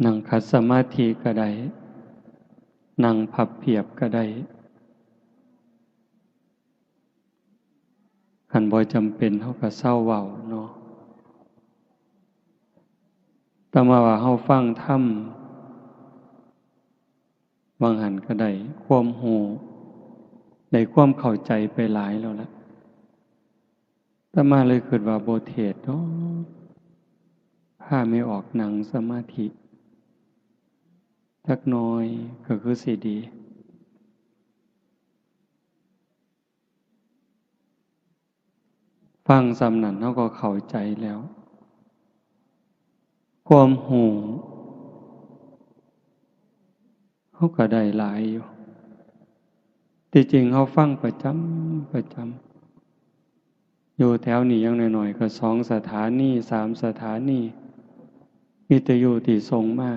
ນັ່ງຂັດສະມາທິກໍໄດ້, ນັ່ງພັບພຽບກໍໄດ້. ຄັນບໍ່ຈຳເປັນ ເຮົາກໍເຊົາເວົ້າເນາະ. ແຕ່ມາວ່າເຮົາຟັງທຳ ວ່າງຫັ້ນກໍໄດ້ຄວາມຮູ້, ໄດ້ຄວາມເຂົ້າໃຈໄປຫຼາຍແລ້ວລະ. ອາດຕະມາເລີຍຄິດວ່າບໍ່ເທດດອກ, ພາແມ່ອອກນັ່ງສະມາທິຈັກໜ່ອຍກໍຄືຊິດີ. ຟັງສ່ຳນັ້ນເຮົາກໍເຂົ້າໃຈແລ້ວ, ຄວາມຮູ້ເຮົາກໍໄດ້ຫຼາຍຢູ່. ທີ່ຈິງເຮົາຟັງປະຈຳ, ປະຈຳ, ຢູ່ແຖວນີ້ຢ່າງໜ້ອຍໆກໍສອງສະຖານີ, ສາມສະຖານີ, ວິທະຍຸທີ່ສົ່ງມາ,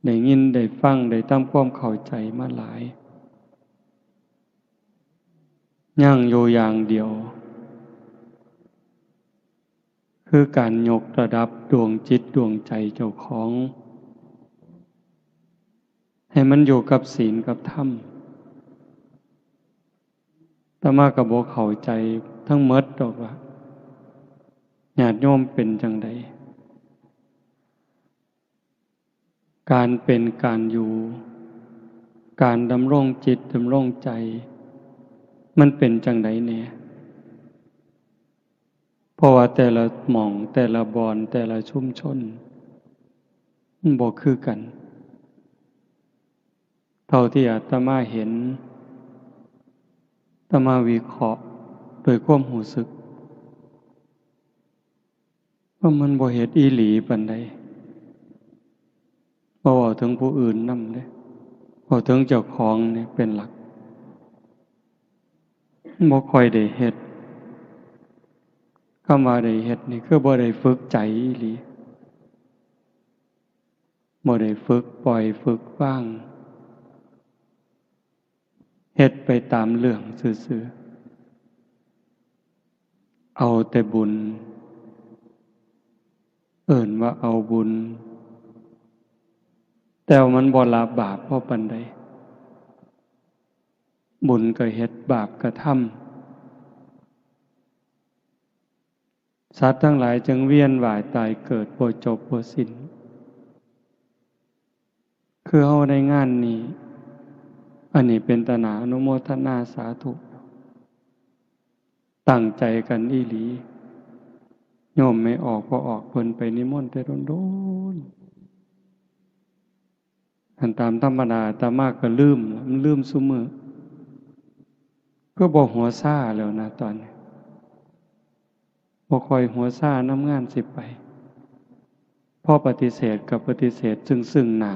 ໄດ້ຍິນໄດ້ຟັງ, ໄດ້ທຳຄວາມເຂົ້າໃຈມາຫຼາຍ. ຍັງຢູ່ຢ່າງດຽວ ຄືການຍົກລະດັບດວງຈິດດວງໃຈເຈົ້າຂອງ ໃຫ້ມັນຢູ່ກັບສິນກັບທຳ. ອາດຕະມາກໍບໍ່ເຂົ້າໃຈທັງໝົດດອກວ່າ ຍາດໂຍມເປັນຈັ່ງໃດ? ການເປັນການຢູ່, ການດຳລົງຈິດດຳລົງໃຈ ມັນເປັນຈັ່ງໃດແດ່? ເພາະວ່າແຕ່ລະໝ່ອງ, ແຕ່ລະບ່ອນ, ແຕ່ລະຊຸມຊົນ ມັນບໍ່ຄືກັນ. ເທົ່າທີ່ອາດຕະມາເຫັນ, ອາດຕະມາວິເຄາະດ້ວຍຄວາມຮູ້ສຶກ ວ່າມັນບໍ່ເຮັດອີ່ຫຼີປານໃດ. ບໍ່ເວົ້າເຖິງຜູ້ອື່ນນຳເດ້, ເວົ້າເຖິງເຈົ້າຂອງນີ້ເປັນຫຼັກ. ບໍ່ຄ່ອຍໄດ້ເຮັດ. ຄຳວ່າໄດ້ເຮັດນີ້ ຄືບໍ່ໄດ້ຝຶກໃຈອີ່ຫຼີ, ບໍ່ໄດ້ຝຶກປ່ອຍ, ຝຶກວາງ. ເຮັດໄປຕາມເລື່ອງຊື່ໆ, ເອົາແຕ່ບຸນ, ເອີ້ນວ່າເອົາບຸນ, ແຕ່ວ່າມັນບໍ່ລະບາບພໍປານໃດ. ບຸນກໍເຮັດ, ບາບກໍທຳ. ສັດທັງຫຼາຍຈຶ່ງວຽນວ່າຍຕາຍເກີດບໍ່ຈົບບໍ່ສິ້ນ. ຄືເຮົາໃນງານນີ້, ອັນນີ້ເປັນຕາໜ້າອະນຸໂມທະນາສາທຸ, ຕັ້ງໃຈກັນອີ່ຫຼີ. ໂຍມແມ່ອອກ ພໍ່ອອກ ເພິ່ນໄປນິມົນແຕ່ດົນໆ. ອັນຕາມທຳມະດາອາດຕະມາກໍລືມ, ມັນລືມຊຸມື້. ຄືບໍ່ຫົວຊາແລ້ວນະຕອນນີ້, ບໍ່ຄ່ອຍຫົວຊານຳງານຊິໄປ. ພໍປະຕິເສດກໍປະຕິເສດຊຶ້ງໆໜ້າ,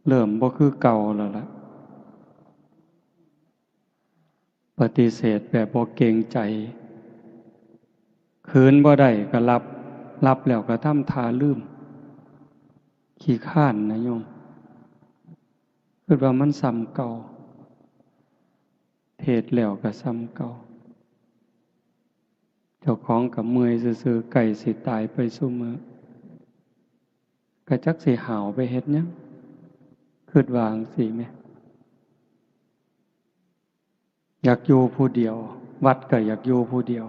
ເລີ່ມບໍ່ຄືເກົ່າແລ້ວລະ. ປະຕິເສດແບບບໍ່ເກງໃຈ, ຄືນບໍ່ໄດ້ກໍລັບ, ລັບແລ້ວກໍທຳທ່າລືມ, ຂີ້ຄ້ານນະໂຍມ, ຄິດວ່າມັນສ່ຳເກົ່າ, ເທດແລ້ວກໍສ່ຳເກົ່າ. ເຈົ້າຂອງກໍເມື່ອຍຊື່ໆ, ໃກ້ຊິຕາຍໄປຊຸມື້, ກໍຈັກຊິຫ້າວໄປເຮັດຫຍັງ, ຄິດວ່າຈັ່ງຊີ້ແໝ່. ຢາກຢູ່ຜູ້ດຽວ, ວັດກໍຢາກຢູ່ຜູ້ດຽວ,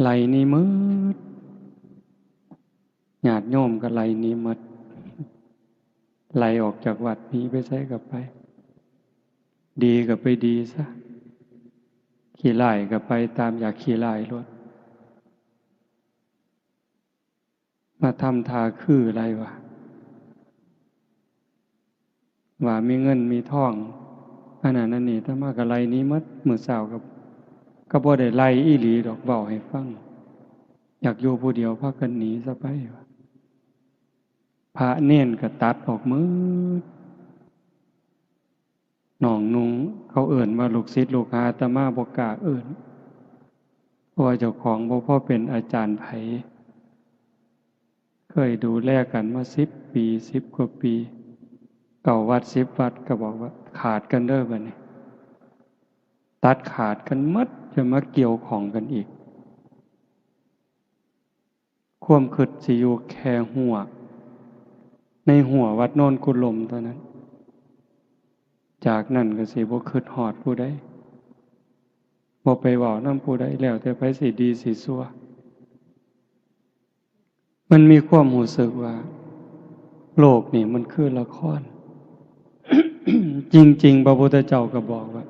ໄລ່ໜີໝົດ, ຍາດໂຍມກໍໄລ່ໜີໝົດ, ໄລ່ອອກຈາກວັດ, ໜີໄປໃສກໍໄປ, ດີກໍໄປດີຊະ, ຂີ້ຮ້າຍກໍໄປຕາມຢາກຂີ້ຮ້າຍໂລດ. ມາທຳທ່າຄືໄລວະ, ວ່າມີເງິນມີທອງ ອັນນັ້ນອັນນີ້, ອາດຕະມາກໍໄລ່ໜີໝົດ. ມື້ເຊົ້າກໍ, ກໍບໍ່ໄດ້ໄລ່ອີ່ຫຼີດອກ, ເວົ້າໃຫ້ຟັງ, ຢາກຢູ່ຜູ້ດຽວ ພາກັນໜີຊະໄປວະ. ພະເນນກໍຕັດອອກໝົດ. ນ້ອງນຸ່ງ ເຂົາເອີ້ນວ່າລູກສິດລູກຫາ, ອາດຕະມາບໍ່ກ້າເອີ້ນ, ເພາະວ່າເຈົ້າຂອງບໍ່ພໍເປັນອາຈານໃຜ, ເຄີຍດູແລກັນມາສິບປີ, ສິບກວ່າປີ, ເກົ້າວັດ ສິບວັດ, ກໍບອກວ່າຂາດກັນເດີບັດນີ້, ຕັດຂາດກັນໝົດ, ຢ່າມາກ່ຽວຂ້ອງກັນອີກ. ຄວາມຄິດຊິຢູ່ແຄ່ຮົ້ວ ໃນຮົ້ວວັດໂນນກຸລົມເທົ່ານັ້ນ. ຈາກນັ້ນກໍຊິບໍ່ຄິດຮອດຜູ້ໃດ, ບໍ່ໄປເວົ້ານຳຜູ້ໃດ, ແລ້ວແຕ່ໃຜຊິດີຊິຊົ່ວ. ມັນມີຄວາມຮູ້ສຶກວ່າໂລກນີ້ມັນຄືລະຄອນ. ຈິງໆ ພະພຸດທະເຈົ້າກໍບອກວ່າ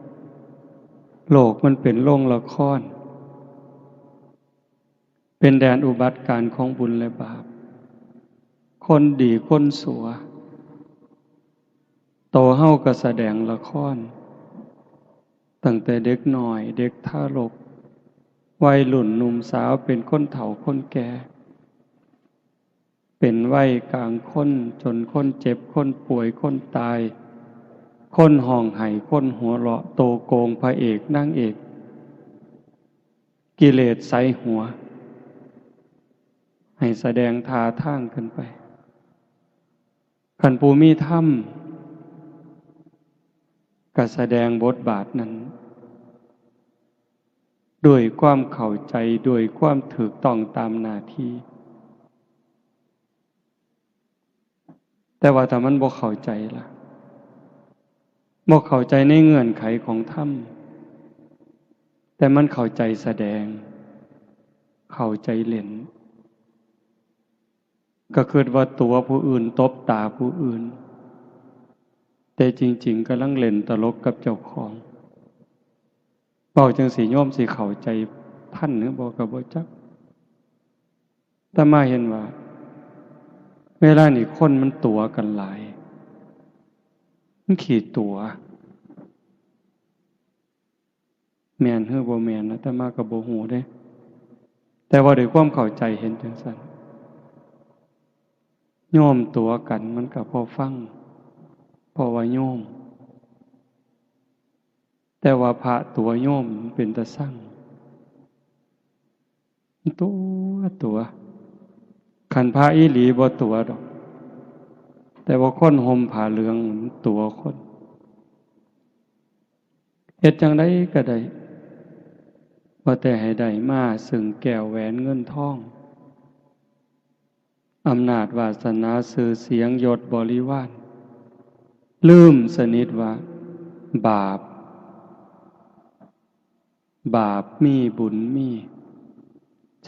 ໂລກມັນເປັນໂຮງລະຄອນ, ເປັນແດນອຸບັດການຂອງບຸນ ແລະ ບາບ, ຄົນດີຄົນຊົ່ວ. ໂຕເຮົາກໍສະແດງລະຄອນ, ຕັ້ງແຕ່ເດັກນ້ອຍ, ເດັກທາລົກ, ໄວລຸ້ນ, ໜຸ່ມສາວ, ເປັນຄົນເຖົ້າຄົນແກ່, ເປັນໄວກາງຄົນ, ຈົນຄົນເຈັບ, ຄົນປ່ວຍ, ຄົນຕາຍ, ຄົນຮ້ອງໄຫ້, ຄົນຫົວເລາະ, ໂຕໂກງ, ພະເອກ, ນາງເອກ, ກິເລດໃສ່ຫົວ, ໃຫ້ສະແດງທ່າທາງຂຶ້ນໄປ. ຄັນຜູ້ມີທຳກໍສະແດງບົດບາດນັ້ນດ້ວຍຄວາມເຂົ້າໃຈ, ດ້ວຍຄວາມຖືກຕ້ອງຕາມໜ້າທີ່. ແຕ່ວ່າຖ້າມັນບໍ່ເຂົ້າໃຈລະ? ບໍ່ເຂົ້າໃຈໃນເງື່ອນໄຂຂອງທຳ, ແຕ່ມັນເຂົ້າໃຈສະແດງ, ເຂົ້າໃຈຫຼິ້ນ, ກໍຄິດວ່າຕົວະຜູ້ອື່ນ, ຕົບຕາຜູ້ອື່ນ, ແຕ່ຈິງໆກຳລັງຫຼິ້ນຕະຫຼົກກັບເຈົ້າຂອງ. ເວົ້າຈັ່ງຊີ້ໂຍມຊິເຂົ້າໃຈທັນຫຼືບໍ່ກໍບໍ່ຈັກ. ອາດຕະມາເຫັນວ່າເວລານີ້ຄົນມັນຕົວະກັນຫຼາຍ, ມັນຂີ້ຕົວະ. ແມ່ນຫຼືບໍ່ແມ່ນ ອາດຕະມາກໍບໍ່ຮູ້ເດ້, ແຕ່ວ່າດ້ວຍຄວາມເຂົ້າໃຈເຫັນຈັ່ງຊັ້ນ. ໂຍມຕົວະກັນມັນກໍພໍຟັງ ເພາະວ່າໂຍມ, ແຕ່ວ່າພະຕົວະໂຍມມັນເປັນຕາຊັງ. ຕົວະ ຕົວະ. ຄັນພະອີ່ຫຼີບໍ່ຕົວະດອກ, ແຕ່ວ່າຄົນຫົ່ມຜ້າເຫຼືອງມັນຕົວະຄົນ. ເຮັດຈັ່ງໃດກໍໄດ້, ວ່າແຕ່ໃຫ້ໄດ້ມາເຊິ່ງແກ້ວແຫວນເງິນທອງ, ອຳນາດວາສະໜາ ຊື່ສຽງຍົດບໍລິວານ, ລືມສະໜິດວ່າບາບ, ບາບມີ ບຸນມີ,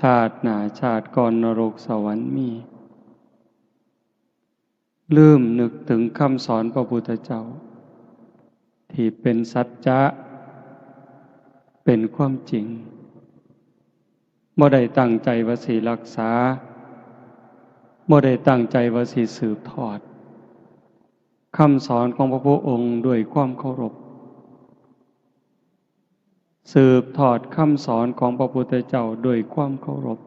ຊາດໜ້າຊາດກ່ອນນະລົກສະຫວັນມີ. ລືມນຶກເຖິງຄຳສອນພະພຸດທະເຈົ້າ ທີ່ເປັນສັດຈະ, ເປັນຄວາມຈິງ. ບໍ່ໄດ້ຕັ້ງໃຈວ່າຊິຮັກສາ, ບໍ່ໄດ້ຕັ້ງໃຈວ່າຊິສືບທອດຄຳສອນຂອງພະພຸດອົງດ້ວຍຄວາມເຄົາລົບ. ສືບທອດຄຳສອນຂອງພະພຸດທະເຈົ້າດ້ວຍຄວາມເຄົາລົບ,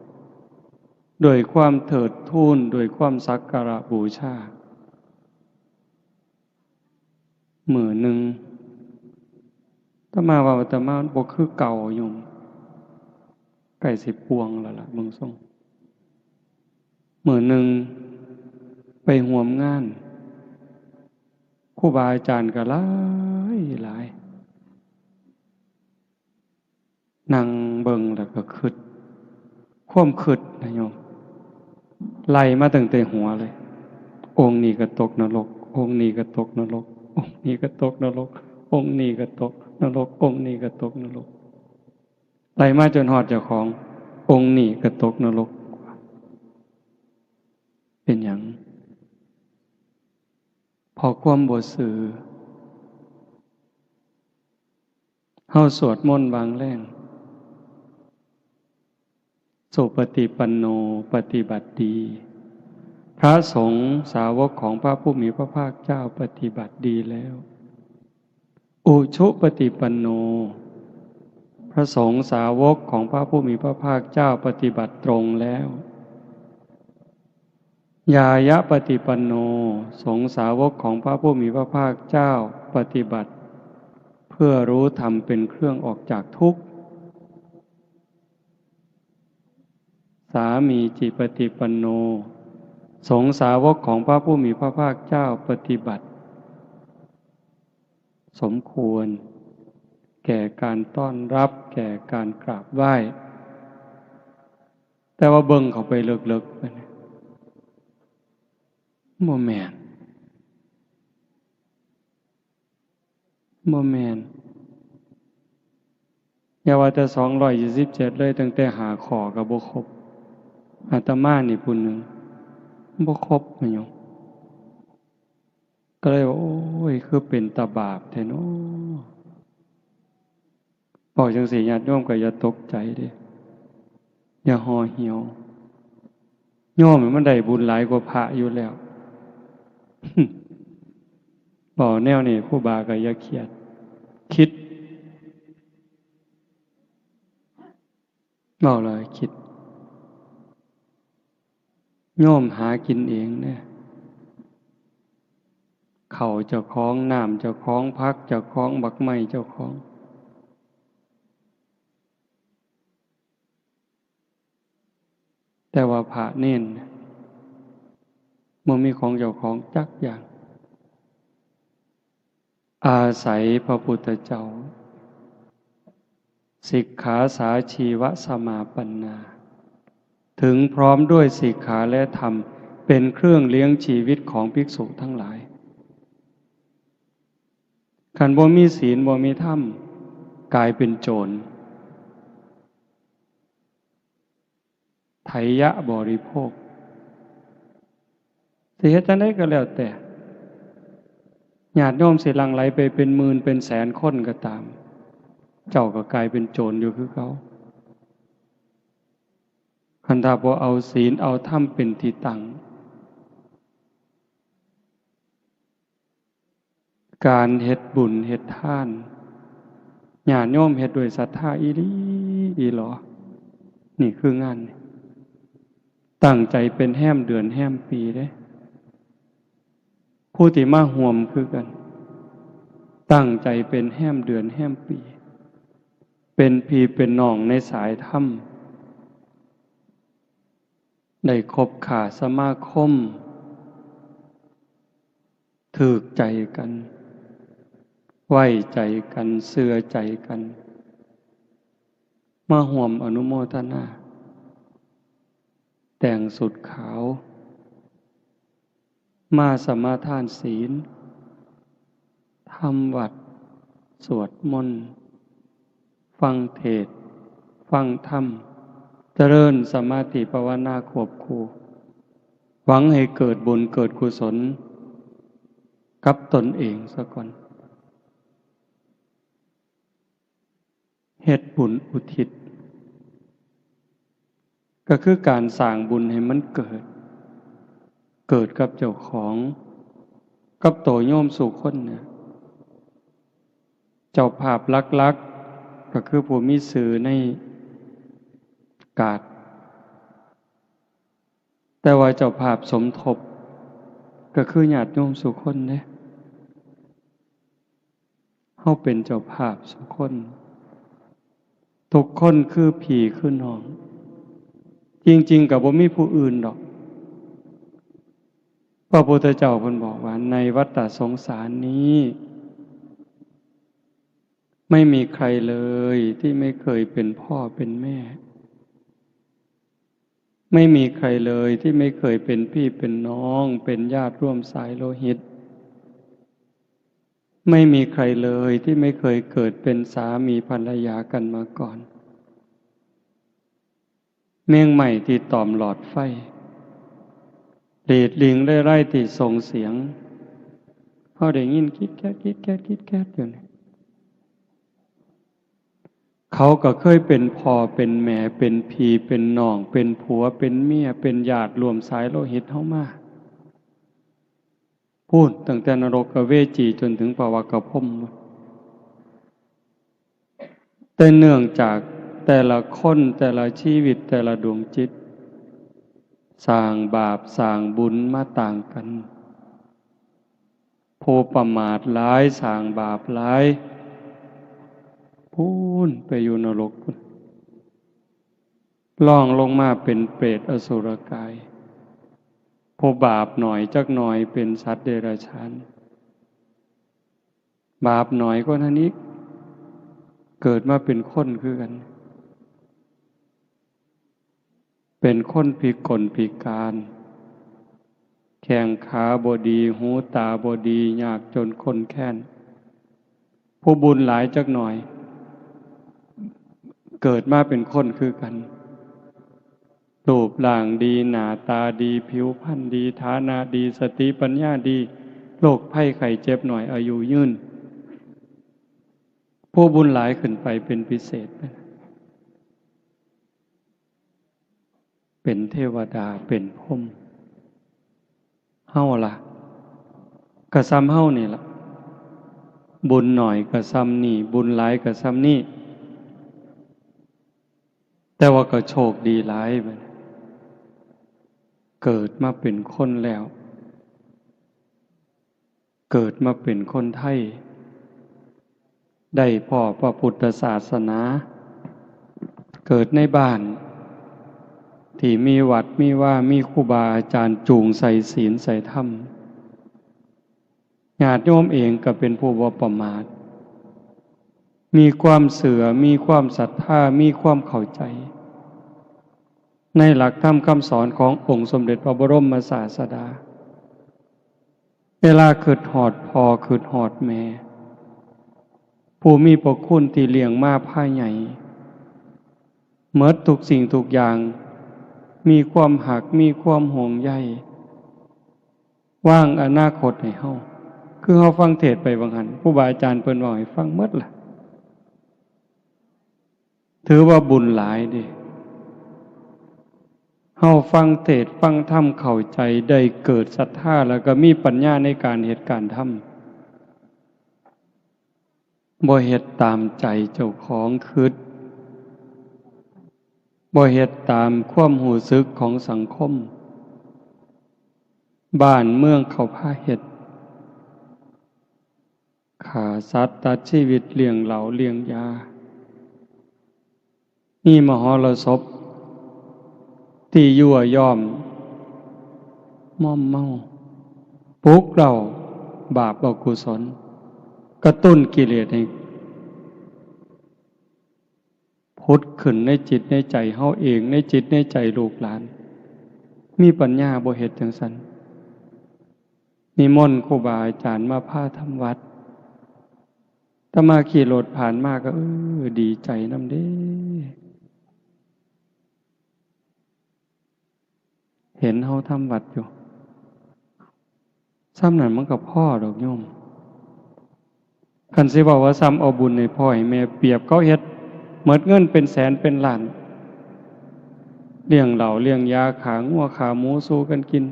ດ້ວຍຄວາມເທີດທູນ, ດ້ວຍຄວາມສັກກາລະບູຊາ. ມື້ໜຶ່ງ ອາດຕະມາວ່າອາດຕະມາບໍ່ຄືເກົ່າໂຍມ, ໃກ້ຊິປ່ວງແລ້ວລະເບິ່ງຊົງ. ມື້ໜຶ່ງໄປຮ່ວມງານ, ຄູບາອາຈານກໍຫຼາຍຫຼາຍ, ນັ່ງເບິ່ງແລ້ວກໍຄຶດ, ຄວາມຄຶດນະໂຍມ, ໄລ່ມາຕັ້ງແຕ່ຫົວເລີຍ, ອົງນີ້ກໍຕົກນະລົກ, ອົງນີ້ກໍຕົກນະລົກ, ອົງນີ້ກໍຕົກນະລົກ, ອົງນີ້ກໍຕົກນະລົກ, ອົງນີ້ກໍຕົກນະລົກ. ໄລ່ມາຈົນຮອດເຈົ້າຂອງ, ອົງນີ້ກໍຕົກນະລົກ. ເປັນຫຍັງ? ເພາະຄວາມບໍ່ຊື່. ເຮົາສວດມົນວາງແລງ, ສຸປະຕິປັນໂນ ປະຕິບັດດີ, ພະສົງສາວົກຂອງພະຜູ້ມີພະພາກເຈົ້າປະຕິບັດດີແລ້ວ. ອຸຊຸປະຕິປັນໂນ, ພະສົງສາວົກຂອງພະຜູ້ມີພະພາກເຈົ້າປະຕິບັດຕົງແລ້ວ. ຍາຍະປະຕິປັນໂນ, ສົງສາວົກຂອງພະຜູ້ມີພະພາກເຈົ້າປະຕິບັດເພື່ອຮູ້ທຳເປັນເຄື່ອງອອກຈາກທຸກ. ສາມີຈິປະຕິປັນໂນ, ສົງສາວົກຂອງພະຜູ້ມີພະພາກເຈົ້າປະຕິບັດສົມຄວນແກ່ການຕ້ອນຮັບ, ແກ່ການກາບໄຫວ້. ແຕ່ວ່າເບິ່ງເຂົ້າໄປເລິກໆ ມັນບໍ່ແມ່ນ ບໍ່ແມ່ນ. ຢ່າວ່າແຕ່ສອງຮ້ອຍສີ່ສິບເຈັດເລີຍ ຕັ້ງແຕ່ຫ້າຂໍ້ກໍບໍ່ຄົບ. ອາດຕະມານີ້ຜູ້ໜຶ່ງ ບໍ່ຄົບ ແມ່ນຫຍັງ? ກໍເລີຍວ່າ ໂອ້ຍ ຄືເປັນຕາບາບແທ້ເນາະ. ເວົ້າຈັ່ງຊີ້ ຍາດໂຍມກໍຢ່າຕົກໃຈເດ້ ຢ່າຫໍ່ຫ່ຽວ. ໂຍມມັນໄດ້ບຸນຫຼາຍກວ່າພະຢູ່ແລ້ວ. ເວົ້າແນວນີ້ ຄູບາກໍຢ່າຄຽດ ຄິດ ເວົ້າແລ້ວຄິດ. ໂຍມຫາກິນເອງເດ້ ເຂົ້າເຈົ້າຂອງ, ນ້ຳເຈົ້າຂອງ, ຜັກເຈົ້າຂອງ, ບັກໄມ້ເຈົ້າຂອງ. ແຕ່ວ່າພະເນນບໍ່ມີຂອງເຈົ້າຂອງຈັກຢ່າງ. ອາໄສພະພຸດທະເຈົ້າ ສິກຂາສາຊີວະສະມາປັນນາ ເຖິງພ້ອມດ້ວຍສິກຂາ ແລະ ທຳ ເປັນເຄື່ອງລ້ຽງຊີວິດຂອງພິກສຸທັງຫຼາຍ. ຄັນບໍ່ມີສິນ ບໍ່ມີທຳ ກາຍເປັນໂຈນ ໄຖຍະບໍລິໂພກ. ຊິເຮັດຈັ່ງໃດກໍແລ້ວແຕ່ ຍາດໂຍມຊິຫຼັ່ງໄຫຼໄປເປັນໝື່ນເປັນແສນຄົນກໍຕາມ ເຈົ້າກໍກາຍເປັນໂຈນຢູ່ຄືເກົ່າ ຄັນຖ້າບໍ່ເອົາສິນເອົາທຳເປັນທີ່ຕັ້ງ. ການເຮັດບຸນເຮັດທານ ຍາດໂຍມເຮັດດ້ວຍສັດທາອີ່ຫຼີອີ່ຫຼໍ ນີ້ຄືງານ ຕັ້ງໃຈເປັນແຮມເດືອນແຮມປີເດ້. ຜູ້ທີ່ມາຮ່ວມຄືກັນ ຕັ້ງໃຈເປັນແຮມເດືອນແຮມປີ ເປັນພີ່ເປັນນ້ອງໃນສາຍທຳ ໄດ້ຄົບຄ້າສະມາຄົມ ຖືກໃຈກັນ ໄວ້ໃຈກັນ ເຊື່ອໃຈກັນ ມາຮ່ວມອະນຸໂມທະນາ ແຕ່ງຊຸດຂາວ ມາສະມາທານສິນ ທຳວັດ ສວດມົນ ຟັງເທດ ຟັງທຳ ຈະເລີນສະມາທິພາວະນາຄວບຄູ່ ຫວັງໃຫ້ເກີດບຸນເກີດກຸສົນກັບຕົນເອງສາກ່ອນ. ເຮັດບຸນອຸທິດ ກໍຄືການສ້າງບຸນໃຫ້ມັນເກີດ ເກີດກັບເຈົ້າຂອງ ກັບໂຕໂຍມສູ່ຄົນນະ. ເຈົ້າພາບຫຼັກໆ ກໍຄືຜູ້ມີຊື່ໃນກາດ ແຕ່ວ່າເຈົ້າພາບສົມທົບ ກໍຄືຍາດໂຍມສູ່ຄົນເດ້. ເຮົາເປັນເຈົ້າພາບສູ່ຄົນ ທຸກຄົນຄືພີ່ຄືນ້ອງ ຈິງໆກໍບໍ່ມີຜູ້ອື່ນດອກ. ພະພຸດທະເຈົ້າເພິ່ນບອກວ່າ ໃນວັດຕະສົງສານນີ້ ไม่มีใครเลยที่ไม่เคยเป็นพ่อเป็นแม่ ไม่มีใครเลยที่ไม่เคยเป็นพี่เป็นน้อง เป็นญาติร่วมสายโลหิต ไม่มีใครเลยที่ไม่เคยเกิดเป็นสามีภรรยากันมาก่อน. ແມງໄມ້ທີ່ຕອມຫຼອດໄຟ ຫຼີດລິງເລໄລທີ່ສົ່ງສຽງ ເຮົາໄດ້ຍິນກິດແກັດ ກິດແກັດ ກິດແກັດຢູ່ນີ້. ເຂົາກໍເຄີຍເປັນພໍ່ເປັນແມ່ ເປັນພີ່ເປັນນ້ອງ ເປັນຜົວເປັນເມຍ ເປັນຍາດຮ່ວມສາຍໂລຫິດເຮົາມາ ພຸ້ນ ຕັ້ງແຕ່ນະລົກກະເວຈີຈົນເຖິງພະວັກກະພົມ. ແຕ່ເນື່ອງຈາກແຕ່ລະຄົນ ແຕ່ລະຊີວິດ ແຕ່ລະດວງຈິດ ສ້າງບາບສ້າງບຸນມາຕ່າງກັນ. ຜູ້ປະໝາດຫຼາຍ ສ້າງບາບຫຼາຍ ພຸ້ນ ໄປຢູ່ນະລົກພຸ້ນ ລ່ອງລົງມາເປັນເປດອະສຸລະກາຍ. ຜູ້ບາບໜ້ອຍຈັກໜ້ອຍເປັນສັດເດຍລະສານ. ບາບໜ້ອຍກວ່ານັ້ນອີກ ເກີດມາເປັນຄົນຄືກັນ. ເປັນຄົນພິກົນພິການ, ແຂ້ງຂາບໍ່ດີ, ຫູຕາບໍ່ດີ, ຍາກຈົນຄົນແຄ້ນ. ຜູ້ບຸນຫຼາຍຈັກໜ່ອຍ, ເກີດມາເປັນຄົນຄືກັນ, ຮູບຮ່າງດີ, ໜ້າຕາດີ, ຜິວພັນດີ, ຖານະດີ, ສະຕິປັນຍາດີ, ໂລກໄພໄຂ້ເຈັບໜ້ອຍ, ອາຍຸຍືນ. ຜູ້ບຸນຫຼາຍຂຶ້ນໄປເປັນພິເສດ, ເປັນເທວະດາ, ເປັນພົມ. ເຮົາລະ? ກະສ່ຳເຮົານີ້ລະ. ບຸນໜ້ອຍກະສ່ຳນີ້, ບຸນຫຼາຍກະສ່ຳນີ້. ແຕ່ວ່າກໍໂຊກດີຫຼາຍ, ເກີດມາເປັນຄົນແລ້ວ, ເກີດມາເປັນຄົນໄທ, ໄດ້ພໍ້ພະພຸດທະສາສະໜາ, ເກີດໃນບ້ານທີ່ມີວັດມີວາ, ມີຄູບາອາຈານຈູງໃສ່ສິນໃສ່ທຳ. ຍາດໂຍມເອງກໍເປັນຜູ້ບໍ່ປະໝາດ, ມີຄວາມເຊື່ອ, ມີຄວາມສັດທາ, ມີຄວາມເຂົ້າໃຈໃນຫຼັກທຳຄຳສອນຂອງອົງສົມເດັດພະບໍລົມມະສາສະດາ. ເວລາຄິດຮອດພໍ່, ຄິດຮອດແມ່, ຜູ້ມີພະຄຸນທີ່ລ້ຽງມາພາໃຫຍ່, ໝົດທຸກສິ່ງທຸກຢ່າງ, ມີຄວາມຮັກ, ມີຄວາມຫ່ວງໃຍ, ວາງອະນາຄົດໃຫ້ເຮົາ. ຄືເຮົາຟັງເທດໄປຫວ່າງຫັ້ນ, ຄູບາອາຈານເພິ່ນເວົ້າໃຫ້ຟັງໝົດລະ. ຖືວ່າບຸນຫຼາຍເດ້. ເຮົາຟັງເທດຟັງທຳເຂົ້າໃຈ, ໄດ້ເກີດສັດທາ ແລ້ວກໍມີປັນຍາໃນການເຮັດການທຳ. ບໍ່ເຮັດຕາມໃຈເຈົ້າຂອງຄິດ, ບໍ່ເຮັດຕາມຄວາມຮູ້ສຶກຂອງສັງຄົມ, ບ້ານເມືອງເຂົາພາເຮັດ. ຂ້າສັດຕັດຊີວິດ, ລ້ຽງເຫຼົ້າລ້ຽງຢາ, ມີມະຫໍລະສົບທີ່ຍົວະຢອມມອມເມົາ, ປຸກເລົ້າບາບອະກຸສົນ, ກະຕຸ້ນກິເລດໃຫ້ ຜຸດຂຶ້ນໃນຈິດໃນໃຈເຮົາເອງ, ໃນຈິດໃນໃຈລູກຫຼານ. ມີປັນຍາບໍ່ເຮັດຈັ່ງຊັ້ນ? ນິມົນຄູບາອາຈານມາພາທຳວັດ. ອາດຕະມາຂີ່ລົດຜ່ານມາກໍ ເອີ ດີໃຈນຳເດ້. ເຫັນເຮົາທຳວັດຢູ່, ສ່ຳນັ້ນມັນກໍພໍດອກໂຍມ. ຄັນຊິເວົ້າວ່າສ່ຳເອົາບຸນໃຫ້ພໍ່ໃຫ້ແມ່, ປຽບເຂົາເຮັດໝົດເງິນເປັນແສນເປັນລ້ານ, ລ້ຽງເຫຼົ້າລ້ຽງຢາ, ຂ້າງົວຂ້າໝູສູ່ກັນກິນ.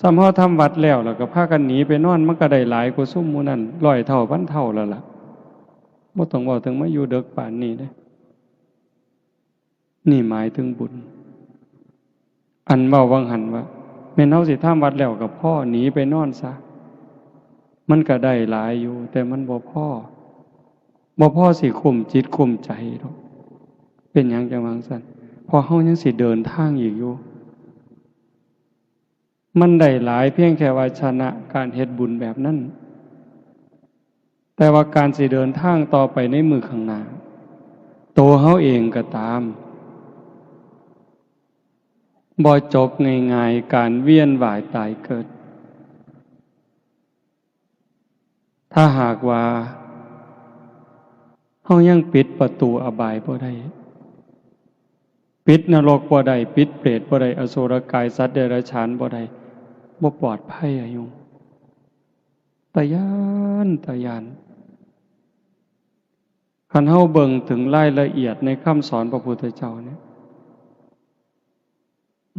ສ່ຳເຮົາທຳວັດແລ້ວ, ແລ້ວກໍພາກັນໜີໄປນອນ, ມັນກໍໄດ້ຫຼາຍກວ່າຊຸມໝູ່ນັ້ນຮ້ອຍເທົ່າພັນເທົ່າແລ້ວລະ. ບໍ່ຕ້ອງເວົ້າເຖິງມາຢູ່ເດິກປານນີ້ເດ້. ນີ້ໝາຍເຖິງບຸນ. ອັນເວົ້າຫວ່າງຫັ້ນວ່າ ແມ່ນເຮົາຊິທຳວັດແລ້ວກໍພໍໜີໄປນອນຊະ, ມັນກໍໄດ້ຫຼາຍຢູ່, ແຕ່ມັນບໍ່ພໍ, ບໍ່ພໍຊິຄຸ້ມຈິດຄຸ້ມໃຈດອກ. ເປັນຫຍັງຈັ່ງວ່າຈັ່ງຊັ້ນ? ເພາະເຮົາຍັງຊິເດີນທາງອີກຢູ່. ມັນໄດ້ຫຼາຍພຽງແຕ່ວ່າຊະນະການເຮັດບຸນແບບນັ້ນ, ແຕ່ວ່າການຊິເດີນທາງຕໍ່ໄປໃນມື້ຂ້າງໜ້າ, ໂຕເຮົາເອງກໍຕາມ, ບໍ່ຈົບງ່າຍໆ ການວຽນວ່າຍຕາຍເກີດ. ຖ້າຫາກວ່າເຮົາຍັງປິດປະຕູອະບາຍບໍ່ໄດ້, ປິດນະລົກບໍ່ໄດ້, ປິດເປດບໍ່ໄດ້, ອະສຸລະກາຍ, ສັດເດຍລະສານບໍ່ໄດ້, ບໍ່ປອດໄພອາໂຍມ. ຕາຢ້ານ, ຕາຢ້ານ. ຄັນເຮົາເບິ່ງເຖິງລາຍລະອຽດໃນຄຳສອນພະພຸດທະເຈົ້ານີ້,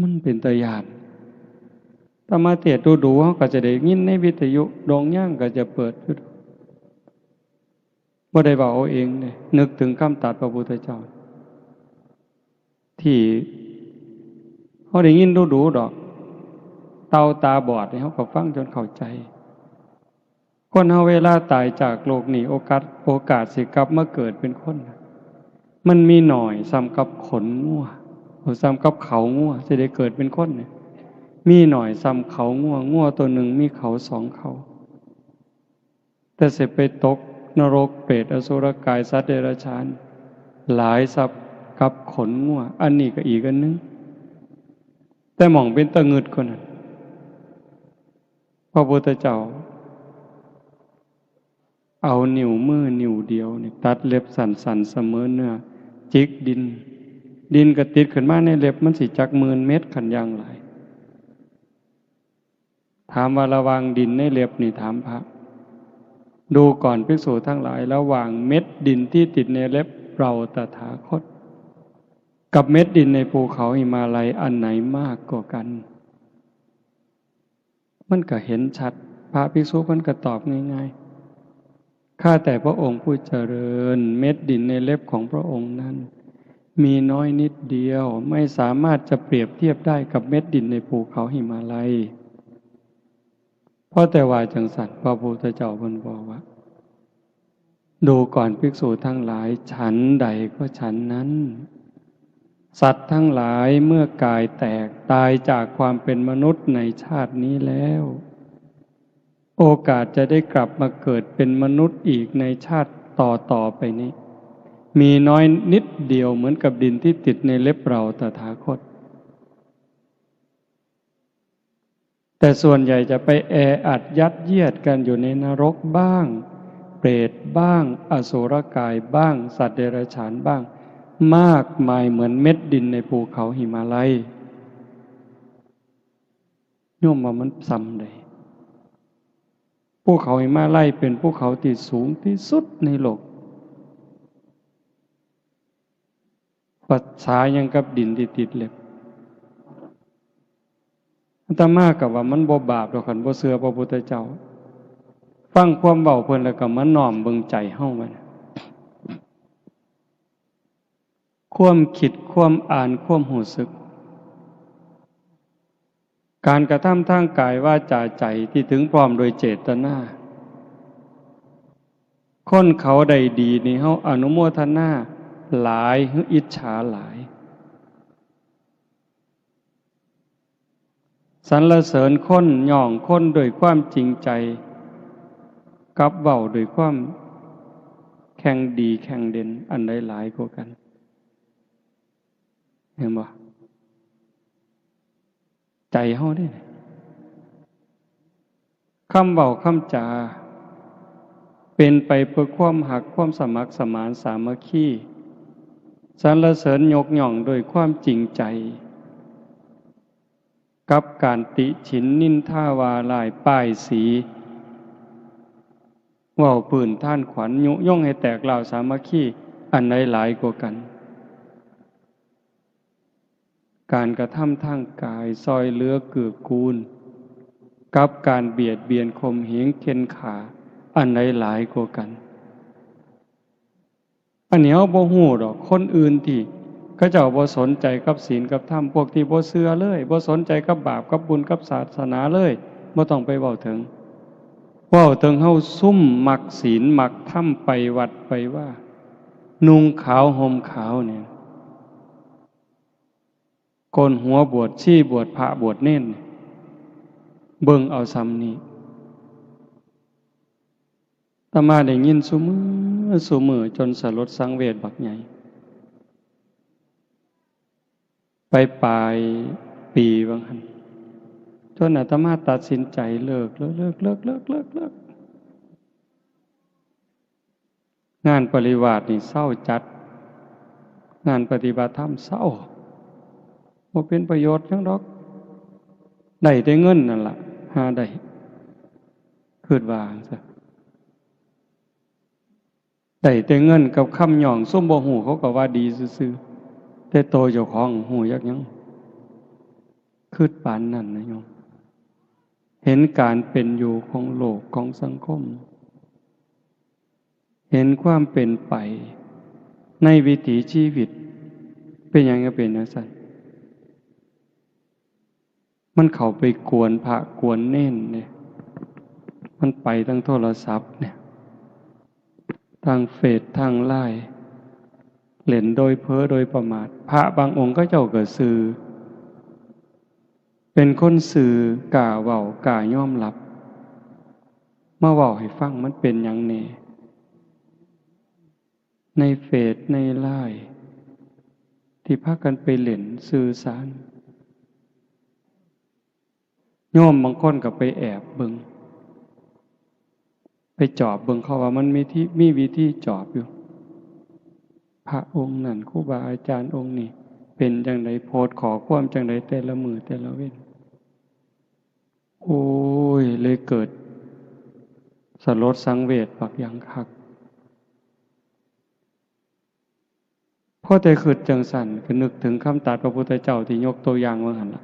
ມັນເປັນຕາຢ້ານ. ອາດຕະມາເທດດູໆ ເຮົາກໍຈະໄດ້ຍິນໃນວິທະຍຸ, ໂຮງຫນັງກໍຈະເປີດຢູ່. ບໍ່ໄດ້ເວົ້າເອົາເອງເດ້, ນຶກເຖິງຄຳຕັດພະພຸດທະເຈົ້າ ທີ່ເຮົາໄດ້ຍິນດູໆດອກ. ເຕົ່າຕາບອດນີ້ ເຮົາກໍຟັງຈົນເຂົ້າໃຈ. ຄົນເຮົາເວລາຕາຍຈາກໂລກນີ້ ໂອກາດ, ໂອກາດຊິກັບມາເກີດເປັນຄົນ ມັນມີໜ້ອຍສ່ຳກັບຂົນງົວ, ສ່ຳກັບເຂົາງົວ ຊິໄດ້ເກີດເປັນຄົນນີ້ ມີໜ້ອຍສ່ຳເຂົາງົວ, ງົວຕົວໜຶ່ງມີເຂົາສອງເຂົາ. ແຕ່ຊິໄປຕົກນະລົກ, ເປດ, ອະສຸລະກາຍ, ສັດເດຍລະສານ ຫຼາຍຊັບ. ກັບຂົນງົວ. ອັນນີ້ກໍອີກອັນໜຶ່ງ. ແຕ່ໝ່ອງເປັນຕາງຶດກວ່ານັ້ນ ພະພຸດທະເຈົ້າເອົານິ້ວມືນິ້ວດຽວນີ້ຕັດເລັບສັ້ນໆສະເໝີເນື້ອ ຈິກດິນ, ດິນກໍຕິດຂຶ້ນມາໃນເລັບ ມັນຊິຈັກໝື່ນເມັດ ຄັນຢ່າງຫຼາຍ. ຖາມວ່າລະຫວ່າງດິນໃນເລັບນີ້ ຖາມພະ ດູກ່ອນ ພິກສຸທັງຫຼາຍ, ລະຫວ່າງເມັດດິນທີ່ຕິດໃນເລັບເຮົາຕະຖາຄົດ ກັບເມັດດິນໃນພູເຂົາຫິມາໄລ ອັນໃດມາກກວ່າກັນ? ມັນກໍເຫັນຊັດ, ພະພິກສຸເພິ່ນກໍຕອບງ່າຍໆ, ຂ້າແຕ່ພະອົງຜູ້ຈະເລີນ, ເມັດດິນໃນເລັບຂອງພະອົງນັ້ນ ມີນ້ອຍນິດດຽວ, ໄມ່ສາມາດຈະປຽບທຽບໄດ້ກັບເມັດດິນໃນພູເຂົາຫິມາໄລ. ພໍແຕ່ວ່າຈັ່ງຊັ້ນ, ພະພຸດທະເຈົ້າເພິ່ນບອກວ່າ, ດູກ່ອນ ພິກສຸທັງຫຼາຍ, ສັນໃດກໍສັນນັ້ນ, ສັດທັງຫຼາຍເມື່ອກາຍແຕກ, ຕາຍຈາກຄວາມເປັນມະນຸດໃນຊາດນີ້ແລ້ວ, ໂອກາດຈະໄດ້ກັບມາເກີດເປັນມະນຸດອີກໃນຊາດຕໍ່ໆໄປນີ້ ມີນ້ອຍນິດດຽວ ເໝືອນກັບດິນທີ່ຕິດໃນເລັບເຮົາຕະຖາຄົດ. ແຕ່ສ່ວນໃຫຍ່ຈະໄປແອອັດຍັດຢຽດກັນຢູ່ໃນນະລົກບ້າງ, ເປດບ້າງ, ອະສຸລະກາຍບ້າງ, ສັດເດຍລະສານບ້າງ, ມາກມາຍເໝືອນເມັດດິນໃນພູເຂົາຫິມາໄລ. ໂຍມວ່າມັນສ່ຳໃດ? ພູເຂົາຫິມາໄລເປັນພູເຂົາທີ່ສູງທີ່ສຸດໃນໂລກ. ປະສາຫຍັງກັບດິນທີ່ຕິດເລັບ? ອາດຕະມາກໍວ່າມັນບໍ່ບາບດອກ ຄັນບໍ່ເຊື່ອພະພຸດທະເຈົ້າ. ຟັງຄວາມເວົ້າເພິ່ນແລ້ວກໍມານ້ອມເບິ່ງໃຈເຮົາໄວ້ນະ. ຄວາມຄິດ, ຄວາມອ່ານ, ຄວามຮູ້ສຶກ, ການກະທຳທາງກາຍ, ວາຈາ, ໃຈ ທີ່ເຖິງພ້ອມໂດຍເຈດຕະນາ, ຄົນເຂົາໄດ້ດີນີ້ ເຮົາອະນຸໂມທະນາຫຼາຍ ຫຼື ອິດສາຫຼາຍ? ສັນລະເສີນຄົນ, ຍ້ອງຄົນດ້ວຍຄວາມຈິງໃຈ, ກັບເວົ້າດ້ວຍຄວາມແຂ່ງດີແຂ່ງເດັ່ນ, ອັນໃດຫຼາຍກວ່າກັນ? ເຫັນບໍ່? ໃຈເຮົາເດ້. ຄຳເວົ້າຄຳຈາເປັນໄປເພື່ອຄວາມຮັກ, ຄວາມສະໝັກສະໝານ, ສາມັກຄີ, ສັນລະເສີນຍົກຍ້ອງໂດຍຄວາມຈິງໃຈ, ກັບການຕິຊິນ, ນິນທາ, ວ່າຮ້າຍ, ປ້າຍສີ, ເວົ້າພື້ນທານຂວັນ, ຍຸຍົງໃຫ້ແຕກລ້າວສາມັກຄີ, ອັນໃດຫຼາຍກວ່າກັນ? ການກະທຳທາງກາຍຊ່ອຍເຫຼືອເກື້ອກູນ ກັບການບຽດບຽນຂົ່ມເຫງເຂັ່ນຂ້າ ອັນໃດຫຼາຍກວ່າກັນ? ອັນນີ້ເຮົາບໍ່ຮູ້ດອກ. ຄົນອື່ນທີ່ເຂົາເຈົ້າບໍ່ສົນໃຈກັບສິນກັບທຳ, ພວກທີ່ບໍ່ເຊື່ອເລີຍ, ບໍ່ສົນໃຈກັບບາບກັບບຸນກັບສາສະໜາເລີຍ, ບໍ່ຕ້ອງໄປເວົ້າເຖິງ. ເວົ້າເຖິງເຮົາຊຸມມັກສິນມັກທຳ, ໄປວັດໄປວາ, ນຸ່ງຂາວຫົ່ມຂາວນີ້, ໂກນຫົວບວດຊີ, ບວດພະ, ບວດເນນ, ເບິ່ງເອົາສ່ຳນີ້. ອາດຕະມາໄດ້ຍິນຊຸມື້, ຊຸມື້ ຈົນສະຫຼົດສັງເວດບັກໃຫຍ່. ໄປປາຍປີວ່າງຫັ້ນ, ຈົນອາດຕະມາຕັດສິນໃຈເລີກ, ເລີກ, ເລີກ, ເລີກ, ເລີກ, ເລີກ, ເລີກ. ງານປະລິວາດນີ້ເຊົາຈັດ, ງານປະຕິບັດທຳເຊົາ, ບໍ່ເປັນປະໂຫຍດຫຍັງດອກ, ໄດ້ແຕ່ເງິນນັ້ນລະ ຫາໄດ້, ຄິດວ່າຈັ່ງຊັ້ນ. ໄດ້ແຕ່ເງິນກັບຄຳຍ້ອງ, ຊຸມບໍ່ຮູ້ເຂົາກໍວ່າດີຊື່ໆ, ແຕ່ໂຕເຈົ້າຂອງຮູ້ຈັກຫຍັງ? ຄິດປານນັ້ນນະໂຍມ. ເຫັນການເປັນຢູ່ຂອງໂລກ, ຂອງສັງຄົມ, ເຫັນຄວາມເປັນໄປໃນວິຖີຊີວິດ, ເປັນຫຍັງກໍເປັນຈັ່ງຊັ້ນ? ມັນເຂົ້າໄປກວນພະກວນເນນເດ້, ມັນໄປທາງໂທລະສັບເດ້, ທາງເຟສ, ທາງລາຍ, ເລ່ນໂດຍເຜີໂດຍປະໝາດ. ພະບາງອົງເຂົາເຈົ້າກໍຊື່, ເປັນຄົນຊື່, ກ້າເວົ້າ, ກ້າຍອມຮັບ. ມາເວົ້າໃຫ້ຟັງ, ມັນເປັນຫຍັງແດ່? ໃນເຟສໃນລາຍ ທີ່ພາກັນໄປຫຼິ້ນສື່ສານ. ໂຍມບາງຄົນກໍໄປແອບເບິ່ງ ໄປຈອບເບິ່ງເຂົາວ່າມັນມີທີ່ ມີວິທີຈອບຢູ່ ພະອົງນັ້ນ ຄູບາອາຈານອົງນີ້ເປັນຈັ່ງໃດ ໂພສຂໍ້ຄວາມຈັ່ງໃດແຕ່ລະມື້ແຕ່ລະເວັນ. ໂອ້ຍ ເລີຍເກີດສະຫຼົດສັງເວດບັກຢ່າງຄັກ. ພໍແຕ່ຄິດຈັ່ງຊັ້ນ ກໍນຶກເຖິງຄຳຕັດພະພຸດທະເຈົ້າທີ່ຍົກຕົວຢ່າງວ່າຫັ້ນລະ.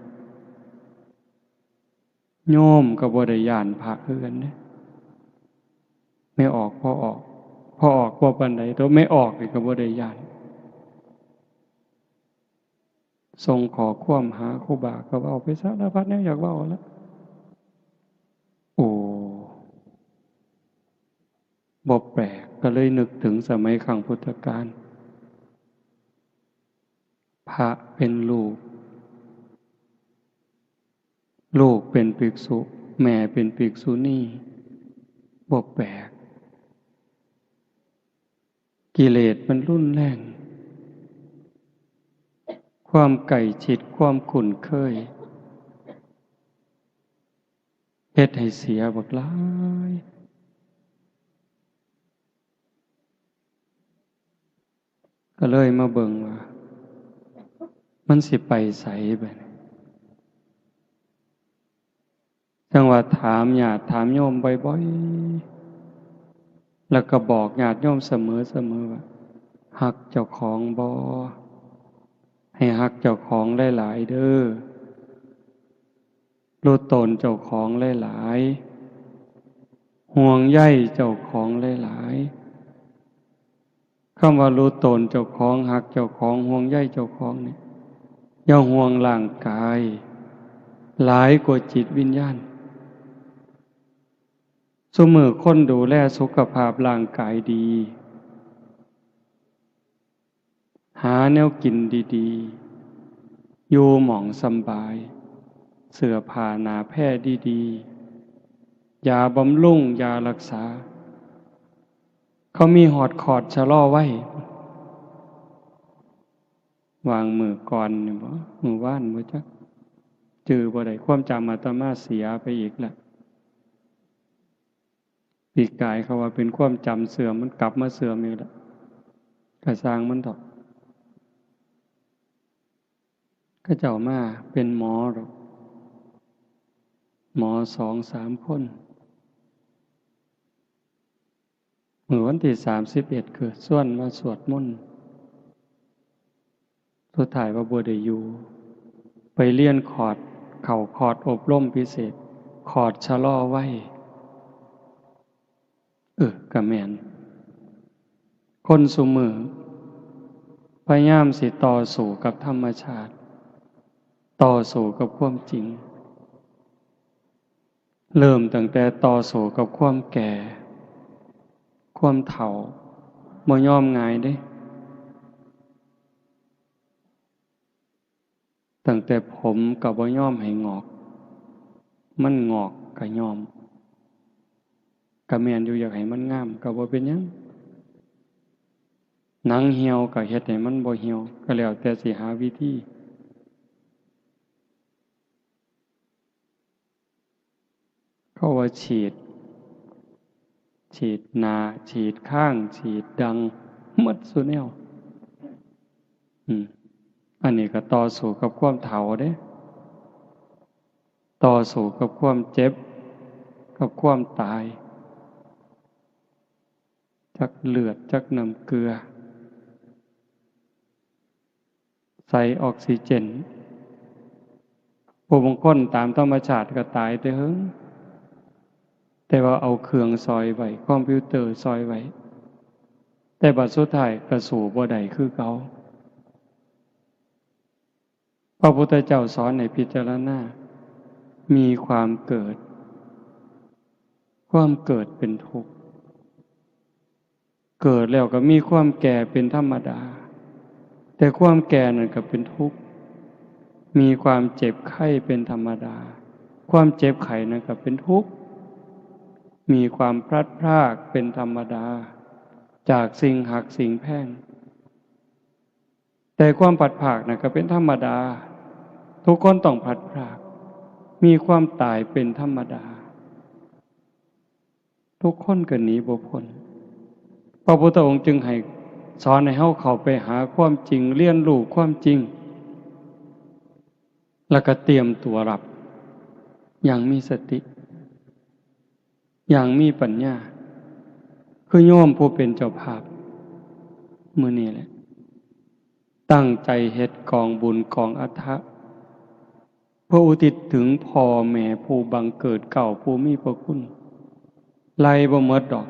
ໂຍມກໍບໍ່ໄດ້ຢ້ານພະຄືກັນເດ້. ແມ່ອອກ ພໍ່ອອກ ພໍ່ອອກບໍ່ປານໃດ ໂຕແມ່ອອກນີ້ກໍບໍ່ໄດ້ຢ້ານ. ສົ່ງຂໍ້ຄວາມຫາຄູບາ ກໍເວົ້າໄປສາລະພັດແນວຢາກເວົ້າລະ. ໂອ້ ບໍ່ແປກ ກໍເລີຍນຶກເຖິງສະໄໝຄັ້ງພຸດທະການ ພະເປັນລູກ ລູກເປັນພິກສຸ ແມ່ເປັນພິກສຸນີ ບໍ່ແປກ ກິເລດມັນຮຸນແຮງ ຄວາມໃກ້ຊິດ ຄວາມຄຸ້ນເຄີຍ ເຮັດໃຫ້ເສຍບັກຫຼາຍ. ກໍເລີຍມາເບິ່ງວ່າ ມັນຊິໄປໃສບາດນີ້. ຈັ່ງວ່າຖາມຍາດຖາມໂຍມບ່ອຍໆ ແລ້ວກໍບອກຍາດໂຍມສະເໝີໆວ່າ ຮັກເຈົ້າຂອງບໍ່? ໃຫ້ຮັກເຈົ້າຂອງຫຼາຍໆເດີ້. ຮູ້ຕົນເຈົ້າຂອງຫຼາຍໆ, ຫ່ວງໃຍເຈົ້າຂອງຫຼາຍໆ. ຄຳວ່າຮູ້ຕົນເຈົ້າຂອງ, ຮັກເຈົ້າຂອງ, ຫ່ວງໃຍເຈົ້າຂອງນີ້, ຢ່າຫ່ວງຮ່າງກາຍຫຼາຍກວ່າຈິດວິນຍານ. ຊຸມື້ຄົນດູແລສຸຂະພາບຮ່າງກາຍດີ, ຫາແນວກິນດີໆ, ຢູ່ໝ່ອງສຳບາຍ, ເສື້ອຜ້າໜ້າແພດີໆ, ຢາບຳລຸງ, ຢາລັກສາ, ເຂົາມີຮອດຄອດຊະລໍໄວ້. ຫວ່າງມື້ກ່ອນນີ້ບໍ ມື້ວານບໍ່ຈັກ, ຈື່ບໍ່ໄດ້, ຄວາມຈຳອາດຕະມາເສຍໄປອີກແລ້ວ. ປີກາຍເຂົາວ່າເປັນຄວາມຈຳເສື່ອມ, ມັນກັບມາເສື່ອມອີກແລ້ວ, ກະຊ່າງມັນເຖາະ. ເຂົາເຈົ້າມາເປັນໝໍດອກ, ໝໍສອງສາມຄົນ. ມື້ວັນທີສາມສິບເອັດ ຄືຊວນມາສວດມົນ, ສຸດທ້າຍວ່າບໍ່ໄດ້ຢູ່, ໄປຮຽນຄອດ, ເຂົ້າຄອດອົບຮົມພິເສດ, ຄອດຊະລໍໄວ. ເອີ ກະແມ່ນ, ຄົນຊຸມື້ພະຍາຍາມຊິຕໍ່ສູ້ກັບທຳມະຊາດ, ຕໍ່ສູ້ກັບຄວາມຈິງ. ເລີ່ມຕັ້ງແຕ່ຕໍ່ສູ້ກັບຄວາມແກ່, ຄວາມເຖົ້າ, ບໍ່ຍອມງ່າຍເດ້. ຕັ້ງແຕ່ຜົມກໍບໍ່ຍອມໃຫ້ງອກ, ມັນງອກກໍຍອມ. ກໍແມ່ນຢູ່, ຢາກໃຫ້ມັນງາມກໍບໍ່ເປັນຫຍັງ, ໜັງຫ່ຽວກໍເຮັດໃຫ້ມັນບໍ່ຫ່ຽວ, ກໍແລ້ວແຕ່ຊິຫາວິທີ. ເຂົາວ່າສີດ, ສີດໜ້າ, ສີດຄາງ, ສີດດັງ, ໝົດສູ່ແນວ. ອືມ, ອັນນີ້ກໍຕໍ່ສູ້ກັບຄວາມເຖົ້າເດ້, ຕໍ່ສູ້ກັບຄວາມເຈັບ, ກັບຄວາມຕາຍ. ຈັກເລືອດ, ຈັກນ້ຳເກືອ, ໃສ່ອອກຊີເຈນ. ຜູ້ບາງຄົນຕາມທຳມະຊາດກໍຕາຍແຕ່ເຫິງ, ແຕ່ວ່າເອົາເຄື່ອງຊ່ອຍໄວ້, ຄອມພິວເຕີຊ່ອຍໄວ້, ແຕ່ບັດສຸດທ້າຍກໍສູ້ບໍ່ໄດ້ຄືເກົ່າ. ພະພຸດທະເຈົ້າສອນໃຫ້ພິຈາລະນາ, ມີຄວາມເກີດ, ຄວາມເກີດເປັນທຸກ. ເກີດແລ້ວກໍມີຄວາມແກ່ເປັນທຳມະດາ, ແຕ່ຄວາມແກ່ນັ້ນກໍເປັນທຸກ. ມີຄວາມເຈັບໄຂ້ເປັນທຳມະດາ, ຄວາມເຈັບໄຂ້ນັ້ນກໍເປັນທຸກ. ມີຄວາມພລັດພຣາກເປັນທຳມະດາ ຈາກສິ່ງຮັກສິ່ງແພງ. ແ ແຕ່ຄວາມພັດພາກນັ້ນກໍເປັນທຳມະດາ, ທຸກຄົນຕ້ອງພັດພາກ, ມີຄວາມຕາຍເປັນທຳມະດາ. ທຸກຄົນກໍໜີບໍ່ພົ້ນ. ພະພຸດທະອົງຈຶ່ງໃຫ້ສອນໃຫ້ເຮົາເຂົ້າໄປຫາຄວາມຈິງ, ຮຽນຮູ້ຄວາມຈິງ, ແລ້ວກໍຕຽມຕົວຮັບຢ່າງມີສະຕິ, ຢ່າງມີປັນຍາ, ຄືໂຍມຜູ້ເປັນເຈົ້າພາບມື້ນີ້ແຫຼະ, ຕັ້ງໃຈເຮັດກອງບຸນກອງອັດຖະ ເພື່ອອຸທິດເຖິງພໍ່ແມ່ຜູ້ບັງເກີດເກົ້າ ຜູ້ມີພະຄຸນ, ໄລ່ບໍ່ໝົດດອກ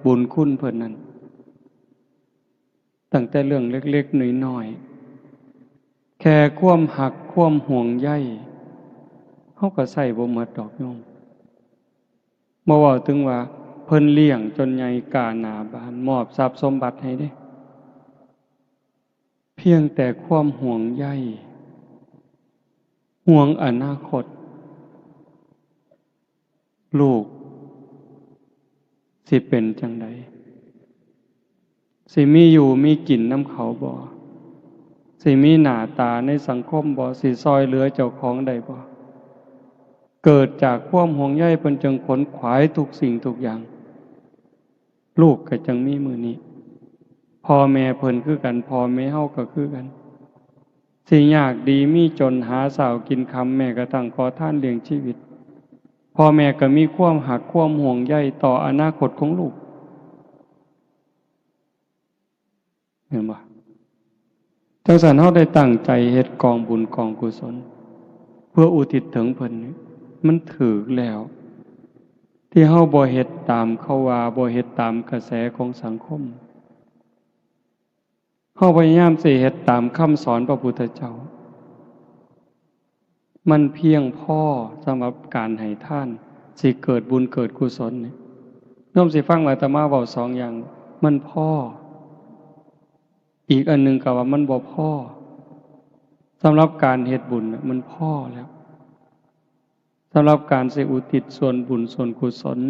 ບຸນຄຸນເພິ່ນນັ້ນ, ຕັ້ງແຕ່ເລື່ອງເລັກໆນ້ອຍໆ, ແຄ່ຄວາມຮັກຄວາມຫ່ວງໃຍ ເຮົາກໍໃຊ້ບໍ່ໝົດດອກໂຍມ. ບໍ່ເວົ້າເຖິງວ່າເພິ່ນລ້ຽງຈົນໃຫຍ່ກ້າໜ້າບານ, ມອບຊັບສົມບັດໃຫ້ເດ້. ພຽງແຕ່ຄວາມຫ່ວງໃຍ, ຫ່ວງອະນາຄົດ, ລູກຊິເປັນຈັ່ງໃດ? ຊິມີຢູ່ມີກິນນຳເຂົາບໍ່? ຊິມີໜ້າຕາໃນສັງຄົມບໍ່? ຊິຊ່ອຍເຫຼືອເຈົ້າຂອງໄດ້ບໍ່? ເກີດຈາກຄວາມຫ່ວງໃຍ ເພິ່ນຈຶ່ງຂົນຂວາຍທຸກສິ່ງທຸກຢ່າງ. ລູກກໍຈຶ່ງມີມື້ນີ້, ພໍ່ແມ່ເພິ່ນຄືກັນ, ພໍ່ແມ່ເຮົາກໍຄືກັນ. ຊິຍາກດີມີຈົນ, ຫາເຊົ້າກິນຄ່ຳ, ແມ້ກະທັ່ງຂໍທານລ້ຽງຊີວິດ, ພໍ່ແມ່ກໍມີຄວາມຮັກຄວາມຫ່ວງໃຍຕໍ່ອະນາຄົດຂອງລູກ. ເຫັນບໍ່? ຈັ່ງຊັ້ນເຮົາໄດ້ຕັ້ງໃຈເຮັດກອງບຸນກອງກຸສົນ ເພື່ອອຸທິດເຖິງເພິ່ນນີ້ ມັນຖືກແລ້ວ ທີ່ເຮົາບໍ່ເຮັດຕາມເຂົາວ່າ, ບໍ່ເຮັດຕາມກະແສຂອງສັງຄົມ. ເຮົາພະຍາຍາມຊິເຮັດຕາມຄຳສອນພະພຸດທະເຈົ້າ. ມັນພຽງພໍສຳລັບການໃຫ້ທານ, ຊິເກີດບຸນເກີດກຸສົນນີ້. ໂຍມຊິຟັງອາຕະມາເວົ້າສອງຢ່າງ, ມັນພໍ. ອີກອັນໜຶ່ງກໍວ່າມັນບໍ່ພໍ. ສຳລັບການເຮັດບຸນນະ ມັນພໍແລ້ວ. ສຳລັບການຊິອຸທິດສ່ວນບຸນສ່ວນກຸສົນ,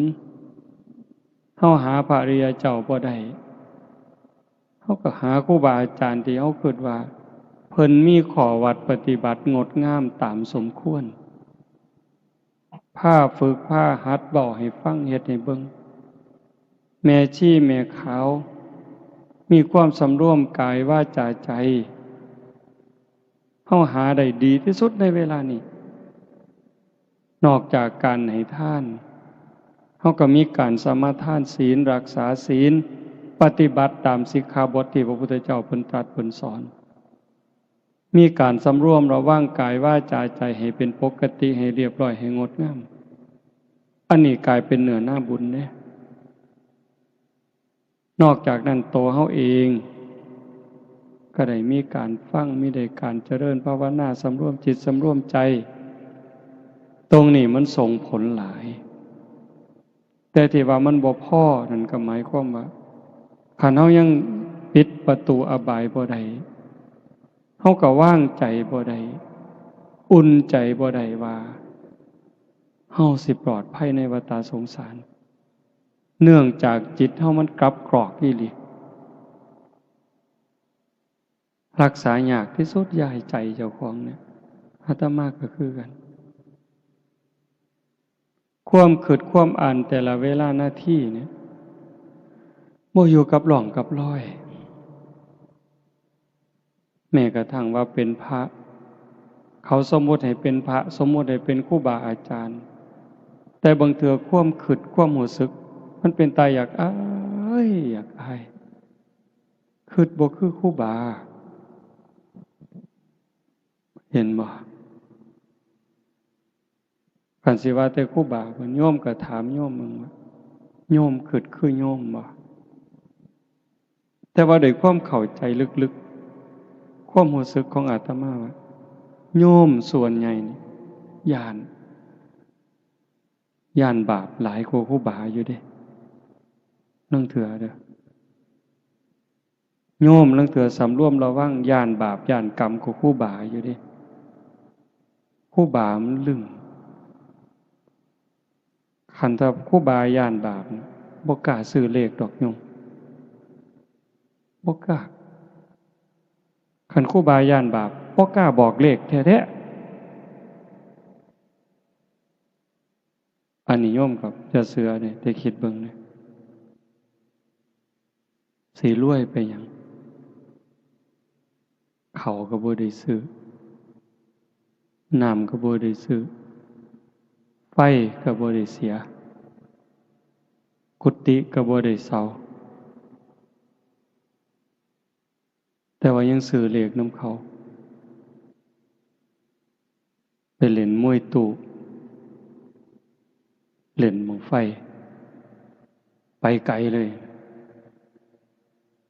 ເຮົາຫາພະອະລິຍະເຈົ້າບໍ່ໄດ້. ເຮົາກໍຫາຄູບາອາຈານທີ່ເຮົາຄິດວ່າເພິ່ນມີຂໍ້ວັດປະຕິບັດງົດງາມຕາມສົມຄວນ, ພາຝຶກພາຫັດເວົ້າໃຫ້ຟັງ, ເຮັດໃຫ້ເບິ່ງ. ແມ່ຊີແມ່ຂາວ ມີຄວາມສຳລວມກາຍວາຈາໃຈ, ເຮົາຫາໄດ້ດີທີ່ສຸດໃນເວລານີ້. ນອກຈາກການໃຫ້ທານ, ເຮົາກໍມີການສະມາທານສິນ, ຮັກສາສິນ, ປະຕິບັດຕາມສິກຂາບົດທີ່ພະພຸດທະເຈົ້າເພິ່ນຕລັດເພິ່ນສອນ. ມີການສຳລວມລະວັງກາຍວາຈາໃຈໃຫ້ເປັນປົກກະຕິ, ໃຫ້ລຽບຮ້ອຍ, ໃຫ້ງົດງາມ. ອັນນີ້ກາຍເປັນເນື້ອນາບຸນເດ້. ນອກຈາກນັ້ນ ໂຕເຮົາເອງກໍໄດ້ມີການຟັງ, ມີໄດ້ການຈະເລີນພາວະນາ, ສຳລວມຈິດສຳລວມໃຈ, ຕົງນີ້ມັນສົ່ງຜົນຫຼາຍ. ແຕ່ທີ່ວ່າມັນບໍ່ພໍນັ້ນ ກໍໝາຍຄວາມວ່າ ຄັນເຮົາຍັງປິດປະຕູອະບາຍບໍ່ໄດ້, ເຮົາກໍວາງໃຈບໍ່ໄດ້, ອຸ່ນໃຈບໍ່ໄດ້ວ່າ ເຮົາຊິປອດໄພໃນວັດຕະສົງສານ. ເນື່ອງຈາກຈິດເຮົາມັນກັບກອກອີ່ຫຼີ. ຮັກສາຍາກທີ່ສຸດ ຢ່າໃຫ້ໃຈເຈົ້າຂອງເນຍ. ອາດຕະມາກໍຄືກັນ. ຄວາມຄິດຄວາມອ່ານແຕ່ລະເວລານາທີເນຍ ບໍ່ຢູ່ກັບຮ່ອງກັບຮອຍ. ແມ້ກະທັ່ງວ່າເປັນພະ, ເຂົາສົມມຸດໃຫ້ເປັນພະ, ສົມມຸດໃຫ້ເປັນຄູບາອາຈານ, ແຕ່ບາງເທື່ອຄວາມຄິດ, ຄວາມຮູ້ສຶກ ມັນເປັນຕາຢາກອາຍ, ຢາກອາຍ, ຄິດບໍ່ຄືຄູບາ. ເຫັນບໍ່? ຄັນຊິວ່າແຕ່ຄູບາເພິ່ນ, ໂຍມກໍຖາມໂຍມເບິ່ງວ່າ ໂຍມຄິດຄືໂຍມບໍ່? ແຕ່ວ່າໂດຍຄວາມເຂົ້າໃຈລຶກໆ ຄວາມຮູ້ສຶກຂອງອາດຕະມາວ່າ ໂຍມສ່ວນໃຫຍ່ນີ້ຢ້ານ, ຢ້ານບາບຫຼາຍກວ່າຄູບາຢູ່ເດ້ ລາງເທື່ອເດີ້. ໂຍມລາງເທື່ອສຳລວມລະວັງ ຢ້ານບາບຢ້ານກຳກວ່າຄູບາຢູ່ເດ້. ຄູບາມັນລຶ້ງ. ຄັນຖ້າຄູບາຢ້ານບາບ ບໍ່ກ້າຊື້ເລກດອກໂຍມ, ບໍ່ກ້າ. ຄັນຄູບາຢ້ານບາບ ບໍ່ກ້າບອກເລກແທ້ໆ. ອັນນີ້ໂຍມກໍຢ່າເຊື່ອເດ້ ແຕ່ຄິດເບິ່ງເດ້ ຊິລວຍໄປຫຍັງ? ເຂົ້າກໍບໍ່ໄດ້ຊື້, ນ້ຳກໍບໍ່ໄດ້ຊື້, ໄຟກໍບໍ່ໄດ້ເສຍ, ກຸຕິກໍບໍ່ໄດ້ເຊົ່າ, ແຕ່ວ່າຍັງຊື້ເລກນຳເຂົາ. ໄປຫຼິ້ນມວຍຕູ້ ຫຼິ້ນບັ້ງໄຟ ໄປໄກເລີຍ.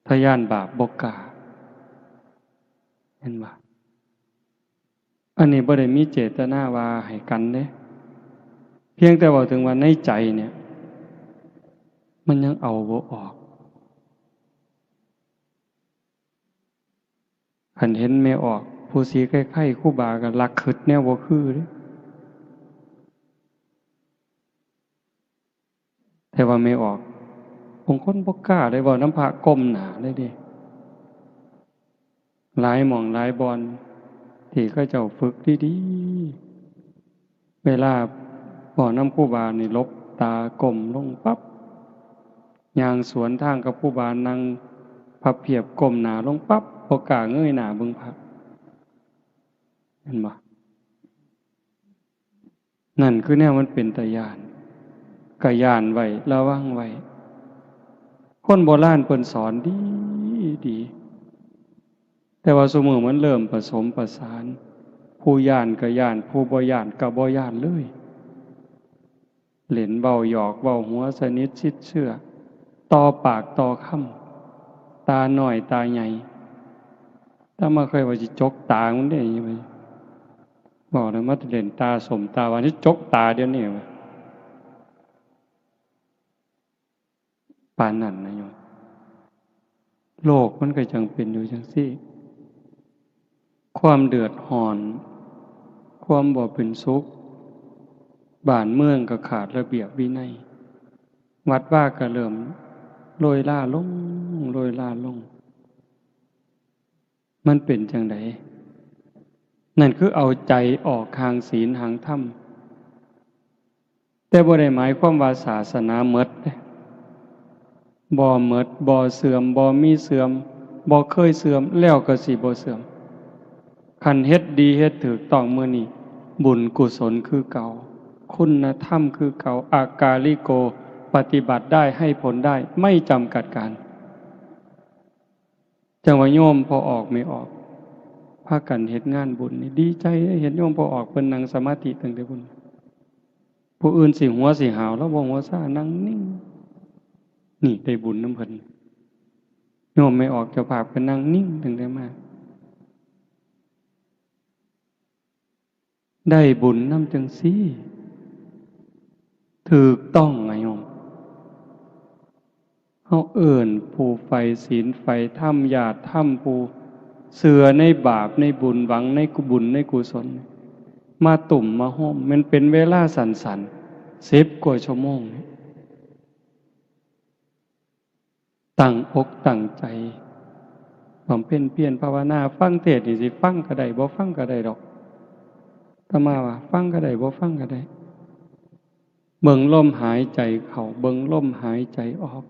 ຖ້າຢ້ານບາບບໍ່ກ້າ ເຫັນບໍ່? ອັນນີ້ບໍ່ໄດ້ມີເຈດຕະນາວ່າໃຫ້ກັນເດ້, ພຽງແຕ່ເວົ້າເຖິງວ່າໃນໃຈເນຍ ມັນຍັງເອົາບໍ່ອອກ. ຄັນເຫັນແມ່ອອກຜູ້ສີໄຄໆ ຄູບາກໍລັກຄຶດແນວບໍ່ຄືເດ້. ແຕ່ວ່າແມ່ອອກບາງຄົນບໍ່ກ້າໄດ້ເວົ້ານຳພະ ກົ້ມໜ້າເລີຍເດ້. ຫຼາຍໝ່ອງຫຼາຍບ່ອນທີ່ເຂົາເຈົ້າຝຶກດີໆ ເວລາເວົ້ານຳຄູບານີ້ ຫຼົບຕາ ກົ້ມລົງປັບ, ຍ່າງສວນທາງກັບຄູບາ ນັ່ງພັບພຽບ ກົ້ມໜ້າລົງປັບ, ບໍ່ກ້າເງີຍໜ້າເບິ່ງພະ. ເຫັນບໍ່? ນັ້ນຄືແນວມັນເປັນຕາຢ້ານ. ກະຢ້ານໄວ້ ລະວັງໄວ້. ຄົນໂບລານເພິ່ນສອນດີໆ ແຕ່ວ່າຊຸມື້ມັນເລີ່ມປະສົມປະສານ, ຜູ້ຢ້ານກໍຢ້ານ, ຜູ້ບໍ່ຢ້ານກໍບໍ່ຢ້ານເລີຍ. ຫຼິ້ນເວົ້າຫຍອກເວົ້າຫົວ ສະໜິດຊິດເຊື່ອ, ຕໍ່ປາກຕໍ່ຄຳ, ຕານ້ອຍຕາໃຫຍ່. ອາດຕະມາເຄີຍວ່າຊິຈົກຕາມັນເດ້, ເວົ້າແລ້ວມາເລ່ນຕາສົ້ມຕາຫວານ, ຊິຈົກຕາດຽວນີ້. ປານນັ້ນນະໂຍມ. ໂລກມັນກໍຈັ່ງເປັນຢູ່ຈັ່ງຊີ້. ຄວາມເດືອດຮ້ອນ, ຄວາມບໍ່ເປັນສຸກ, ບ້ານເມືອງກໍຂາດລະບຽບວິໄນ, ວັດວາກໍເລີ່ມໂລຍລາລົງ, ໂລຍລາລົງ. ມັນເປັນຈັ່ງໃດ? ນັ້ນຄືເອົາໃຈອອກຫ່າງศีນຫ່າງທຳ. ແຕ່ບໍ່ໄດ້ໝາຍຄວາມວ່າສາສະໜາໝົດເດ້, ບໍ່ໝົດ, ບໍ່ເສື່ອມ, ບໍ່ມີເສື່ອມ, ບໍ່ເຄີຍເສື່ອມ, ແລ້ວກໍຊິບໍ່ເສື່ອມ. ຄັນເຮັດດີເຮັດຖືກຕ້ອງມື້ນີ້, ບຸນກຸສົນຄືເກົ່າ, ຄຸນນະທຳຄືເກົ່າ, ອາກາລິໂກ, ປະຕິບັດໄດ້, ໃຫ້ຜົນໄດ້, ໄມ່ຈຳກັດການ. ຈັ່ງວ່າໂຍມພໍ່ອອກແມ່ອອກ ພາກັນເຮັດງານບຸນນີ້ ດີໃຈເດ້, ເຫັນໂຍມພໍ່ອອກເພິ່ນນັ່ງສະມາທິຕັ້ງແຕ່ພຸ້ນ. ຜູ້ອື່ນຊິຫົວຊິຫາວ ລາວບໍ່ຫົວຊາ, ນັ່ງນິ່ງ. ນີ້ໄດ້ບຸນນຳເພິ່ນ. ໂຍມແມ່ອອກເຈົ້າພາບກໍນັ່ງນິ່ງຕັ້ງແຕ່ມາ. ໄດ້ບຸນນຳຈັ່ງຊີ້ ຖືກຕ້ອງນະໂຍມ. ເຮົາເອີ້ນຜູ້ໃຝ່ສິນໃຝ່ທຳ, ຍາດທຳ, ຜູ້ເຊື່ອໃນບາບໃນບຸນ, ຫວັງໃນກຸ ບຸນໃນກຸສົນ ມາຕຸ້ມມາໂຮມ. ແມ່ນເປັນເວລາສັ້ນໆ ສິບກວ່າຊົ່ວໂມງນີ້ ຕັ້ງອົກຕັ້ງໃຈບຳເພັນພຽນພາວະນາ. ຟັງເທດນີ້ ຊິຟັງກໍໄດ້ ບໍ່ຟັງກໍໄດ້ດອກ. ອາດຕະມາວ່າ ຟັງກໍໄດ້ ບໍ່ຟັງກໍໄດ້. ເບິ່ງລົມຫາຍໃຈເຂົ້າ, ເບິ່ງລົມຫາຍໃຈອອກ.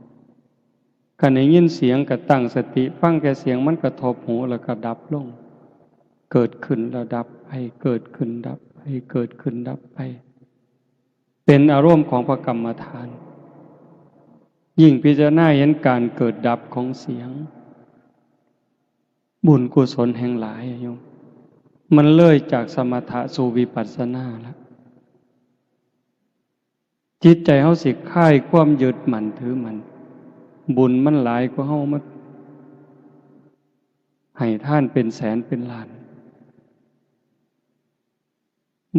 ຄັນໄດ້ຍິນສຽງກໍຕັ້ງສະຕິ ຟັງແຕ່ສຽງມັນກະທົບຫູ ແລ້ວກໍດັບລົງ, ເກີດຂຶ້ນແລ້ວດັບໄປ, ເກີດຂຶ້ນດັບໄປ, ເກີດຂຶ້ນດັບໄປ. ເປັນອາລົມຂອງພະກຳມະຖານ. ຍິ່ງພິຈາລະນາເຫັນການເກີດດັບຂອງສຽງ, ບຸນກຸສົນແຮ່ງຫຼາຍໂຍມ. ມັນເລີຍຈາກສະມະຖະສູ່ວິປັດສະນາລະ. ຈິດໃຈເຮົາຊິຄາຍຄວາມຍຶດໝັ້ນຖືໝັ້ນ, ບຸນມັນຫຼາຍກວ່າເຮົາມາໃຫ້ທານເປັນແສນເປັນລ້ານ.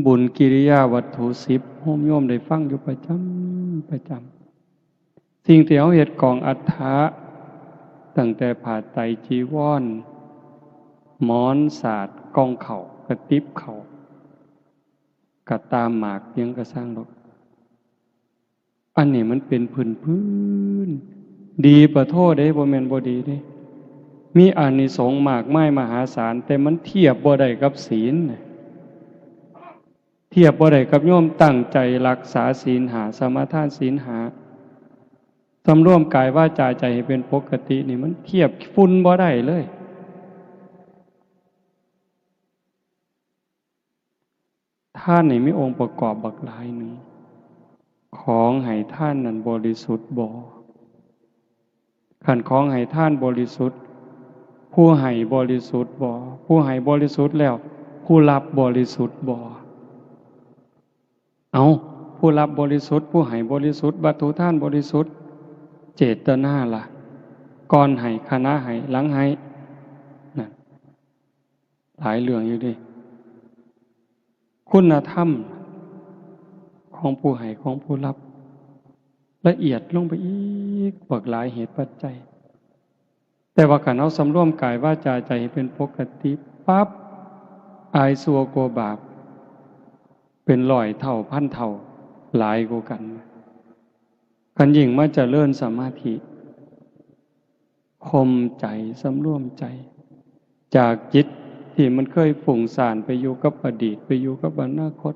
ບຸນກິລິຍາວັດຖຸສິບ ໂຍມໄດ້ຟັງຢູ່ປະຈຳ ປະຈຳ. ສິ່ງທີ່ເຮົາເຮັດ ກອງອັດຖະ ຕັ້ງແຕ່ຜ້າໄຕຈີວອນ, ໝອນ, ສາດ, ກ່ອງເຂົ້າ, ກະຕິບເຂົ້າ, ກະຕາມໝາກ ຫຍັງກະຊ່າງດອກ. ອັນນີ້ມັນເປັນພື້ນໆ ດີປະໂທເດ້, ບໍ່ແມ່ນບໍ່ດີເດ້. ມີອານິສົງມາກມາຍມະຫາສານ, ແຕ່ມັນທຽບບໍ່ໄດ້ກັບສິນ, ທຽບບໍ່ໄດ້ກັບໂຍມຕັ້ງໃຈຮັກສາສິນຫ້າ, ສະມາທານສິນຫ້າ, ສຳລວມກາຍວາຈາໃຈໃຫ້ເປັນປົກກະຕິນີ້, ມັນທຽບຝຸ່ນບໍ່ໄດ້ເລີຍ. ທານນີ້ມີອົງປະກອບບັກຫຼາຍໜຶ່ງ. ຂອງໃຫ້ທານນັ້ນບໍລິສຸດບໍ່? ຄັນຂອງໃຫ້ທານບໍລິສຸດ, ຜູ້ໃຫ້ບໍລິສຸດບໍ່? ຜູ້ໃຫ້ບໍລິສຸດແລ້ວ, ຜູ້ຮັບບໍລິສຸດບໍ່? ເອົ້າ, ຜູ້ຮັບບໍລິສຸດ, ຜູ້ໃຫ້ບໍລິສຸດ, ວັດຖຸທານບໍລິສຸດ, ເຈດຕະນາລະ? ກ່ອນໃຫ້, ຂະນະໃຫ້, ຫຼັງໃຫ້? ນັ້ນ. ຫຼາຍເລື່ອງຢູ່ເດ້. ຄຸນນະທຳຂອງຜູ້ໃຫ້, ຂອງຜູ້ຮັບ ລະອຽດລົງໄປອີກ ບັກຫຼາຍເຫດປັດໄຈ. ແຕ່ວ່າຄັນເຮົາສຳລວມກາຍວາຈາໃຈໃຫ້ເປັນປົກກະຕິປັບ, ອາຍຊົ່ວກົວບາບເປັນຮ້ອຍເທົ່າພັນເທົ່າຫຼາຍກວ່າກັນ. ຄັນຍິ່ງມາຈະເລີນສະມາທິ, ຂົ່ມໃຈ, ສຳລວມໃຈ, ຈາກຈິດທີ່ມັນເຄີຍຟຸ້ງສ້ານໄປຢູ່ກັບອະດີດ, ໄປຢູ່ກັບອະນາຄົດ,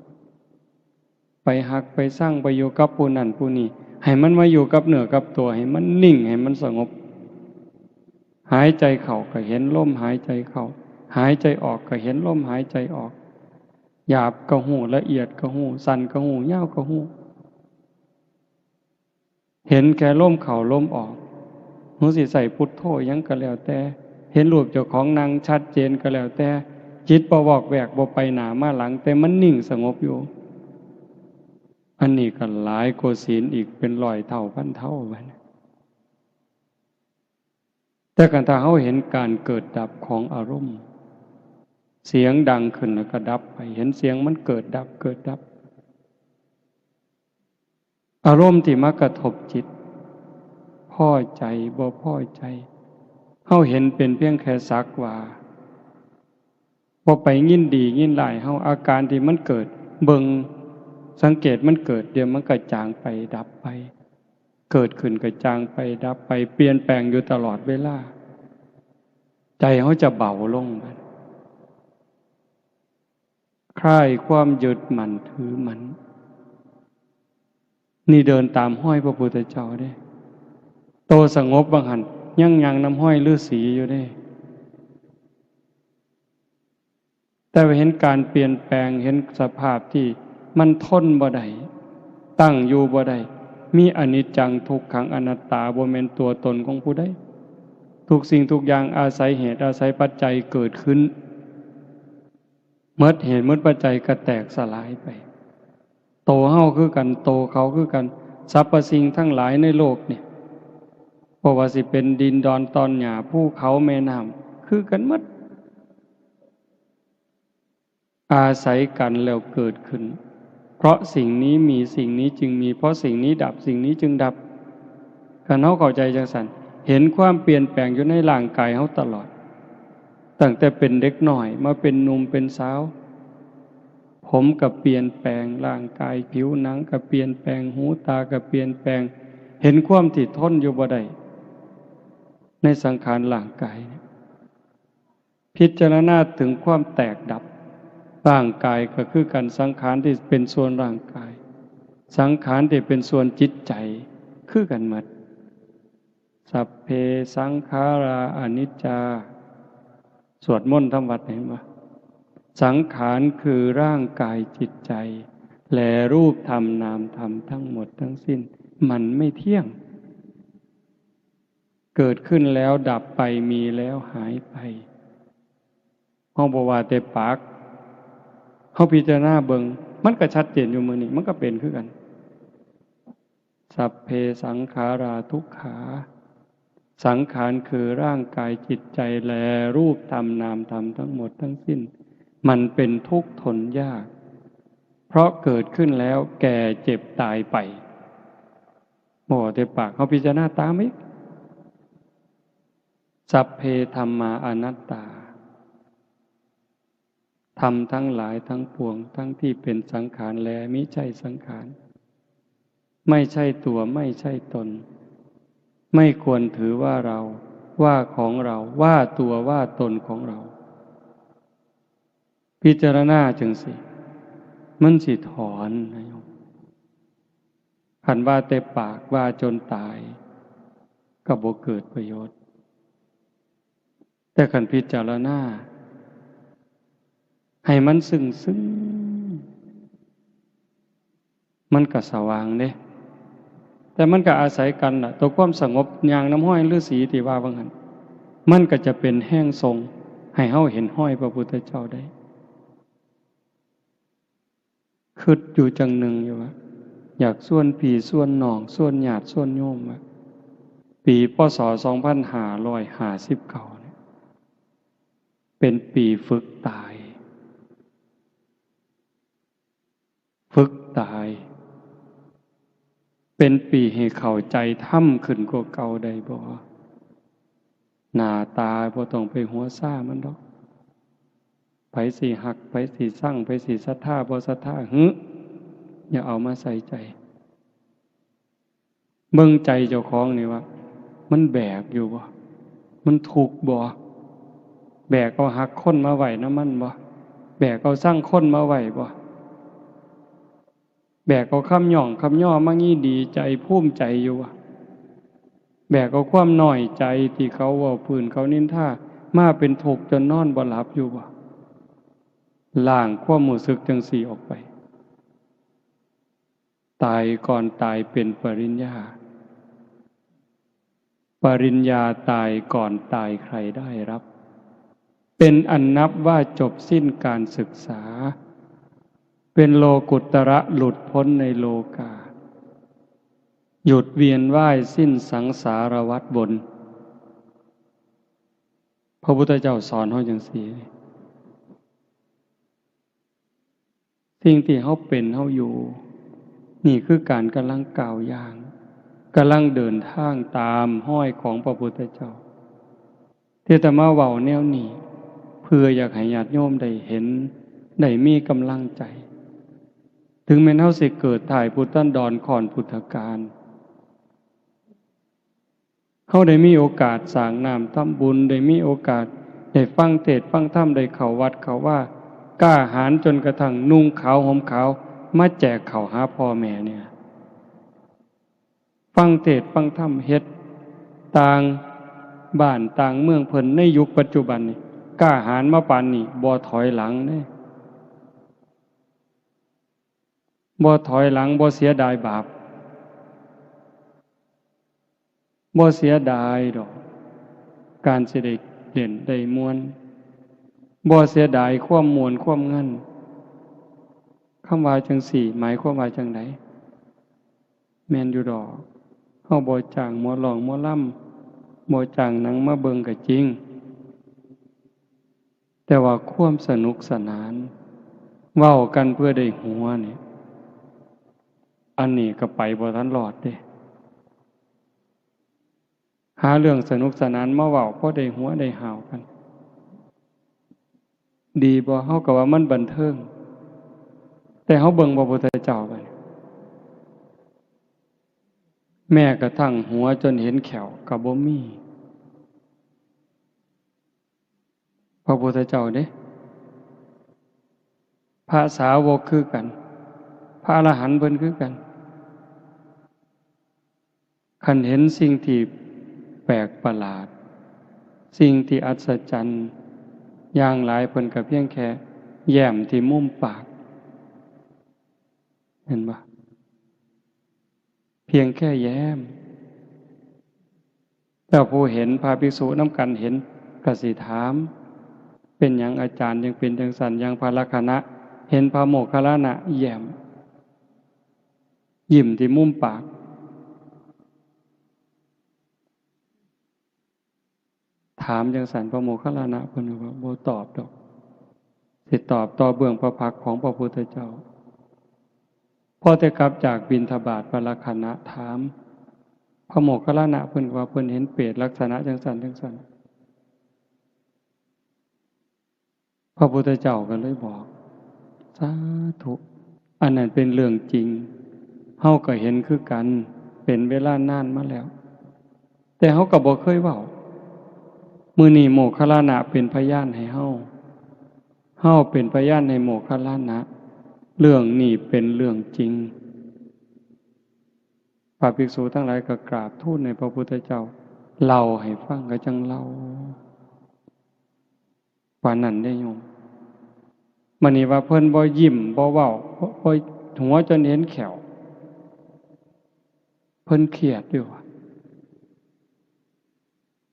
ໄປຮັກໄປຊັງ, ໄປຢູ່ກັບຜູ້ນັ້ນຜູ້ນີ້, ໃຫ້ມັນມາຢູ່ກັບເນື້ອກັບຕົວ, ໃຫ້ມັນນິ່ງ, ໃຫ້ມັນສະຫງົບ. ຫາຍໃຈເຂົ້າກໍເຫັນລົມຫາຍໃຈເຂົ້າ, ຫາຍໃຈອອກກໍເຫັນລົມຫາຍໃຈອອກ, ຫຍາບກໍຮູ້, ລະອຽດກໍຮູ້, ສັ້ນກໍຮູ້, ຍາວກໍຮູ້. ເຫັນແຄ່ລົມເຂົ້າລົມອອກ, ເຮົາຊິໃຊ້ພຸດໂທຫຍັງກໍແລ້ວແຕ່, ເຫັນຮູບເຈົ້າຂອງນັ່ງຊັດເຈນກໍແລ້ວແຕ່, ຈິດບໍ່ວອກແວກ ບໍ່ໄປໜ້າມາຫຼັງ, ແຕ່ມັນນິ່ງສະຫງົບຢູ່. ອັນນີ້ກໍຫຼາຍກວ່າສິນອີກເປັນຮ້ອຍເທົ່າພັນເທົ່າ. ແຕ່ຄັນຖ້າເຮົາເຫັນການເກີດດັບຂອງອາລົມ, ສຽງດັງຂຶ້ນແລ້ວກໍດັບໄປ, ເຫັນສຽງມັນເກີດດັບ, ເກີດດັບ. ອາລົມທີ່ມາກະທົບຈິດ, ພໍໃຈ, ບໍ່ພໍໃຈ, ເຮົາເຫັນເປັນພຽງແຄ່ສັກວ່າ, ບໍ່ໄປຍິນດີຍິນຮ້າຍເຮົາ. ອາການທີ່ມັນເກີດ, ເບິ່ງ, ສັງເກດມັນເກີດ, ດຽວມັນກໍຈາງໄປ, ດັບໄປ, ເກີດຂຶ້ນກໍຈາງໄປ, ດັບໄປ, ປ່ຽນແປງຢູ່ຕະຫຼອດເວລາ. ໃຈເຮົາຈະເບົາລົງ, ຄລາຍຄວາມຍຶດໝັ້ນຖືໝັ້ນ. ນີ້ເດີນຕາມຮອຍພະພຸດທະເຈົ້າເດ້. ໂຕສະຫງົບວ່າຫັ້ນ, ຍັງຍ່າງນຳຮອຍລືສີຢູ່ເດ້. ແຕ່ວ່າເຫັນການປ່ຽນແປງ, ເຫັນສະພາບທີ່ມັນທົນບໍ່ໄດ້, ຕັ້ງຢູ່ບໍ່ໄດ້, ມີອະນິດຈັງ, ທຸກຂັງ, ອະນັດຕາ, ບໍ່ແມ່ນຕົວຕົນຂອງຜູ້ໃດ. ທຸກສິ່ງທຸກຢ່າງອາໄສເຫດ, ອາໄສປັດໄຈເກີດຂຶ້ນ. ໝົດເຫດໝົດປັດໄຈກໍແຕກສະຫຼາຍໄປ. ໂຕເຮົາຄືກັນ, ໂຕເຂົາຄືກັນ, ສັບພະສິ່ງທັງຫຼາຍໃນໂລກນີ້, ບໍ່ວ່າຊິເປັນດິນດອນຕອນຫຍ້າ, ພູເຂົາແມ່ນ້ຳ, ຄືກັນໝົດ. ອາໄສກັນແລ້ວເກີດຂຶ້ນ. ເພາະສິ່ງນີ້ມີ, ສິ່ງນີ້ຈຶ່ງມີ, ເພາະສິ່ງນີ້ດັບ, ສິ່ງນີ້ຈຶ່ງດັບ. ຄັນເຮົາເຂົ້າໃຈຈັ່ງຊັ້ນ, ເຫັນຄວາມປ່ຽນແປງຢູ່ໃນຮ່າງກາຍເຮົາຕະຫຼອດ, ຕັ້ງແຕ່ເປັນເດັກນ້ອຍມາເປັນໜຸ່ມເປັນສາວ, ຜົມກໍປ່ຽນແປງ, ຮ່າງກາຍ, ຜິວໜັງກໍປ່ຽນແປງ, ຫູຕາກໍປ່ຽນແປງ, ເຫັນຄວາມທີ່ທົນຢູ່ບໍ່ໄດ້ໃນສັງຂານຮ່າງກາຍ. ພິຈາລະນາເຖິງຄວາມແຕກດັບ. ຮ່າງກາຍກໍຄືກັນ, ສັງຂານທີ່ເປັນສ່ວນຮ່າງກາຍ, ສັງຂານທີ່ເປັນສ່ວນຈິດໃຈ ຄືກັນໝົດ. ສັບເພສັງຂາຣາອະນິດຈາ. ສວດມົນທຳວັດເຫັນບໍ່? ສັງຂານຄືຮ່າງກາຍຈິດໃຈ ແລະ ຮູບທຳນາມທຳທັງໝົດທັງສິ້ນ ມັນໄມ່ທ່ຽງ. ເກີດຂຶ້ນແລ້ວດັບໄປ, ມີແລ້ວຫາຍໄປ. ເຮົາບໍ່ວ່າແຕ່ປາກ, ເຮົາພິຈາລະນາເບິ່ງ, ມັນກໍຊັດເຈນຢູ່ມື້ນີ້, ມັນກໍເປັນຄືກັນ. ສັບເພສັງຂາຣາທຸກຂາ. ສັງຂານຄືຮ່າງກາຍຈິດໃຈ ແລະ ຮູບທຳນາມທຳທັງໝົດທັງສິ້ນ, ມັນເປັນທຸກທົນຍາກ, ເພາະເກີດຂຶ້ນແລ້ວແກ່ເຈັບຕາຍໄປ. ບໍ່ແຕ່ປາກ, ເຮົາພິຈາລະນາຕາມອີກ. ສັບເພທຳມາອະນັດຕາ. ທຳທັງຫຼາຍທັງປວງ, ທັງທີ່ເປັນສັງຂານ ແລະ ມິໃຊ່ສັງຂານ, ໄມ່ໃຊ່ຕົວ, ໄມ່ໃຊ່ຕົນ, ໄມ່ຄວນຖືວ່າເຮົາ, ว่าของเรา ว่าตัวว่าตนของเรา พิจารณาจั่งซี้ มันสิถอนนะโยม คันว่าแต่ปากว่าจนตาย ก็บ่เกิดประโยชน์ แต่คันพิจารณาให้มันซึ้งๆ มันก็สว่างเด้ แต่มันก็อาศัยกันน่ะ ตัวความสงบย่างนำฮอยฤๅษีที่ว่าว่าหั่น มันก็จะเป็นแฮงส่งให้เฮาเห็นฮอยพระพุทธเจ้าได้ คิดอยู่จั่งหนึ่งอยู่ว่า อยากชวนพี่ชวนน้อง ชวนญาติชวนโยมว่า ปี พ.ศ. สองพันห้าร้อยห้าสิบเก้า เนี่ย เป็นปีฝึกตาย ฝึกตาย เป็นปีให้เข้าใจธรรมขึ้นกว่าเก่าได้บ่ หน้าตาบ่ต้องไปหัวซ่ามันดอก ไผสิฮัก ไผสิซัง ไผสิศรัทธา บ่ศรัทธา หึ อย่าเอามาใส่ใจ เบิ่งใจเจ้าของนี่ว่า มันแบกอยู่บ่ มันทุกข์บ่ แบกเอาฮักคนมาไว้นำมันบ่ แบกเอาซังคนมาไว้บ่ แบกเอาคำย่องคำย่อมางี้ดีใจภูมิใจอยู่บ่ แบกเอาความน้อยใจที่เขาเว้าพื้นเขานินทามาเป็นทุกข์จนนอนบ่หลับอยู่บ่ ล้างความรู้สึกจั่งซี้ออกไป ตายก่อนตายเป็นปริญญา ปริญญาตายก่อนตายใครได้รับ เป็นอันนับว่าจบสิ้นการศึกษา เป็นโลกุตระหลุดพ้นในโลกา หยุดเวียนว่ายสิ้นสังสารวัฏวน พระพุทธเจ้าสอนเฮาจั่งซี้ สิ่งที่เฮาเป็นเฮาอยู่ นี่คือการกำลังก้าวย่าง กำลังเดินทางตามฮอยของพระพุทธเจ้า ที่อาตมาเว้าแนวนี้ เพื่ออยากให้ญาติโยมได้เห็น ได้มีกำลังใจ ถึงแม้นเฮาสิเกิดท้ายพุทธันดรก่อนพุทธกาล เฮาได้มีโอกาสสร้างน้ำทำบุญ ได้มีโอกาสได้ฟังเทศน์ฟังธรรม ได้เข้าวัดเข้าวา กล้าหาญจนกระทั่งนุ่งขาวห่มขาว มาแจกข้าวหาพ่อแม่เนี่ย ฟังเทศน์ฟังธรรม เฮ็ดต่างบ้านต่างเมืองเพิ่นในยุคปัจจุบันนี่ กล้าหาญมาปานนี้ บ่ถอยหลังเด้ บ่ถอยหลัง บ่เสียดายบาป บ่เสียดายดอก การสิได้เล่นได้ม่วน บ่เสียดายความม่วนความงัน คำว่าจั่งซี้ หมายความว่าจั่งใด แม่นอยู่ดอก เฮาบ่จ้างหมอร้องหมอลำ บ่จ้างหนังมาเบิ่งก็จริง แต่ว่าความสนุกสนาน เว้ากันเพื่อได้หัวนี่ อันนี้ก็ไปบ่ทันรอดเด้ หาเรื่องสนุกสนานมาเว้า พอได้หัวได้หาวกัน ดีบ่ เฮาก็ว่ามันบันเทิง แต่เฮาเบิ่งพระพุทธเจ้าบัดนี้ แม้กระทั่งหัวจนเห็นแข้วก็บ่มี พระพุทธเจ้าเด้ พระสาวกคือกัน พระอรหันต์เพิ่นคือกัน คันเห็นสิ่งที่แปลกประหลาด สิ่งที่อัศจรรย์อย่างหลาย เพิ่นก็เพียงแค่แย้มที่มุมปาก เห็นบ่ เพียงแค่แย้ม แล้วผู้เห็น พระภิกษุนำกันเห็น ก็สิถาม เป็นหยังอาจารย์ยังเป็นจั่งซั้น อย่างพระลักขณะ เห็นพระโมคคัลลานะแย้ม ยิ้มที่มุมปาก ถามจั่งซั้น พระโมคคัลลานะเพิ่นว่าบ่ตอบดอก สิตอบต่อเบื้องพระพักตร์ของพระพุทธเจ้า พอแต่กลับจากบิณฑบาต พระลักขณะถาม พระโมคคัลลานะเพิ่นว่าเพิ่นเห็นเปรตลักษณะจั่งซั้นจั่งซั้น พระพุทธเจ้าก็เลยบอก สาธุ อันนั้นเป็นเรื่องจริง เฮาก็เห็นคือกัน เป็นเวลานานมาแล้ว แต่เฮาก็บ่เคยเว้า ມື້ນີ້ໂມກຄັນລານະເປັນພະຍານໃຫ້ເຮົາ, ເຮົາເປັນພະຍານໃຫ້ໂມກຄັນລານະ, ເລື່ອງນີ້ເປັນເລື່ອງຈິງ. ພະພິກສຸທັງຫຼາຍກໍກາບທູນໃຫ້ພະພຸດທະເຈົ້າເລົ່າໃຫ້ຟັງ, ກໍຈັ່ງເລົ່າປານນັ້ນເດ້ໂຍມ. ບັດນີ້ວ່າເພິ່ນບໍ່ຍິ້ມ ບໍ່ເວົ້າ ບໍ່ ບໍ່ຫົວຈົນເຫັນແຂ້ວ, ເພິ່ນຄຽດຢູ່ວ່າ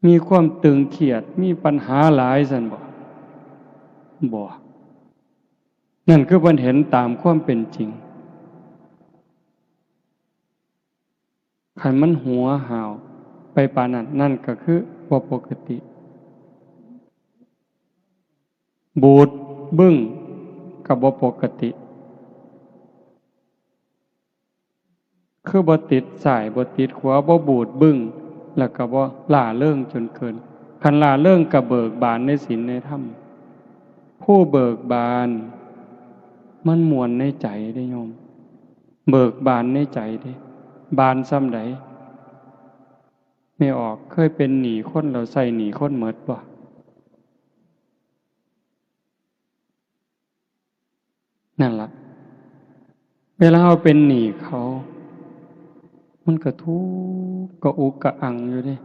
ມີຄວາມຕຶງຄຽດ, ມີບັນຫາຫຼາຍຊັ້ນບໍ? ບໍ່. ນັ້ນຄືເພິ່ນເຫັນຕາມຄວາມເປັນຈິງ. ຄັນມັນຫົວຫ້າວໄປປານນັ້ນ, ນັ້ນກໍຄືບໍ່ປົກກະຕິ. ບູດບຶ້ງກໍບໍ່ປົກກະຕິ. ຄືບໍ່ຕິດຊ້າຍ ບໍ່ຕິດຂວາ ບໍ່ບູດບຶ້ງ ແລ້ວກໍບໍ່ລ່າເລີງຈົນເກີນ. ຄັນລ່າເລີງກໍເບີກບານໃນສິນໃນທຳ. ຜູ້ເບີກບານມັນມ່ວນໃນໃຈເດ້ໂຍມ, ເບີກບານໃນໃຈເດ້. ບານສ່ຳໃດ? ແມ່ອອກ ເຄີຍເປັນໜີ້ຄົນແລ້ວໃຊ້ໜີ້ຄົນໝົດບໍ່? ນັ້ນລະ ເວລາເຮົາເປັນໜີ້ເຂົາ ມັນກະທຸກກະອຸກກະອັງຢູ່ເດ້.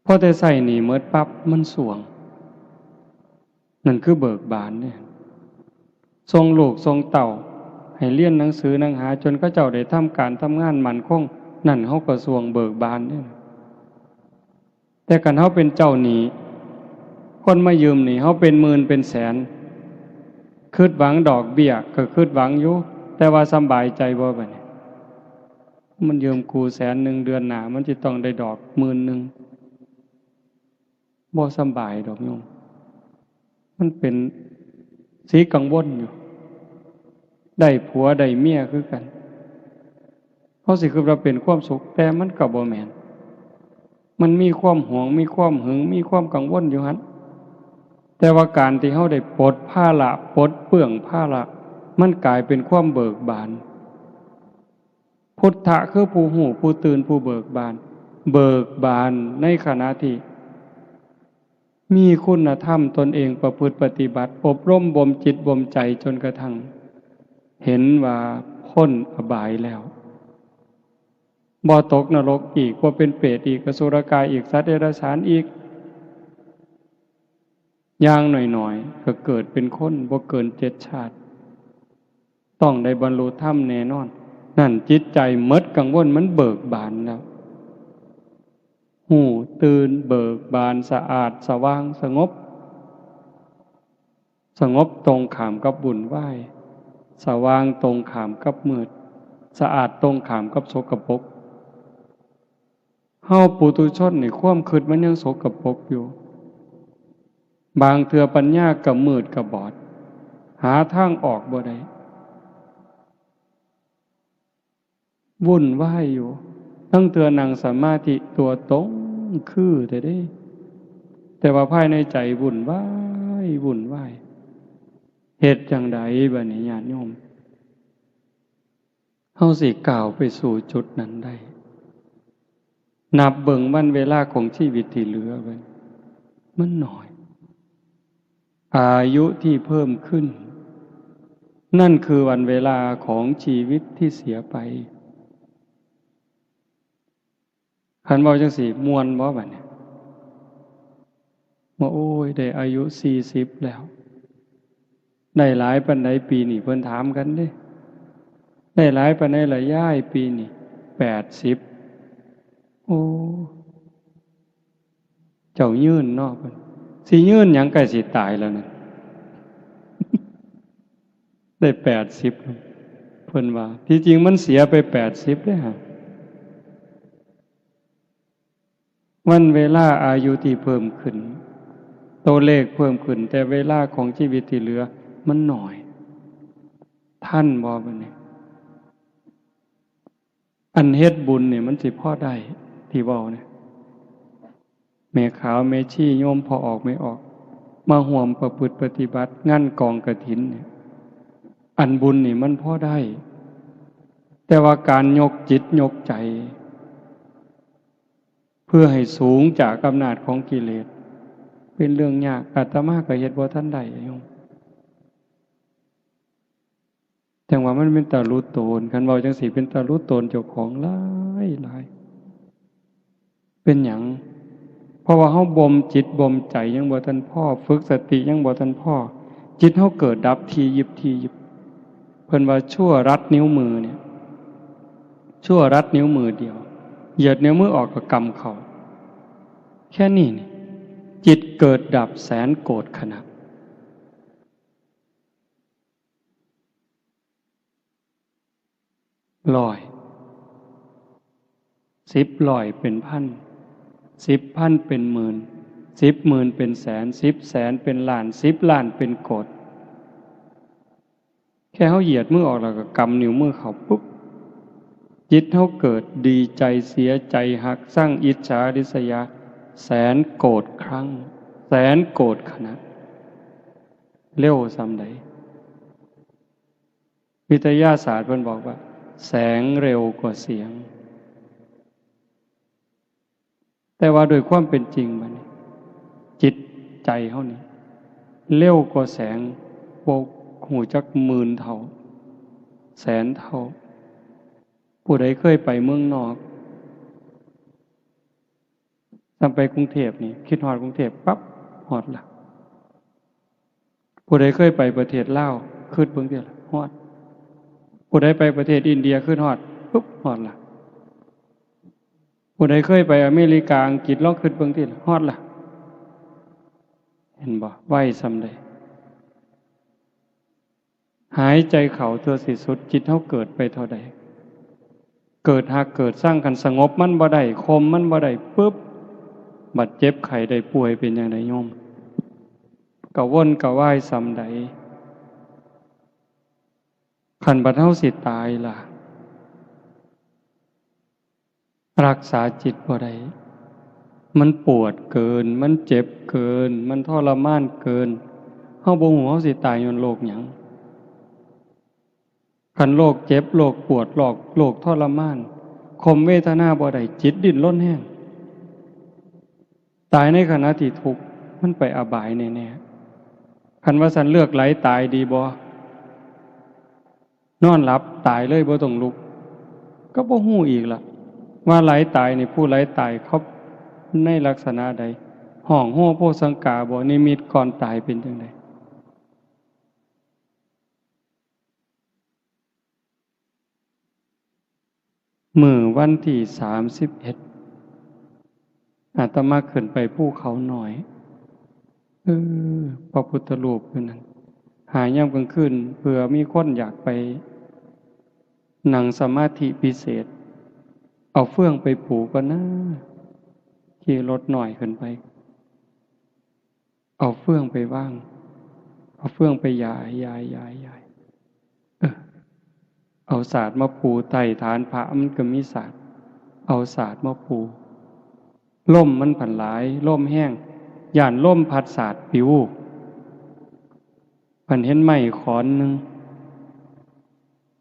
ພໍແຕ່ໃຊ້ໜີ້ໝົດປັບ ມັນສ່ວງ. ນັ້ນຄືເບີກບານເດ້. ສົ່ງລູກສົ່ງເຕົ້າໃຫ້ຮຽນໜັງສືໜັງຫາ ຈົນເຂົາເຈົ້າໄດ້ທຳການທຳງານໝັ້ນຄົງ, ນັ້ນເຮົາກໍຊ່ວງເບີກບານເດ້. ແຕ່ຄັນເຮົາເປັນເຈົ້າໜີ້, ຄົນມາຢືມໜີ້ເຮົາເປັນໝື່ນເປັນແສນ, ຄຶດຫວັງດອກເບ້ຍກໍຄຶດຫວັງຢູ່, ແຕ່ວ່າສຳບາຍໃຈບໍ່ບາດນີ້? ມັນຢືມກູແສນໜຶ່ງ, ເດືອນໜ້າມັນຊິຕ້ອງໄດ້ດອກໝື່ນໜຶ່ງ. ບໍ່ສຳບາຍດອກໂຍມ, ມັນເປັນສີກັງວົນຢູ່. ໄດ້ຜົວໄດ້ເມຍຄືກັນ, ເຮົາຊິຄິດວ່າເປັນຄວາມສຸກ, ແຕ່ມັນກໍບໍ່ແມ່ນ. ມັນມີຄວາມຫວງ, ມີຄວາມຫຶງ, ມີຄວາມກັງວົນຢູ່ຫັ້ນ. ແຕ່ວ່າການທີ່ເຮົາໄດ້ປົດພາລະ, ປົດເປື້ອງພາລະ, ມັນກາຍເປັນຄວາມເບີກບານ. ພຸດທະຄືຜູ້ຮູ້, ຜູ້ຕື່ນ, ຜູ້ເບີກບານ, ເບີກບານໃນຂະນະທີ່ມີຄຸນນະທຳຕົນເອງປະພຶດປະຕິບັດ, ອົບຮົມບົ່ມຈິດບົ່ມໃຈ ຈົນກະທັ່ງເຫັນວ່າພົ້ນອະບາຍແລ້ວ, ບໍ່ຕົກນະລົກອີກ, ບໍ່ເປັນເປດອີກ, ອະສຸລະກາຍອີກ, ສັດເດຍລະສານອີກ. ຢ່າງໜ້ອຍໆກໍເກີດເປັນຄົນບໍ່ເກີນເຈັດຊາດ, ຕ້ອງໄດ້ບັນລຸທຳແນ່ນອນ. ນັ້ນຈິດໃຈໝົດກັງວົນ, ມັນເບີກບານແລ້ວ, ຮູ້ຕື່ນ, ເບີກບານ, ສະອາດ, ສະຫວ່າງ, ສະຫງົບ. ສະຫງົບຕົງຂ້າມກັບວຸ່ນວາຍ, ສະຫວ່າງຕົງຂ້າມກັບມືດ, ສະອາດຕົງຂ້າມກັບສົກກະປົກ. ເຮົາປຸຖຸຊົນນີ້ ຄວາມຄິດມັນຍັງສົກກະປົກຢູ່, ບາງເທື່ອປັນຍາກໍມືດກະບອດ, ຫາທາງອອກບໍ່ໄດ້, ວຸ່ນວາຍຢູ່. ລາງເທື່ອນັ່ງສະມາທິຕົວຕົງຄືແທ້ເດ້, ແຕ່ວ່າພາຍໃນໃຈວຸ່ນວາຍ, ວຸ່ນວາຍ. ເຮັດຈັ່ງໃດບາດນີ້ ຍາດໂຍມ? ເຮົາຊິກ້າວໄປສູ່ຈຸດນັ້ນໄດ້? ນັບເບິ່ງວັນເວລາຂອງຊີວິດທີ່ເຫຼືອໄວ້ ມັນໜ້ອຍ. ອາຍຸທີ່ເພີ່ມຂຶ້ນ, ນັ້ນຄືວັນເວລາຂອງຊີວິດທີ່ເສຍໄປ. ຄັນເວົ້າຈັ່ງຊີ້ ມ່ວນບໍ່ບາດນີ້? ວ່າ ໂອ້ຍ ໄດ້ອາຍຸສີ່ສິບແລ້ວ, ໄດ້ຫຼາຍປານໃດປີນີ້? ເພິ່ນຖາມກັນເດ້. ໄດ້ຫຼາຍປານໃດລະຍາຍປີນີ້? ແປດສິບ. ໂອ້ ເຈົ້າຍືນເນາະ. ເພິ່ນ ຊິຍືນຫຍັງ? ໃກ້ຊິຕາຍແລ້ວນັ້ນ. ໄດ້ແປດສິບ ເພິ່ນວ່າ. ທີ່ຈິງມັນເສຍໄປແປດສິບເດ້. ວັນເວລາອາຍຸທີ່ເພີ່ມຂຶ້ນ, ໂຕເລກເພີ່ມຂຶ້ນ, ແຕ່ເວລາຂອງຊີວິດທີ່ເຫຼືອມັນໜ້ອຍ. ທັນບໍ່ບາດນີ້? ອັນເຮັດບຸນນີ້ມັນຊິພໍໄດ້ ທີ່ເວົ້ານີ້. ແມ່ຂາວ ແມ່ຊີ ໂຍມພໍ່ອອກແມ່ອອກ ມາຮ່ວມປະພຶດປະຕິບັດງານກອງກະຖິນນີ້, ອັນບຸນນີ້ມັນພໍໄດ້, ແຕ່ວ່າການຍົກຈິດຍົກໃຈ ເພື່ອໃຫ້ສູງຈາກອຳນາດຂອງກິເລດ ເປັນເລື່ອງຍາກ. ອາດຕະມາກໍເຮັດບໍ່ທັນໄດ້ໂຍມ. ຈັ່ງວ່າມັນເປັນຕາຫຼຸດໂຕນ, ຄັນເວົ້າຈັ່ງຊີ້ເປັນຕາຫຼຸດໂຕນເຈົ້າຂອງຫຼາຍໆ. ເປັນຫຍັງ? ເພາະວ່າເຮົາບົ່ມຈິດບົ່ມໃຈຍັງບໍ່ທັນພໍ, ຝຶກສະຕິຍັງບໍ່ທັນພໍ, ຈິດເຮົາເກີດດັບຖີ່ຢິບ, ຖີ່ຢິບ. ເພິ່ນວ່າຊົ່ວລັດນິ້ວມືນີ້, ຊົ່ວລັດນິ້ວມືດຽວ, ຢຽດນິ້ວມືອອກກໍກຳເຂົ້າ. ແຄ່ນີ້ນີ້, ຈິດເກີດດັບແສນໂກດຂະນະ. ຮ້ອຍ, ສິບຮ້ອຍເປັນພັນ, ສິບພັນເປັນໝື່ນ, ສິບໝື່ນເປັນແສນ, ສິບແສນເປັນລ້ານ, ສິບລ້ານເປັນໂກດ. ແຄ່ເຮົາຢຽດມືອອກແລ້ວກໍກຳນິ້ວມືເຂົ້າປຸບ, ຈິດເຮົາເກີດດີໃຈ, ເສຍໃຈ, ຮັກ, ຊັງ, ອິດສາ, ລິດສະຍາ, ແສນໂກດຄັ້ງ, ແສນໂກດຂະນະ. ເລັວສ່ຳໃດ? ວິທະຍາສາດເພິ່ນບອກວ່າ ແສງເລັວກວ່າສຽງ. ແຕ່ວ່າໂດຍຄວາມເປັນຈິງບັດນີ້ ຈິດໃຈເຮົານີ້ເລັວກວ່າແສງ ບໍ່ຮູ້ຈັກໝື່ນເທົ່າ ແສນເທົ່າ. ຜູ້ໃດເຄີຍໄປເມືອງນອກ ສ່ຳໄປກຸງເທບນີ້ ຄິດຮອດກຸງເທບປັບ ຮອດລະ. ຜູ້ໃດເຄີຍໄປປະເທດລາວ ຄິດເບິ່ງຕິລະ ຮອດ. ຜູ້ໃດໄປປະເທດອິນເດຍ ຄິດຮອດ ປຶບ ຮອດລະ. ຜູ້ໃດເຄີຍໄປອາເມລິກາ ອັງກິດ ລອງຄິດເບິ່ງຕິລະ ຮອດລະ. ເຫັນບໍ່? ໄວສ່ຳໃດ. ຫາຍໃຈເຂົ້າເທື່ອຊິສຸດ ຈິດເຮົາເກີດໄປເທົ່າໃດ ເກີດຮັກເກີດຊັງ ຄັນສະຫງົບມັນບໍ່ໄດ້ ຂົ່ມມັນບໍ່ໄດ້ປຶບ ບາດເຈັບໄຂ້ໄດ້ປ່ວຍ ເປັນຫຍັງໃດໂຍມ? ກະວົນກະວາຍສ່ຳໃດ. ຄັນບັດເຮົາຊິຕາຍລະ? ຮັກສາຈິດບໍ່ໄດ້ ມັນປວດເກີນ ມັນເຈັບເກີນ ມັນທໍລະມານເກີນ. ເຮົາບໍ່ຮູ້ເຮົາຊິຕາຍຍ້ອນໂລກຫຍັງ. ຄັນໂລກເຈັບ ໂລກປວດ ໂລກ ໂລກທໍລະມານ ຂົ່ມເວທະນາບໍ່ໄດ້ ຈິດດີ້ນລົນແຮງ. ຕາຍໃນຂະນະທີ່ທຸກ ມັນໄປອະບາຍແນ່ໆ. ຄັນວ່າຊັ້ນເລືອກໄຫຼຕາຍດີບໍ່? ນອນຫຼັບຕາຍເລີຍ ບໍ່ຕ້ອງລຸກ ກໍບໍ່ຮູ້ອີກລະ ວ່າໄຫຼຕາຍນີ້ ຜູ້ໄຫຼຕາຍເຂົາໃນລັກສະນະໃດ? ຮ້ອງໂຮໂພສັງກາບໍ່? ນິມິດກ່ອນຕາຍເປັນຈັ່ງໃດ? ມື້ວັນທີສາມສິບເອັດ ອາດຕະມາຂຶ້ນໄປພູເຂົານ້ອຍ ເອີ ພະພຸດທະຮູບຢູ່ນັ້ນ ຫາຍາມກາງຄືນ ເພື່ອມີຄົນຢາກໄປນັ່ງສະມາທິພິເສດ ເອົາເຟືອງໄປປູກ່ອນນາ. ຂີ່ລົດນ້ອຍຂຶ້ນໄປ ເອົາເຟືອງໄປວາງ ເອົາເຟືອງໄປຢາຍ ຢາຍ ຢາຍ ຢາຍ ເອີ ເອົາສາດມາປູ ໃຕ້ຖານພະມັນກໍມີສາດ ເອົາສາດມາປູ. ລົມມັນພັນຫຼາຍ ລົມແຮງ ຢ້ານລົມພັດສາດປິວ. ພັນເຫັນໄມ້ຂອນໜຶ່ງ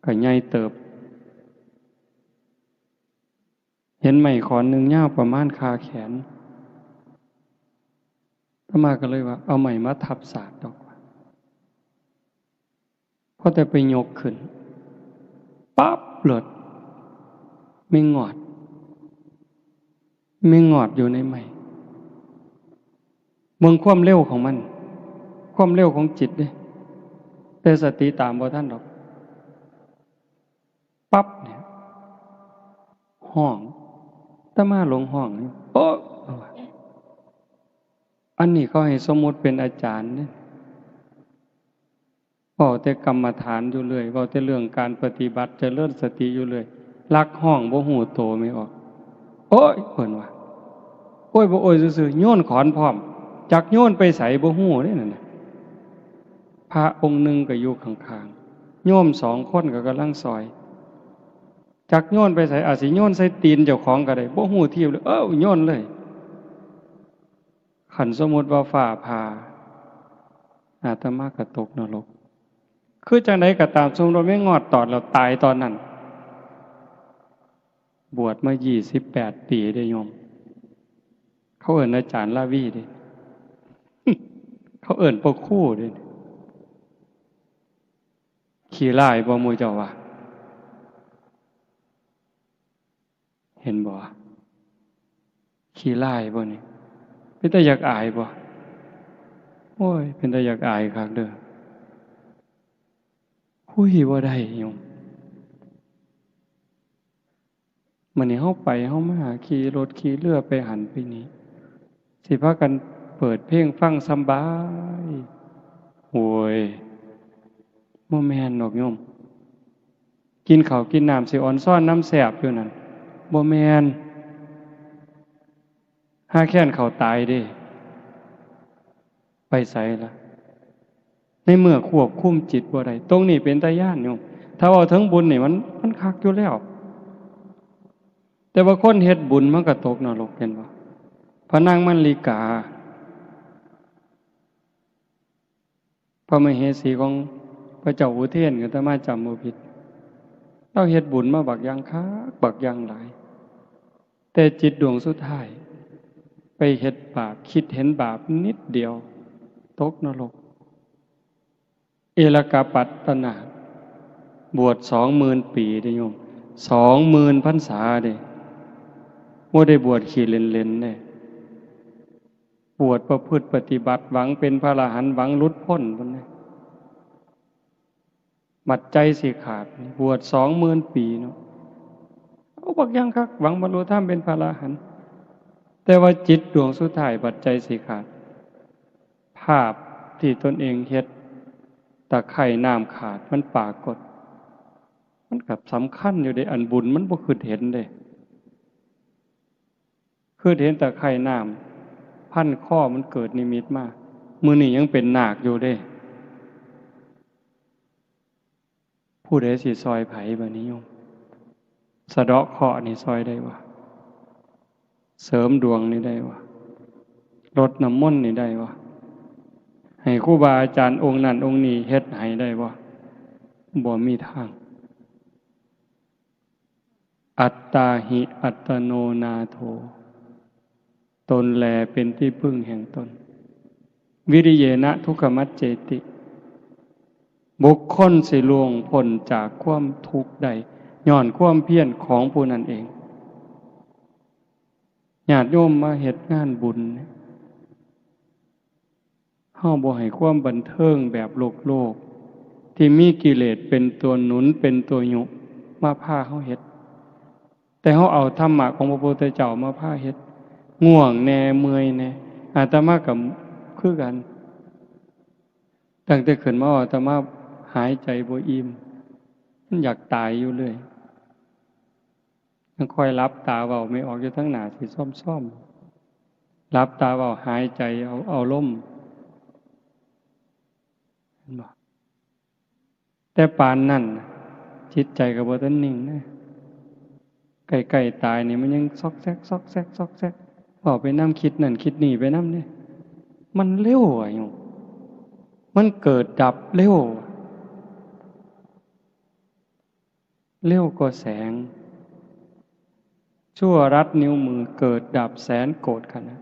ກໍໃຫຍ່ເຕີບ ເຫັນໄມ້ຂອນໜຶ່ງຍາວປະມານຂ້າແຂນ. ອາດຕະມາກໍເລີຍວ່າ ເອົາໄມ້ມາທັບສາດດອກ. ພໍແຕ່ໄປຍົກຂຶ້ນ ປັບໂລດ ແມງງອດ ແມງງອດຢູ່ໃນໄມ້. ເບິ່ງຄວາມເລັວຂອງມັນ ຄວາມເລັວຂອງຈິດເດ້ ແຕ່ສະຕິຕາມບໍ່ທັນດອກ. ປັບນີ້ ຮ້ອງ ອາດຕະມາຫຼົງຮ້ອງ ໂອ້ ເອົາວ່າ ອັນນີ້ເຂົາໃຫ້ສົມມຸດເປັນອາຈານເດ້ ເວົ້າແຕ່ກຳມະຖານຢູ່ເລື້ອຍ ເວົ້າແຕ່ເລື່ອງການປະຕິບັດຈະເລີນສະຕິຢູ່ເລື້ອຍ ລັກຮ້ອງບໍ່ຮູ້ໂຕແມ່ອອກ. ໂອ້ຍ ເພິ່ນວ່າ ໂອ້ຍ ບໍ່ໂອ້ຍຊື່ໆ ໂຍນຂອນພ້ອມ ຈັກໂຍນໄປໃສບໍ່ຮູ້ເດ້ນັ້ນນະ. ພະອົງໜຶ່ງກໍຢູ່ຂ້າງໆ ໂຍມສອງຄົນກໍກຳລັງຊ່ອຍ ຈັກໂຍນໄປໃສ ອາດຊິໂຍນໃສ່ຕີນເຈົ້າຂອງກໍໄດ້ ບໍ່ຮູ້ທີບເລີຍ ເອີ ໂຍນເລີຍ. ຄັນສົມມຸດວ່າຟ້າຜ່າ ອາດຕະມາກໍຕົກນະລົກ. ຄືຈັ່ງໃດກໍຕາມ ສົມມຸດວ່າແມງງອດຕອດແລ້ວຕາຍຕອນນັ້ນ ບວດມາຊາວແປດປີເດ້ໂຍມ ເຂົາເອີ້ນອາຈານລາວີເດ້ ເຂົາເອີ້ນພໍ່ຄູເດ້. ຂີ້ຮ້າຍບໍ່ໝູ່ເຈົ້າວ່າ? ເຫັນບໍ່? ຂີ້ຮ້າຍບໍ່ນີ້? ເປັນຕາຢາກອາຍບໍ່? ໂອ້ຍ ເປັນຕາຢາກອາຍຄັກເດີ້. ຄຸຍບໍ່ໄດ້ໂຍມ. ມື້ນີ້ເຮົາໄປເຮົາມາ ຂີ່ລົດຂີ່ເຮືອໄປຫັ້ນໄປນີ້ ຊິພາກັນເປີດເພງຟັງສຳບາຍ. ໂອ້ຍ ບໍ່ແມ່ນດອກໂຍມ. ກິນເຂົ້າກິນນ້ຳຊິອອນຊອນນຳແຊບຢູ່ນັ້ນ ບໍ່ແມ່ນ. ຫາແຄ້ນເຂົ້າຕາຍເດ້ ໄປໃສລະ? ໃນເມື່ອຄວບຄຸມຈິດບໍ່ໄດ້. ຕົງນີ້ເປັນຕາຢ້ານໂຍມ. ຖ້າເວົ້າເຖິງບຸນນີ້ ມັນ ມັນຄັກຢູ່ແລ້ວ. ແຕ່ວ່າຄົນເຮັດບຸນມັນກໍຕົກນະລົກ ເຫັນບໍ່? ພະນາງມະລິກາ ພະມະເຫສີຂອງພະເຈົ້າອຸເທນ ຄັນອາດຕະມາຈຳບໍ່ຜິດ ລາວເຮັດບຸນມາບັກຢ່າງຄັກ ບັກຢ່າງຫຼາຍ, ແຕ່ຈິດດວງສຸດທ້າຍໄປເຮັດບາບ, ຄິດເຫັນບາບນິດດຽວ ຕົກນະລົກ. ເອລະກະປັດຕະນາດ ບວດສອງໝື່ນປີເດ້ໂຍມ, ສອງໝື່ນພັນສາເດ້, ບໍ່ໄດ້ບວດຂີ້ເຫຼັນໆເດ້. ບວດປະພຶດປະຕິບັດ ຫວັງເປັນພະອະລະຫັນ ຫວັງຫຼຸດພົ້ນພຸ້ນນະ. ບັດໃຈຊິຂາດ ບວດສອງໝື່ນປີເນາະ, ເອົາບັກຢ່າງຄັກ ຫວັງບັນລຸທຳເປັນພະອະລະຫັນ, ແຕ່ວ່າຈິດດວງສຸດທ້າຍບັດໃຈຊິຂາດ, ພາບທີ່ຕົນເອງເຮັດ ຕະໄຄນ້ຳຂາດ ມັນປາກົດ, ມັນກໍສຳຄັນຢູ່ເດ້. ອັນບຸນມັນບໍ່ຄິດເຫັນເດ້. ຄືເຫັນຕະໄຄນ້ຳພັນຄໍ ມັນເກີດນິມິດມາ, ມື້ນີ້ຍັງເປັນນາກຢູ່ເດ້. ຜູ້ໃດຊິຊ່ອຍໃຜບາດນີ້ໂຍມ? ສະເດາະເຄາະນີ້ຊ່ອຍໄດ້ບໍ່? ເສີມດວງນີ້ໄດ້ບໍ່? ລົດນ້ຳມົນນີ້ໄດ້ບໍ່? ໃຫ້ຄູບາອາຈານອົງນັ້ນອົງນີ້ເຮັດໃຫ້ໄດ້ບໍ່? ບໍ່ມີທາງ. ອັດຕາຫິອັດຕະໂນນາໂຖ, ຕົນແລເປັນທີ່ເພິ່ງແຫ່ງຕົນ. ວິລິເຍນະທຸກຂະມັດເຈติ, ບຸກຄົນຊິລ່ວງພົ້ນຈາກຄວາມທຸກໄດ້ ຍ້ອນຄວາມພຽນຂອງຜູ້ນັ້ນເອງ. ຍາດໂຍມມາເຮັດງານບຸນ ເຮົາບໍ່ໃຫ້ຄວາມບັນເທີງແບບໂລກໆ ທີ່ມີກິເລດເປັນຕົວໜູນ ເປັນຕົວຍຸມາພາເຮົາເຮັດ, ແຕ່ເຮົາເອົາທຳມະຂອງພະພຸດທະເຈົ້າມາພາເຮັດ. ງ່ວງແດ່ ເມື່ອຍແດ່. ອາດຕະມາກໍຄືກັນ, ຕັ້ງແຕ່ຂຶ້ນມາ ອາດຕະມາຫາຍໃຈບໍ່ອີ່ມ, ມັນຢາກຕາຍຢູ່ເລື້ອຍ. ຍັງຄ່ອຍຫຼັບຕາເວົ້າ ແມ່ອອກຢູ່ທາງໜ້າຊິຊອມໆ ຫຼັບຕາເວົ້າ ຫາຍໃຈເອົາ ເອົາລົມ ເຫັນບໍ່? ແຕ່ປານນັ້ນ ຈິດໃຈກໍບໍ່ທັນນິ່ງເດ້. ໃກ້ໆຕາຍນີ້ ມັນຍັງຊອກແຊກ ຊອກແຊກ ຊອກແຊກ, ເວົ້າໄປນຳ ຄິດນັ້ນຄິດນີ້ໄປນຳເດ້. ມັນເລັວອະໂຍມ, ມັນເກີດດັບເລັວ. ເລັວກວ່າແສງ, ຊົ່ວລັດນິ້ວມືເກີດດັບແສນໂກດຂະນະ,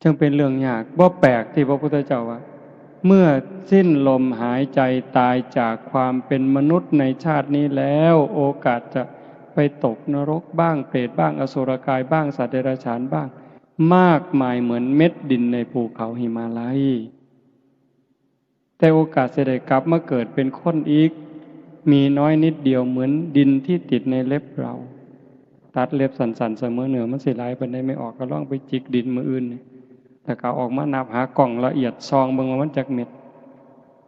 ຈຶ່ງເປັນເລື່ອງຍາກ. ບໍ່ແປກທີ່ພະພຸດທະເຈົ້າວ່າ ເມື່ອສິ້ນລົມຫາຍໃຈ ຕາຍຈາກຄວາມເປັນມະນຸດໃນຊາດນີ້ແລ້ວ, ໂອກາດຈະໄປຕົກນະລົກບ້າງ, ເປດບ້າງ, ອະສຸລະກາຍບ້າງ, ສັດເດຍລະສານບ້າງ, ມາກມາຍເໝືອນເມັດດິນໃນພູເຂົາຫິມາໄລ. ແຕ່ໂອກາດຊິໄດ້ກັບມາເກີດເປັນຄົນອີກ ມີນ້ອຍນິດດຽວ ເໝືອນດິນທີ່ຕິດໃນເລັບເຮົາ. ຕັດເລັບສັ້ນໆສະເໝີເໜືອ ມັນຊິຫຼາຍປານໃດ? ແມ່ອອກກໍລອງໄປຈິກດິນມື້ອື່ນນີ້ ແລ້ວກໍເອົາອອກມານັບ ຫາກ້ອງລະອຽດສ່ອງເບິ່ງວ່າມັນຈັກເມັດ,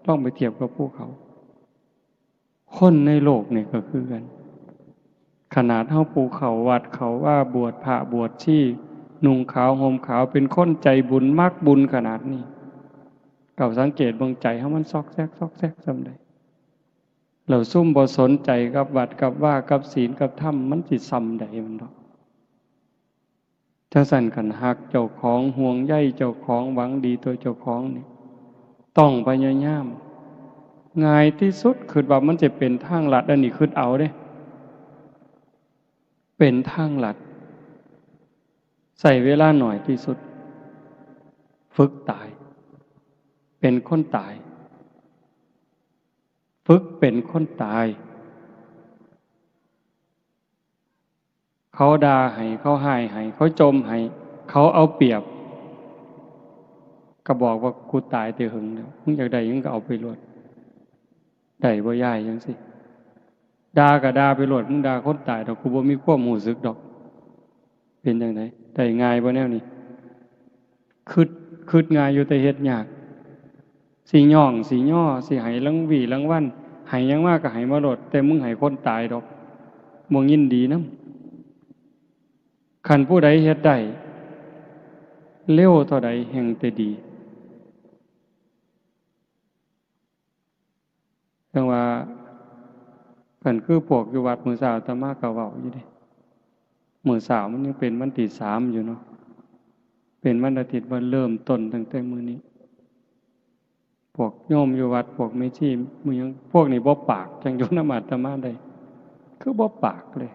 ລອງໄປທຽບກັບພູເຂົາ. ຄົນໃນໂລກນີ້ກໍຄືກັນ, ຂະໜາດເຮົາປູເຂົ້າວັດເຂົ້າວາ ບວດພະບວດຊີ ນຸ່ງຂາວຫົ່ມຂາວ ເປັນຄົນໃຈບຸນ ມັກບຸນຂະໜາດນີ້, ເຈົ້າສັງເກດເບິ່ງໃຈເຮົາມັນຊອກແຊກ ຊອກແຊກສ່ຳໃດ? ແລ້ວຊຸມບໍ່ສົນໃຈກັບວັດກັບວາ ກັບສິນກັບທຳ ມັນຊິສ່ຳໃດມັນດອກ? ຈັ່ງຊັ້ນ ຄັນຮັກເຈົ້າຂອງ ຫ່ວງໃຍເຈົ້າຂອງ ຫວັງດີຕໍ່ເຈົ້າຂອງນີ້ ຕ້ອງພະຍາຍາມ. ງ່າຍທີ່ສຸດ ຄິດວ່າມັນຈະເປັນທາງລັດ, ອັນນີ້ຄິດເອົາເດ້ ເປັນທາງລັດ. ໃຊ້ເວລາໜ້ອຍທີ່ສຸດ ຝຶກຕາຍ ເປັນຄົນຕາຍ ຝຶກເປັນຄົນຕາຍ. ເຂົາດ່າໃຫ້ ເຂົາຮ້າຍໃຫ້ ເຂົາຈົ່ມໃຫ້ ເຂົາເອົາປຽບ ກໍບອກວ່າ ກູຕາຍແຕ່ເຫິງແລ້ວ ມຶງຢາກໄດ້ຫຍັງກໍເອົາໄປໂລດ ໄດ້ບໍ່ຍາຍ ຈັ່ງຊີ້. ດ່າກໍດ່າໄປໂລດ ມຶງດ່າຄົນຕາຍດອກ ກູບໍ່ມີຄວາມຮູ້ສຶກດອກ. ເປັນຈັ່ງໃດ? ໄດ້ງ່າຍບໍ່ແນວນີ້? ຄຶດ ຄຶດງ່າຍຢູ່ ແຕ່ເຮັດຍາກ. ຊິຍ້ອງ ຊິຍໍ ຊິໃຫ້ລາງວີລາງວັນ ໃຫ້ຫຍັງມາກໍໃຫ້ມາໂລດ ແຕ່ມຶງໃຫ້ຄົນຕາຍດອກ ບໍ່ຍິນດີນຳ. ຄັນຜູ້ໃດເຮັດໄດ້ ເລັວເທົ່າໃດແຮ່ງແຕ່ດີ. ຈັ່ງວ່າ ຄັນຄືພວກຢູ່ວັດມື້ເຊົ້າ ອາດຕະມາກໍເວົ້າຢູ່ເດ້ ມື້ເຊົ້າມັນຍັງເປັນວັນທີສາມຢູ່ເນາະ ເປັນວັນອາທິດ ວ່າເລີ່ມຕົ້ນຕັ້ງແຕ່ມື້ນີ້. ພວກໂຍມຢູ່ວັດ ພວກແມ່ຊີ ໝູ່ຫຍັງ ພວກນີ້ບໍ່ປາກ ຈັ່ງຢູ່ນຳອາດຕະມາໄດ້ ຄືບໍ່ປາກເລີຍ.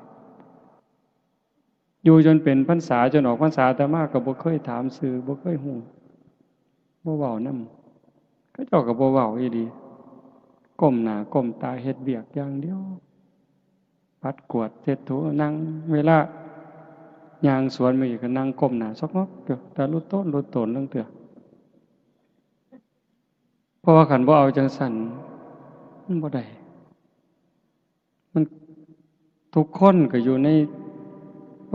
ຢູ່ຈົນເປັນພັນສາ ຈົນອອກພັນສາ ອາດຕະມາກໍບໍ່ເຄີຍຖາມຊື່ ບໍ່ເຄີຍຮູ້ ບໍ່ເວົ້ານຳ. ເຂົາເຈົ້າກໍບໍ່ເວົ້າອີ່ຫຼີ ກົ້ມໜ້າກົ້ມຕາເຮັດວຽກຢ່າງດຽວ ປັດກວາດເຊັດຖູ ນັ່ງ ເວລາຍ່າງສວນມາອີກ ກໍນັ່ງກົ້ມໜ້າຊອກງອກຢູ່ ຕາລຸດໂຕນລຸດໂຕນລາງເທື່ອ. ເພາະວ່າຄັນບໍ່ເອົາຈັ່ງຊັ້ນ ມັນບໍ່ໄດ້. ມັນ ທຸກຄົນກໍຢູ່ໃນ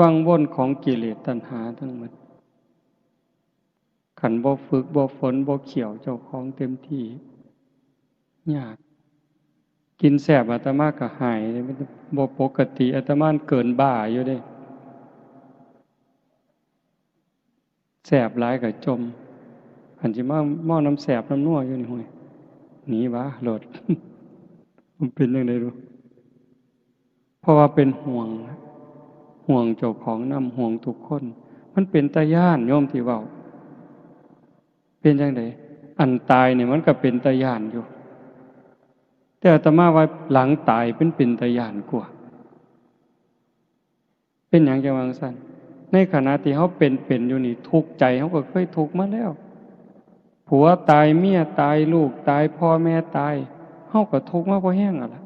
ວັງວົນຂອງກິເລດຕັນຫາທັງໝົດ. ຄັນບໍ່ຝຶກ ບໍ່ຝົນ ບໍ່ຂ້ຽວເຈົ້າຂອງເຕັມທີ່ ຍາກ. ກິນແຊບອາດຕະມາກໍຫາຍເດ້ ມັນບໍ່ປົກກະຕິ ອາດຕະມາເກີນບ້າຢູ່ເດ້. ແຊບຫຼາຍກໍຈົ່ມ ຄັນຊິມາເມົານຳແຊບນຳນົວຢູ່ນີ້ ຫ້ວຍ ໜີຫວາໂລດ. ມັນເປັນຈັ່ງໃດລູກ? ເພາະວ່າເປັນຫ່ວງ ຫ່ວງເຈົ້າຂອງນຳ ຫ່ວງທຸກຄົນ. ມັນເປັນຕາຢ້ານ ໂຍມທີ່ເວົ້າ ເປັນຈັ່ງໃດ? ອັນຕາຍນີ້ມັນກໍເປັນຕາຢ້ານຢູ່ ແຕ່ອາດຕະມາວ່າຫຼັງຕາຍມັນເປັນຕາຢ້ານກວ່າ. ເປັນຫຍັງຈັ່ງວ່າຈັ່ງຊັ້ນ? ໃນຂະນະທີ່ເຮົາເປັນເປັນຢູ່ນີ້ ທຸກໃຈເຮົາກໍເຄີຍທຸກມາແລ້ວ. ຜົວຕາຍ ເມຍຕາຍ ລູກຕາຍ ພໍ່ແມ່ຕາຍ ເຮົາກໍທຸກມາພໍແຮງແລ້ວລະ.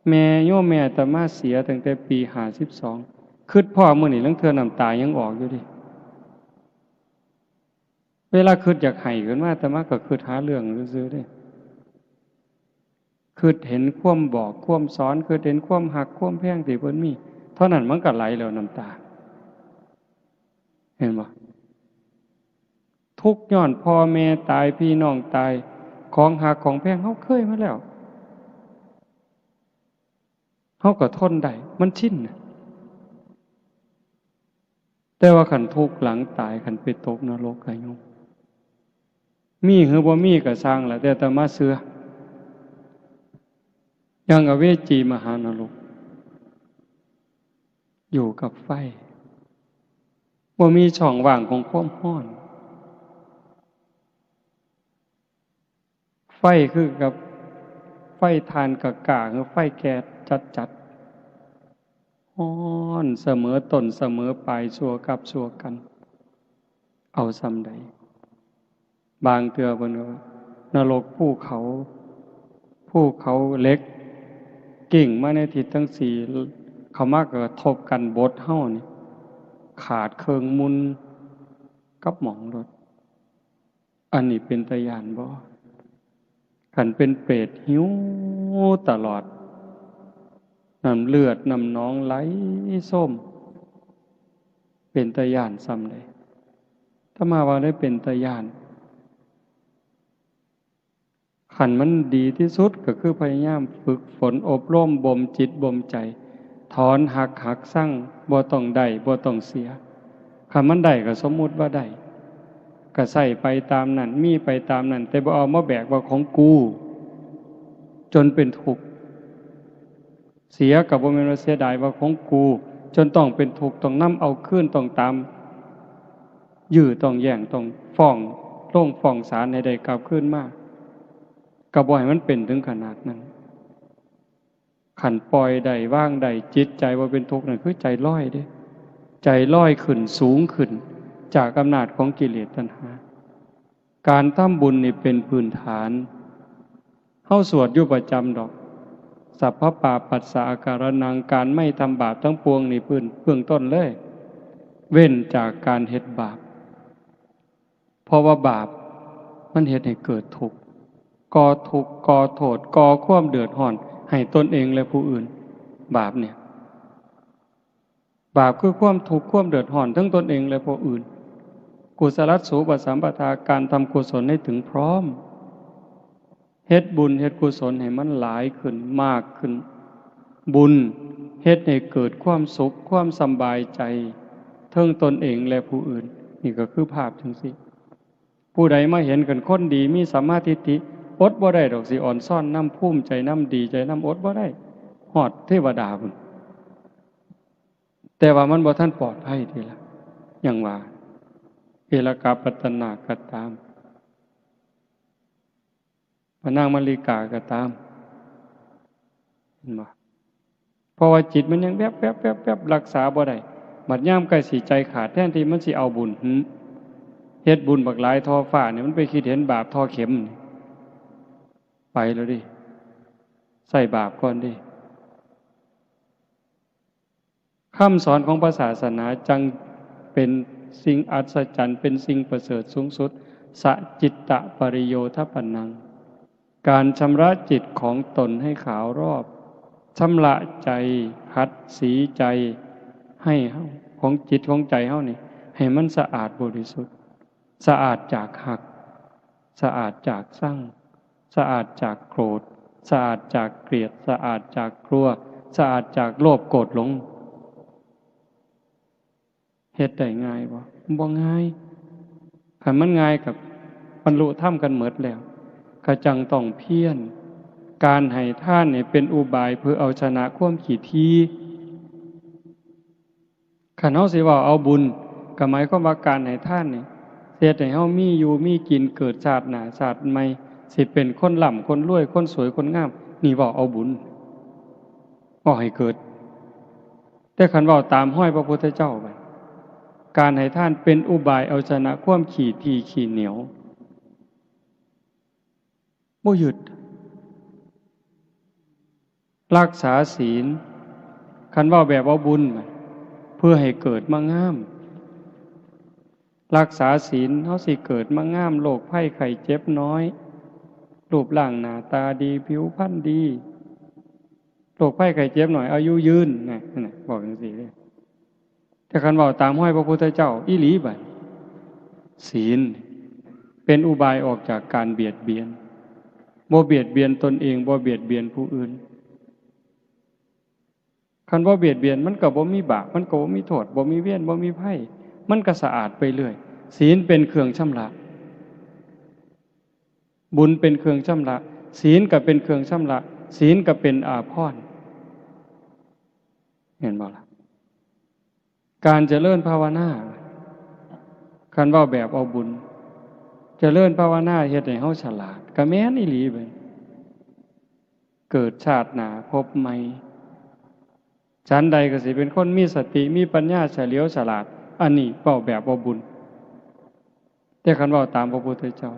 ແມ່ ໂຍມແມ່ອາດຕະມາເສຍຕັ້ງແຕ່ປີຫ້າສິບສອງ ຄຶດພໍ້ມື້ນີ້ ລາງເທື່ອນ້ຳຕາຍັງອອກຢູ່ເດ້. ເວລາຄຶດຢາກໄຫ້ຂຶ້ນມາ ອາດຕະມາກໍຄຶດຫາເລື່ອງຊື່ໆເດ້. ຄຶດເຫັນຄວາມບອກຄວາມສອນ ຄຶດເຫັນຄວາມຮັກຄວາມແພງທີ່ເພິ່ນມີ ເທົ່ານັ້ນມັນກໍໄຫຼແລ້ວນ້ຳຕາ ເຫັນບໍ່? ທຸກຍ້ອນພໍ່ແມ່ຕາຍ ພີ່ນ້ອງຕາຍ ຂອງຮັກຂອງແພງເຮົາເຄີຍມາແລ້ວ ເຮົາກໍທົນໄດ້ ມັນຊິນ. ແຕ່ວ່າຄັນທຸກຫຼັງຕາຍ ຄັນໄປຕົກນະລົກ ກະໂຍມ ມີຫຼືບໍ່ມີກະຊ່າງລະ ແຕ່ອາດຕະມາເຊື່ອ ຍັງອະເວຈີມະຫານະລົກ ຢູ່ກັບໄຟ ບໍ່ມີຊ່ອງວ່າງຂອງຄວາມຮ້ອນ. ໄຟຄືກັບໄຟຖ່ານກະກາ ຫຼືໄຟແກັສຈັດໆ ຮ້ອນສະເໝີຕົ້ນສະເໝີປາຍ ຊົ່ວກັບຊົ່ວກັນ ເອົາສ່ຳໃດ? ບາງເທື່ອເພິ່ນກໍວ່າ ນະລົກພູເຂົາ ພູເຂົາເຫຼັກ ກິ້ງມາໃນທິດທັງສີ່ ເຂົ້າມາກະທົບກັນບົດເຮົານີ້ ຂາດເຄິ່ງໝຸ່ນກັບໝອງໂລດ. ອັນນີ້ເປັນຕາຢ້ານບໍ່? ຄັນເປັນເປດຫິວຕະຫຼອດ ນ້ຳເລືອດນ້ຳໜອງໄຫຼໂຊມ ເປັນຕາຢ້ານສ່ຳໃດ? ອາດຕະມາວ່າໄດ້ເປັນຕາຢ້ານ. ຄັນມັນດີທີ່ສຸດກໍຄືພະຍາຍາມຝຶກຝົນອົບຮົມ ບົ່ມຈິດບົ່ມໃຈ ຖອນຮັກຫັກຊັງ ບໍ່ຕ້ອງໄດ້ບໍ່ຕ້ອງເສຍ. ຄັນມັນໄດ້ກໍສົມມຸດວ່າໄດ້ ກໍໃຊ້ໄປຕາມນັ້ນ ມີໄປຕາມນັ້ນ ແຕ່ບໍ່ເອົາມາແບກວ່າຂອງກູ ຈົນເປັນທຸກ. ເສຍກໍບໍ່ແມ່ນວ່າເສຍດາຍວ່າຂອງກູ ຈົນຕ້ອງເປັນທຸກ ຕ້ອງນຳເອົາຄືນ ຕ້ອງຕາມຢື້ ຕ້ອງແຍ່ງ ຕ້ອງຟ້ອງໂລງຟ້ອງສານໃຫ້ໄດ້ກັບຄືນມາ ກໍບໍ່ໃຫ້ມັນເປັນເຖິງຂະໜາດນັ້ນ. ຄັນປ່ອຍໄດ້ ວາງໄດ້ ຈິດໃຈບໍ່ເປັນທຸກ ນັ້ນຄືໃຈລອຍເດ້. ໃຈລອຍຂຶ້ນ ສູງຂຶ້ນ ຈາກອຳນາດຂອງກິເລດຕັນຫາ. ການທຳບຸນນີ້ເປັນພື້ນຖານ. ເຮົາສວດຢູ່ປະຈຳດອກ ສັບພະປາປັດສະອາກາລະນັງ ການໄມ່ທຳບາບທັງປວງນີ້ ພື້ນ ເບື້ອງຕົ້ນເລີຍ ເວັ້ນຈາກການເຮັດບາບ. ເພາະວ່າບາບມັນເຮັດໃຫ້ເກີດທຸກ, ກໍ່ທຸກ, ກໍ່ໂທດ, ກໍ່ຄວາມເດືອດຮ້ອນໃຫ້ຕົນເອງ ແລະ ຜູ້ອື່ນ. ບາບເນີ້ຍ ບາບຄືຄວາມທຸກ, ຄວາມເດືອດຮ້ອນ ທັງຕົນເອງ ແລະ ຜູ້ອື່ນ. ກຸສະລັດສູປະສຳປະທາ ການທຳກຸສົນໃຫ້ເຖິງພ້ອມ, ເຮັດບຸນເຮັດກຸສົນໃຫ້ມັນຫຼາຍຂຶ້ນ, ມາກຂຶ້ນ. ບຸນເຮັດໃຫ້ເກີດຄວາມສຸກ, ຄວາມສຳບາຍໃຈ ເທິງຕົນເອງ ແລະ ຜູ້ອື່ນ. ນີ້ກໍຄືພາບຈັ່ງຊີ້. ຜູ້ໃດມາເຫັນກັນຄົນດີ ມີສຳມາທິດຖິ ອົດບໍ່ໄດ້ດອກ ຊິອ່ອນຊອນນຳ, ພູມໃຈນຳ, ດີໃຈນຳ, ອົດບໍ່ໄດ້. ຮອດເທວະດາພຸ້ນ. ແຕ່ວ່າມັນບໍ່ທັນປອດໄພຕິລະ. ຫຍັງວ່າ ເອລະກະປັດຕະນາກໍຕາມ, ພະນາງມະລິກາກໍຕາມ, ເຫັນບໍ່? ເພາະວ່າຈິດມັນຍັງແວບໆໆໆ ລັກສາບໍ່ໄດ້. ບັດຍາມໃກ້ຊິໃຈຂາດ, ແທນທີ່ມັນຊິເອົາບຸນ, ຫຶ ເຮັດບຸນບັກຫຼາຍທໍ່ຟ້ານີ້, ມັນໄປຄິດເຫັນບາບທໍ່ເຂັມ, ໄປແລ້ວເດ້. ໃສ່ບາບກ່ອນເດ້. ຄຳສອນຂອງພະສາສະໜາຈັ່ງເປັນສິ່ງອັດສະຈັນ, ເປັນສິ່ງປະເສີດສູງສຸດ. ສະຈິດຕະປະລິໂຍທະປະນັງ, ການຊຳລະຈິດຂອງຕົນໃຫ້ຂາວລອບ, ຊຳລະໃຈ, ຂັດສີໃຈໃຫ້ເຮົາ, ຂອງຈິດຂອງໃຈເຮົານີ້ ໃຫ້ມັນສະອາດບໍລິສຸດ, ສະອາດຈາກຮັກ, ສະອາດຈາກຊັງ, ສະອາດຈາກໂກດ, ສະອາດຈາກກຽດ, ສະອາດຈາກກົວ, ສະອາດຈາກໂລບໂກດຫຼົງ. ເຮັດໄດ້ງ່າຍບໍ່? ບໍ່ງ່າຍ. ຄັນມັນງ່າຍກໍບັນລຸທຳກັນໝົດແລ້ວ, ກໍຈັ່ງຕ້ອງພຽນ. ການໃຫ້ທານນີ້ເປັນອຸບາຍເພື່ອເອົາຊະນະຄວາມຂີ້ຖີ່. ຄັນເຮົາຊິເວົ້າເອົາບຸນ, ກໍໝາຍຄວາມວ່າການໃຫ້ທານນີ້ ເຮັດໃຫ້ເຮົາມີຢູ່ມີກິນ, ເກີດຊາດໜ້າຊາດໃໝ່, ຊິເປັນຄົນລ່ຳຄົນລວຍ, ຄົນສວຍຄົນງາມ, ນີ້ເວົ້າເອົາບຸນ, ເວົ້າໃຫ້ເກີດ. ແຕ່ຄັນເວົ້າຕາມຮອຍພະພຸດທະເຈົ້າ, ການໃຫ້ທານເປັນອຸບາຍເອົາຊະນະຄວາມຂີ້ຖີ່ຂີ້ໜຽວ, ບໍ່ຍຶດ. ລັກສາສິນ, ຄັນເວົ້າແບບເວົ້າບຸນ, ເພື່ອໃຫ້ເກີດມາງາມ. ລັກສາສິນ, ເຮົາຊິເກີດມາງາມ, ໂລກໄພໄຂ້ເຈັບນ້ອຍ, ຮູບຮ່າງໜ້າຕາດີ, ຜິວພັນດີ, ໂລກໄພໄຂ້ເຈັບໜ້ອຍ, ອາຍຸຍືນ, ນະ, ນັ້ນນະ, ບອກຈັ່ງຊີ້ເດ້. ແຕ່ຄັນເວົ້າຕາມຮອຍພະພຸດທະເຈົ້າອີ່ຫຼີ, ບັດ ສີນເປັນອຸບາຍອອກຈາກການບຽດບຽນ, ບໍ່ບຽດບຽນຕົນເອງ, ບໍ່ບຽດບຽນຜູ້ອື່ນ. ຄັນບໍ່ບຽດບຽນ, ມັນກໍບໍ່ມີບາບ, ມັນກໍບໍ່ມີໂທດ, ບໍ່ມີເວນ, ບໍ່ມີໄພ, ມັນກໍສະອາດໄປເລື້ອຍ. ສີນເປັນເຄື່ອງຊຳລະ, ບຸນເປັນເຄື່ອງຊຳລະ, ສີນກໍເປັນເຄື່ອງຊຳລະ, ສີນກໍເປັນອາພອນ. ເຫັນບໍ່ລະ? ການຈະເລີນພາວະນາ, ຄັນເວົ້າແບບເອົາບຸນ, ຈະເລີນພາວະນາເຮັດໃຫ້ເຮົາສະຫຼາດ, ກໍແມ່ນອີ່ຫຼີເບິ່ງ, ເກີດຊາດໜ້າພົບໃໝ່. ສັນໃດກໍຊິເປັນຄົນມີສະຕິ, ມີປັນຍາ, ສະຫຼຽວສະຫຼາດ, ອັນນີ້ເວົ້າແບບເວົ້າບຸນ. ແຕ່ຄັນເວົ້າຕາມພະພຸດທະເຈົ້າ,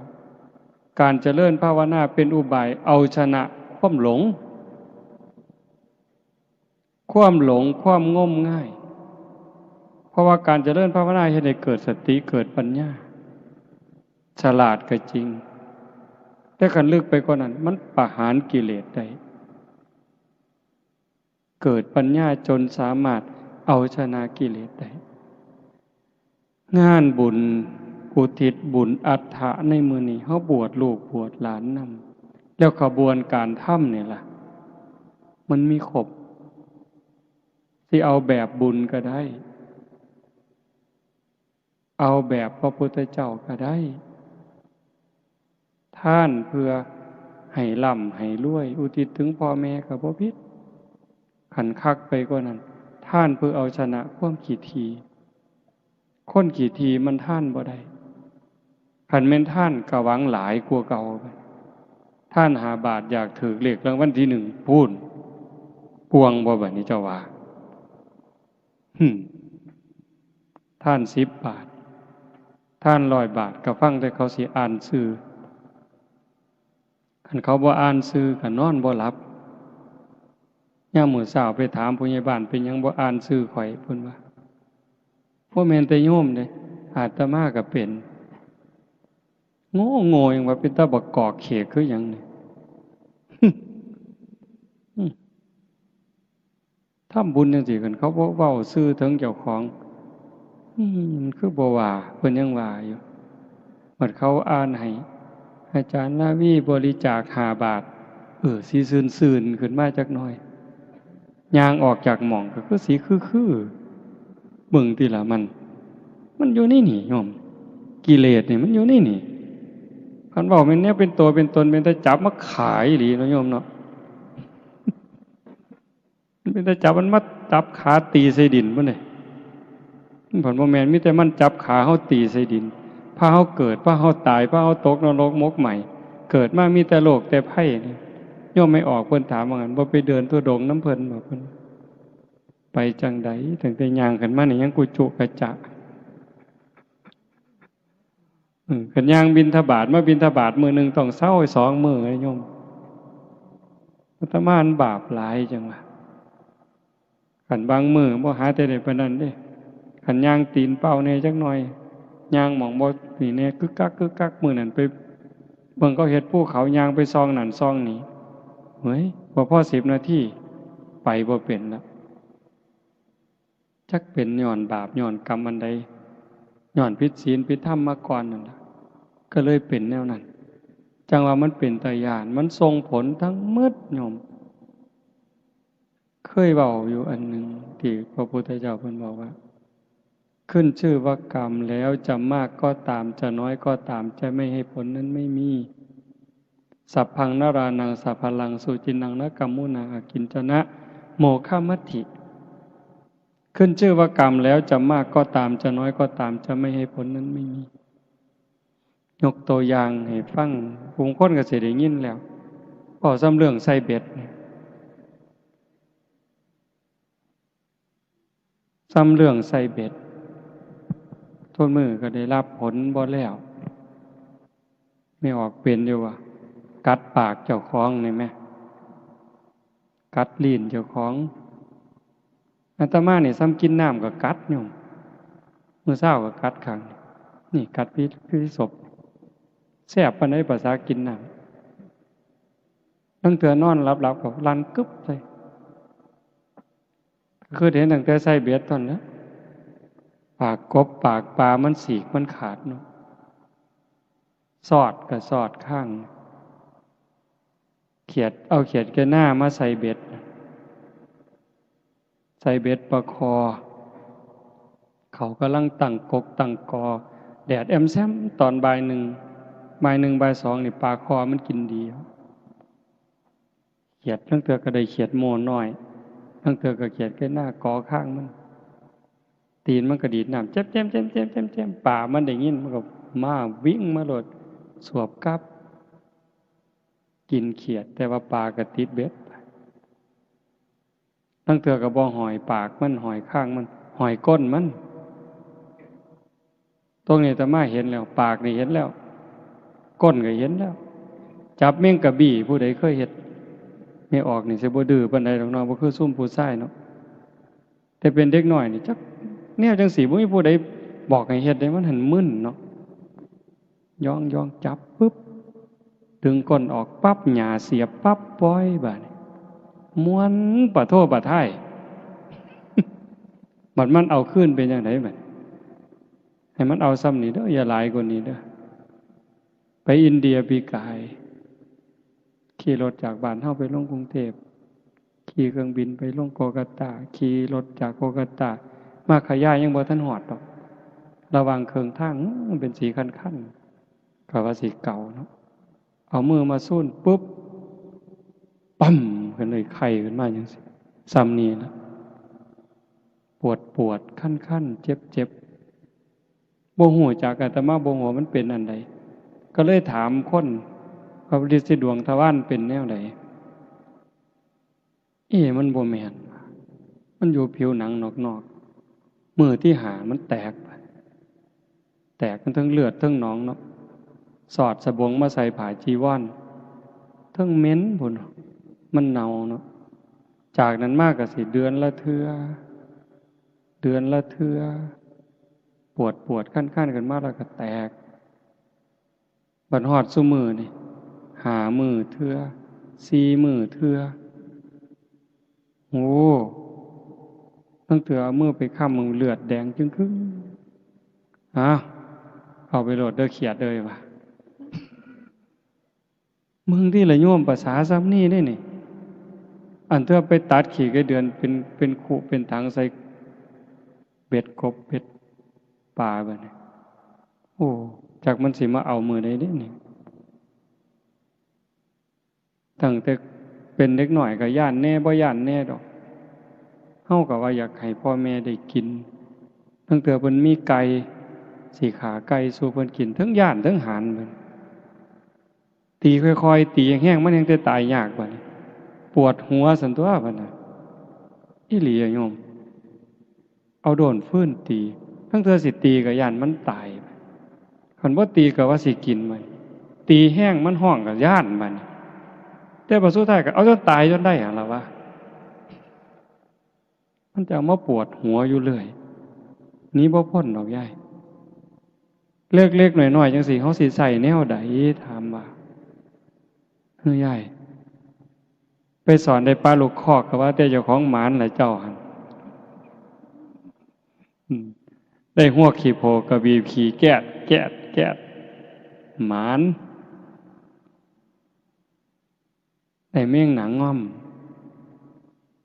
ການຈະເລີນພາວະນາເປັນອຸບາຍເອົາຊະນະຄວາມຫຼົງ. ຄວາມຫຼົງ, ຄວາມງົມງາຍ. ເພາະວ່າການຈະເລີນພາວະນາເຮັດໃຫ້ເກີດສະຕິ, ເກີດປັນຍາ, ສະຫຼາດກໍຈິງ, ແຕ່ຄັນເລິກໄປກວ່ານັ້ນ, ມັນປະຫານກິເລດໄດ້. ເກີດປັນຍາຈົນສາມາດເອົາຊະນະກິເລດໄດ້. ງານບຸນອຸທິດບຸນອັດຖະໃນມື້ນີ້, ເຮົາບວດລູກບວດຫຼານນຳ, ແລ້ວຂະບວນການທຳນີ້ລະ ມັນມີຄົບ. ຊິເອົາແບບບຸນກໍໄດ້, ເອົາແບບພະພຸດທະເຈົ້າກໍໄດ້. ທານເພື່ອໃຫ້ລ່ຳໃຫ້ລວຍ, ອຸທິດເຖິງພໍ່ແມ່ກໍບໍ່ຜິດ. ຄັນຄັກໄປກວ່ານັ້ນ, ທານເພື່ອເອົາຊະນະຄວາມຂີ້ຖີ່. ຄົນຂີ້ຖີ່ມັນທານບໍ່ໄດ້. ຄັນແມ່ນທານກໍຫວັງຫຼາຍກວ່າເກົ່າ. ທານຫ້າບາດ ຢາກຖືກເລກລາງວັນທີໜຶ່ງ ພຸ້ນ, ກວາງບໍ່ບາດນີ້ເຈົ້າວ່າ? ຫຶ. ທານສິບບາດ ທານຮ້ອຍບາດ ກໍຟັງແຕ່ເຂົາຊິອ່ານຊື່. ຄັນເຂົາບໍ່ອ່ານຊື່ກໍນອນບໍ່ຫຼັບ. ຍາມມື້ເຊົ້າໄປຖາມຜູ້ໃຫຍ່ບ້ານ ເປັນຫຍັງບໍ່ອ່ານຊື່ຂ້ອຍ? ເພິ່ນວ່າ ບໍ່ແມ່ນແຕ່ໂຍມເດ້ ອາດຕະມາກໍເປັນ. ໂງ່ໆ ຫຍັງວ່າເປັນຕາບັກກອກເຂກຄືຫຍັງນີ້. ທຳບຸນຈັ່ງຊີ້ ຄັນເຂົາບໍ່ເວົ້າຊື່ເຖິງເຈົ້າຂອງ ອືມ ຄືບໍ່ວ່າ ເພິ່ນຍັງວ່າຢູ່. ບັດເຂົາອ່ານໃຫ້ ອາຈານລາວີບໍລິຈາກຫ້າບາດ ເອີ ຊິຊື່ນໆຂຶ້ນມາຈັກໜ້ອຍ. ຍ່າງອອກຈາກໝ່ອງກໍຄືຊິຄືໆ ເບິ່ງຕິລະ ມັນ ມັນຢູ່ໃນນີ້ໂຍມ ກິເລດນີ້ມັນຢູ່ໃນນີ້. ຄັນເວົ້າແມ່ນແນວເປັນຕົວເປັນຕົນ ເປັນຕາຈັບມາຂາຍອີ່ຫຼີເນາະໂຍມເນາະ. ມັນເປັນຕາຈັບ ມັນມາຈັບຂາຕີໃສ່ດິນພຸ້ນເດ້. ມັນບໍ່ແມ່ນ ມີແຕ່ມັນຈັບຂາເຮົາຕີໃສ່ດິນ ພາເຮົາເກີດ ພາເຮົາຕາຍ ພາເຮົາຕົກນະລົກໝົກໄໝ້. ເກີດມາມີແຕ່ໂລກແຕ່ໄພນີ້. ໂຍມໄມ່ອອກເພິ່ນຖາມວ່າ ບໍ່ໄປເດີນທຸດົງນຳເພິ່ນບໍ? ເພິ່ນ ໄປຈັ່ງໃດ? ຕັ້ງແຕ່ຍ່າງຂຶ້ນມານີ້ຍັງກຸຈຸກະຈະ. ເອີ ຄັນຍ່າງບິນທະບາດ ມາບິນທະບາດມື້ໜຶ່ງຕ້ອງເຊົາສອງມື້ເດ້ໂຍມ. ອາດຕະມາມັນບາບຫຼາຍຈັ່ງວ່າ ຄັນບາງມື້ບໍ່ຫາແຕ່ໄດ້ປານນັ້ນເດ້. ຄັນຍ່າງຕີນເປົ່າແດ່ຈັກໜ້ອຍ ຍ່າງໝ່ອງບໍ່ນີ້ແດ່ ກຶກກັກ ກຶກກັກ ມື້ນັ້ນໄປເບິ່ງເຂົາເຮັດພູເຂົາ ຍ່າງໄປສ່ອງນັ້ນສ່ອງນີ້ ເຮີ້ຍ ບໍ່ພໍສິບນາທີ ໄປບໍ່ເປັນລະ. ຈັກເປັນຍ້ອນບາບຍ້ອນກຳອັນໃດ ຍ້ອນຜິດศีນຜິດທຳມາກ່ອນນັ້ນລະ ກໍເລີຍເປັນແນວນັ້ນ. ຈັ່ງວ່າມັນເປັນຕາຢ້ານ ມັນສົ່ງຜົນທັງໝົດໂຍມ. ເຄີຍເວົ້າຢູ່ອັນໜຶ່ງ ທີ່ພະພຸດທະເຈົ້າເພິ່ນບອກວ່າ ຂຶ້ນຊື່ວ່າກຳແລ້ວ ຈະມາກກໍຕາມ ຈະນ້ອຍກໍຕາມ ຈະໄມ່ໃຫ້ຜົນນັ້ນໄມ່ມີ. ສັບພັງນະຣານັງ ສັບພະລັງ ສຸຈິນນັງ ນະກັມມຸນາ ອາກິນຈະນະ ໂມຄະມັດຖິ. ຂຶ້ນຊື່ວ່າກຳແລ້ວ ຈະມາກກໍຕາມ ຈະນ້ອຍກໍຕາມ ຈະໄມ່ໃຫ້ຜົນນັ້ນໄມ່ມີ. ຍົກຕົວຢ່າງໃຫ້ຟັງ ບາງຄົນກໍຊິໄດ້ຍິນແລ້ວ ເວົ້າສ່ຳເລື່ອງໃສ່ເບັດນີ້. ສ່ຳເລື່ອງໃສ່ເບັດ ທຸກມື້ກໍໄດ້ຮັບຜົນບໍ່ແລ້ວ. ແມ່ອອກເປັນຢູ່ວ່າ ກັດປາກເຈົ້າຂອງນີ້ແມ ກັດລີ້ນເຈົ້າຂອງ. ອາດຕະມານີ້ສ່ຳກິນນ້ຳກໍກັດໂຍມ ມື້ເຊົ້າກໍກັດຄັ້ງ ນີ້ກັດພິ ພິສົບ. ແຊບປານໃດ ປາສາກິນນ້ຳ. ລາງເທື່ອນອນຫຼັບໆ ກໍລັນກຶບໃສ່ ຄືເຫັນຕັ້ງແຕ່ໃສ່ເບັດຕອນນັ້ນ ປາກກົບປາກປາມັນສີກມັນຂາດເນາະ. ສອດກໍສອດຂ້າງ ຂຽດ ເອົາຂຽດກະໜ້າມາໃສ່ເບັດ ໃສ່ເບັດປາຄໍ່ ເຂົາກຳລັງຕັ້ງກົກຕັ້ງກໍ ແດດແອມແຊມຕອນບ່າຍໜຶ່ງ ບ່າຍໜຶ່ງບ່າຍສອງນີ້ປາຄໍ່ມັນກິນດີ. ຂຽດ ລາງເທື່ອກໍໄດ້ຂຽດໂມນ້ອຍ ລາງເທື່ອກໍຂຽດໄກ່ໜ້າກໍຄາງມັນ ຕີນມັນກໍດີດນ້ຳ ແຈ້ມໆ ປາມັນໄດ້ຍິນ ມັນກໍມາ ວິ່ງມາໂລດ ສວບກັບ ກິນຂຽດ ແຕ່ວ່າປາກໍຕິດເບັດ. ລາງເທື່ອກໍບໍ່ຫ້ອຍປາກມັນ ຫ້ອຍຄາງມັນ ຫ້ອຍກົ້ນມັນ. ຕົງນີ້ອາດຕະມາເຫັນແລ້ວ ປາກນີ້ເຫັນແລ້ວ ກົ້ນກໍເຫັນແລ້ວ ຈັບແມງກະບີ້ ຜູ້ໃດເຄີຍເຮັດ ແມ່ອອກນີ້ຊິບໍ່ດື້ປານໃດດອກເນາະ ບໍ່ຄືຊຸມຜູ້ຊາຍເນາະ ແຕ່ເປັນເດັກນ້ອຍນີ້ ຈັກແນວຈັ່ງຊີ້ ບໍ່ມີຜູ້ໃດບອກໃຫ້ເຮັດເດ້ ມັນຫັ້ນມຶນເນາະ. ຍ້ອງໆ ຈັບປຶບ ດຶງກົ້ນອອກປັບ ຫຍ້າສຽບປັບ ປ່ອຍ ບາດນີ້ມ່ວນປະໂທປະທ້າຍ. ບັດມັນເອົາຄືນເປັນຈັ່ງໃດບັດ? ໃຫ້ມັນເອົາຊ່ຳນີ້ເດີ ຢ່າຫຼາຍກວ່ານີ້ເດີ. ໄປອິນເດຍປີກາຍ ຂີ່ລົດຈາກບ້ານເຮົາໄປລົງກຸງເທບ ຂີ່ເຄື່ອງບິນໄປລົງໂກກາຕາ ຂີ່ລົດຈາກໂກກາຕາ ມາຄະຍາຍັງບໍ່ທັນຮອດດອກ ລະຫວ່າງເຄິ່ງທາງ ມັນເປັນສີຄັນໆ ກໍວ່າສີເກົາເນາະ ເອົາມືມາຊູນປຶບ ປຶ້ມ ຂຶ້ນເລີຍ ໄຂ້ຂຶ້ນມາຈັ່ງຊີ້ ຊ່ຳນີ້ລະ ປວດໆ ຄັນໆ ເຈັບໆ ບໍ່ຮູ້ຈັກ ອາດຕະມາບໍ່ຮູ້ວ່າມັນເປັນອັນໃດ ກໍເລີຍຖາມຄົນວ່າ ລິດສີດວງທະວານເປັນແນວໃດ? ເອ ມັນບໍ່ແມ່ນ ມັນຢູ່ຜິວໜັງນອກໆ. ມື້ທີຫ້າມັນແຕກ ແຕກ ມັນເທິງເລືອດເທິງໜອງເນາະ ສອດສະບົງມາໃສ່ຜ້າຈີວອນ ເທິງເໝັນພຸ້ນ ມັນເນົ່າເນາະ. ຈາກນັ້ນມາກໍຊິເດືອນລະເທື່ອ ເດືອນລະເທື່ອ ປວດໆຄັນໆຂຶ້ນມາແລ້ວກໍແຕກ. ບັດຮອດຊຸມື້ນີ້ ຫ້າມື້ເທື່ອ ສີ່ມື້ເທື່ອ ໂອ້ ລາງເທື່ອເອົາມືໄປຄ້ຳ ເລືອດແດງຈຶ່ງຄຶ່ງ. ອ້າວ ເອົາໄປໂລດເດີຂຽດເອີຍວ່າ ເບິ່ງຕິລະໂຍມ ປະສາສ່ຳນີ້ເດ້ນີ້. ອັນເທື່ອໄປຕັດຂີ້ໄສ້ເດືອນເປັນ ເປັນຄຸເປັນຖັງໃສ່ເບັດກົບເບັດປາບາດນີ້ ໂອ້ ຈັກມັນຊິມາເອົາມື້ໃດເດ້ນີ້. ຕັ້ງແຕ່ເປັນເດັກນ້ອຍກໍຢ້ານແດ່ ບໍ່ຢ້ານແດ່ດອກ. ເຮົາກໍວ່າຢາກໃຫ້ພໍ່ແມ່ໄດ້ກິນ ລາງເທື່ອເພິ່ນມີໄກ່ ຊິຂ້າໄກ່ສູ່ເພິ່ນກິນ ເທິງຢ້ານເທິງຫານເພິ່ນ. ຕີຄ່ອຍໆ ຕີແຮງໆ ມັນແຮ່ງແຕ່ຕາຍຍາກບາດນີ້ ປວດຫົວຊັ້ນຕົວະບາດນັ້ນ. ອີ່ຫຼີໂຍມ ເອົາໂດນຟືນຕີ ລາງເທື່ອຊິຕີກໍຢ້ານມັນຕາຍ ຄັນບໍ່ຕີກໍວ່າຊິກິນມັນ ຕີແຮງມັນຮ້ອງກໍຢ້ານບາດນີ້. ແຕ່ບາດສຸດທ້າຍກໍເອົາຈົນຕາຍຈົນໄດ້ຫັ້ນລະວະ. ມັນຈະເອົາມາປວດຫົວຢູ່ເລື້ອຍ ໜີບໍ່ພົ້ນດອກຍາຍ. ເລັກໆນ້ອຍໆຈັ່ງຊີ້ ເຮົາຊິໃຊ້ແນວໃດ ຖາມວ່າ ເອີ ຍາຍ ໄປສອນໄດ້ປາລູກຄອກ ກໍວ່າແຕ່ເຈົ້າຂອງໝານລະເຈົ້າຫັ້ນ. ອືມ ໄດ້ຮວກຂີ້ໂພກະບີບຂີ້ແກດ ແກດ ແກດ ໝານ. ໄດ້ແມງໜາງງ່ອມ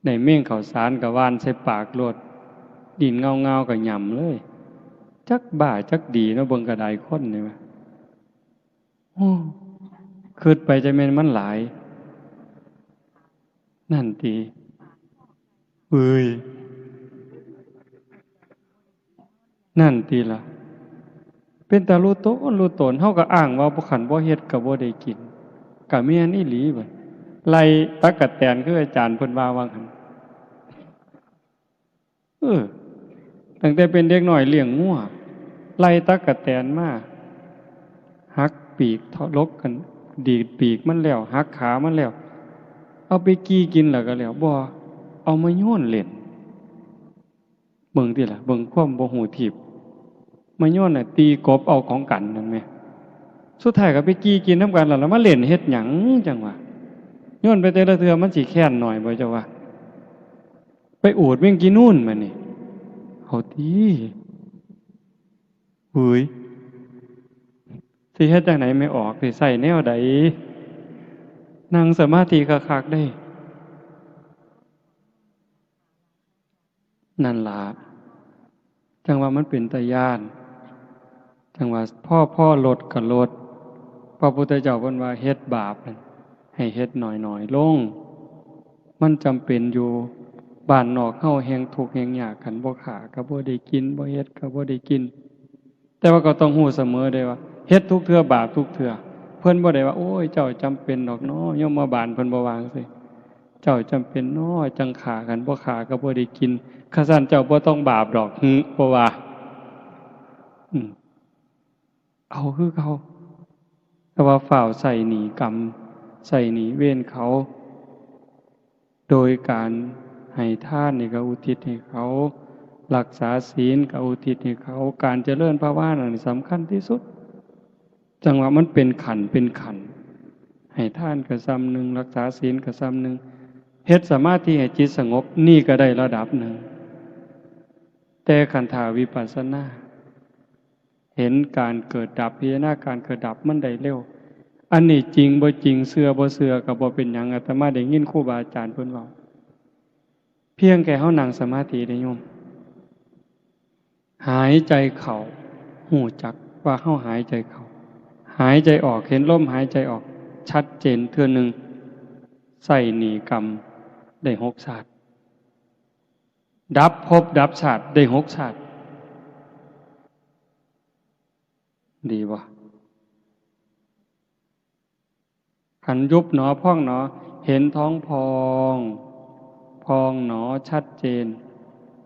ໄດ້ແມງເຂົ້າສານກະຫວ່ານໃສ່ປາກໂລດ ດິນເງົາໆກະຫຍ້ຳເລີຍ. ຈັກບ້າຈັກດີເນາະ ເບິ່ງກະດາຍຄົນນີ້ວ່າ. ໂອ້ ຄິດໄປຈະແມ່ນມັນຫຼາຍ ນັ້ນຕິ ເອີຍ ນັ້ນຕິລະ ເປັນຕາລຸຕົນລຸຕົນ. ເຮົາກະອ້າງວ່າບໍ່ ຄັນບໍ່ເຮັດກະບໍ່ໄດ້ກິນ ກະແມ່ນອີ່ຫຼີ. ບັດໄລ່ຕັກກະແຕນ ຄືອາຈານເພິ່ນວ່າວ່າຫັ້ນ ເອີ ຕັ້ງແຕ່ເປັນເດັກນ້ອຍລ້ຽງງົວ ໄລ່ຕັກກະແຕນມາ ຫັກປີກ ຖະຫຼົກກັນ ດີດປີກມັນແລ້ວ ຫັກຂາມັນແລ້ວ ເອົາໄປກີ່ກິນແລ້ວກະແລ້ວ ບໍ່ ເອົາມາໂຍນເຫຼັ້ນ. ເບິ່ງຕິລະ ເບິ່ງຄວາມບໍ່ຮູ້ທີບ ມາໂຍນນະ ຕີກົບເອົາຂອງກັນນັ້ນແມ. ສຸດທ້າຍກໍໄປກີ່ກິນນຳກັນ ແລ້ວລະມາເຫຼັ້ນເຮັດຫຍັງ ຈັ່ງວ່າ ໂຍນໄປແຕ່ລະເທື່ອ ມັນຊິແຄ້ນໜ້ອຍບໍ່ ເຈົ້າວ່າ. ໄປອູດແມງກີນູນບາດນີ້ ເອົາຕິ ເອີຍ ຊິເຮັດຈັ່ງໃດແມ່ອອກ ຊິໃຊ້ແນວໃດ ນັ່ງສະມາທິຄັກໆເດ້. ນັ້ນລະ ຈັ່ງວ່າມັນເປັນຕາຢ້ານ ຈັ່ງວ່າພໍ ພໍລົດກະລົດ. ພະພຸດທະເຈົ້າເພິ່ນວ່າເຮັດບາບນັ້ນ ໃຫ້ເຮັດໜ້ອຍໆລົງ ມັນຈຳເປັນຢູ່. ບ້ານນອກເຮົາແຮ່ງທຸກແຮ່ງຍາກ ຄັນບໍ່ຂ້າກໍບໍ່ໄດ້ກິນ ບໍ່ເຮັດກໍບໍ່ໄດ້ກິນ. ແຕ່ວ່າກໍຕ້ອງຮູ້ສະເໝີເດ້ວ່າ ເຮັດທຸກເທື່ອບາບທຸກເທື່ອ. ເພິ່ນບໍ່ໄດ້ວ່າ ໂອ້ຍ ເຈົ້າຈຳເປັນດອກເນາະ ຍົມມະບານ ເພິ່ນບໍ່ວ່າຈັ່ງຊີ້. ເຈົ້າຈຳເປັນເນາະ ຈັ່ງຂ້າ ຄັນບໍ່ຂ້າກໍບໍ່ໄດ້ກິນ. ຄັນຊັ້ນເຈົ້າບໍ່ຕ້ອງບາບດອກ ຫຶ ບໍ່ວ່າ ອືມ ເອົາຄືເກົ່າ ແຕ່ວ່າຟ້າວໃຊ້ໜີ້ກຳ ໃຊ້ໜີ້ເວນເຂົາ ໂດຍການໃຫ້ທານນີ້ກໍອຸທິດໃຫ້ເຂົາ ລັກສາສິນກໍອຸທິດໃຫ້ເຂົາ. ການຈະເລີນພາວະນານີ້ສຳຄັນທີ່ສຸດ. ຈັ່ງວ່າມັນເປັນຂັ້ນເປັນຂັ້ນ ໃຫ້ທານກໍສ່ຳໜຶ່ງ ລັກສາສິນກໍສ່ຳໜຶ່ງ ເຮັດສະມາທິໃຫ້ຈິດສະຫງົບ ນີ້ກໍໄດ້ລະດັບໜຶ່ງ. ແຕ່ຄັນຖ້າວິປັດສະນາ ເຫັນການເກີດດັບ ພິຈາລະນາການເກີດດັບ ມັນໄດ້ເລັວ. ອັນນີ້ຈິງບໍ່ຈິງ ເຊື່ອບໍ່ເຊື່ອກໍບໍ່ເປັນຫຍັງ. ອາດຕະມາໄດ້ຍິນຄູບາອາຈານເພິ່ນເວົ້າ ພຽງແຕ່ເຮົານັ່ງສະມາທິເດ້ໂຍມ ຫາຍໃຈເຂົ້າ ຮູ້ຈັກວ່າເຮົາຫາຍໃຈເຂົ້າ ຫາຍໃຈອອກ ເຫັນລົມຫາຍໃຈອອກ ຊັດເຈນເທື່ອໜຶ່ງ ໃຊ້ໜີ້ກຳໄດ້ຫົກຊາດ ດັບພົບດັບຊາດໄດ້ຫົກຊາດ ດີບໍ່? ຄັນຍຸບໜໍພອງໜໍ ເຫັນທ້ອງພອງ ພອງໜໍ ຊັດເຈນ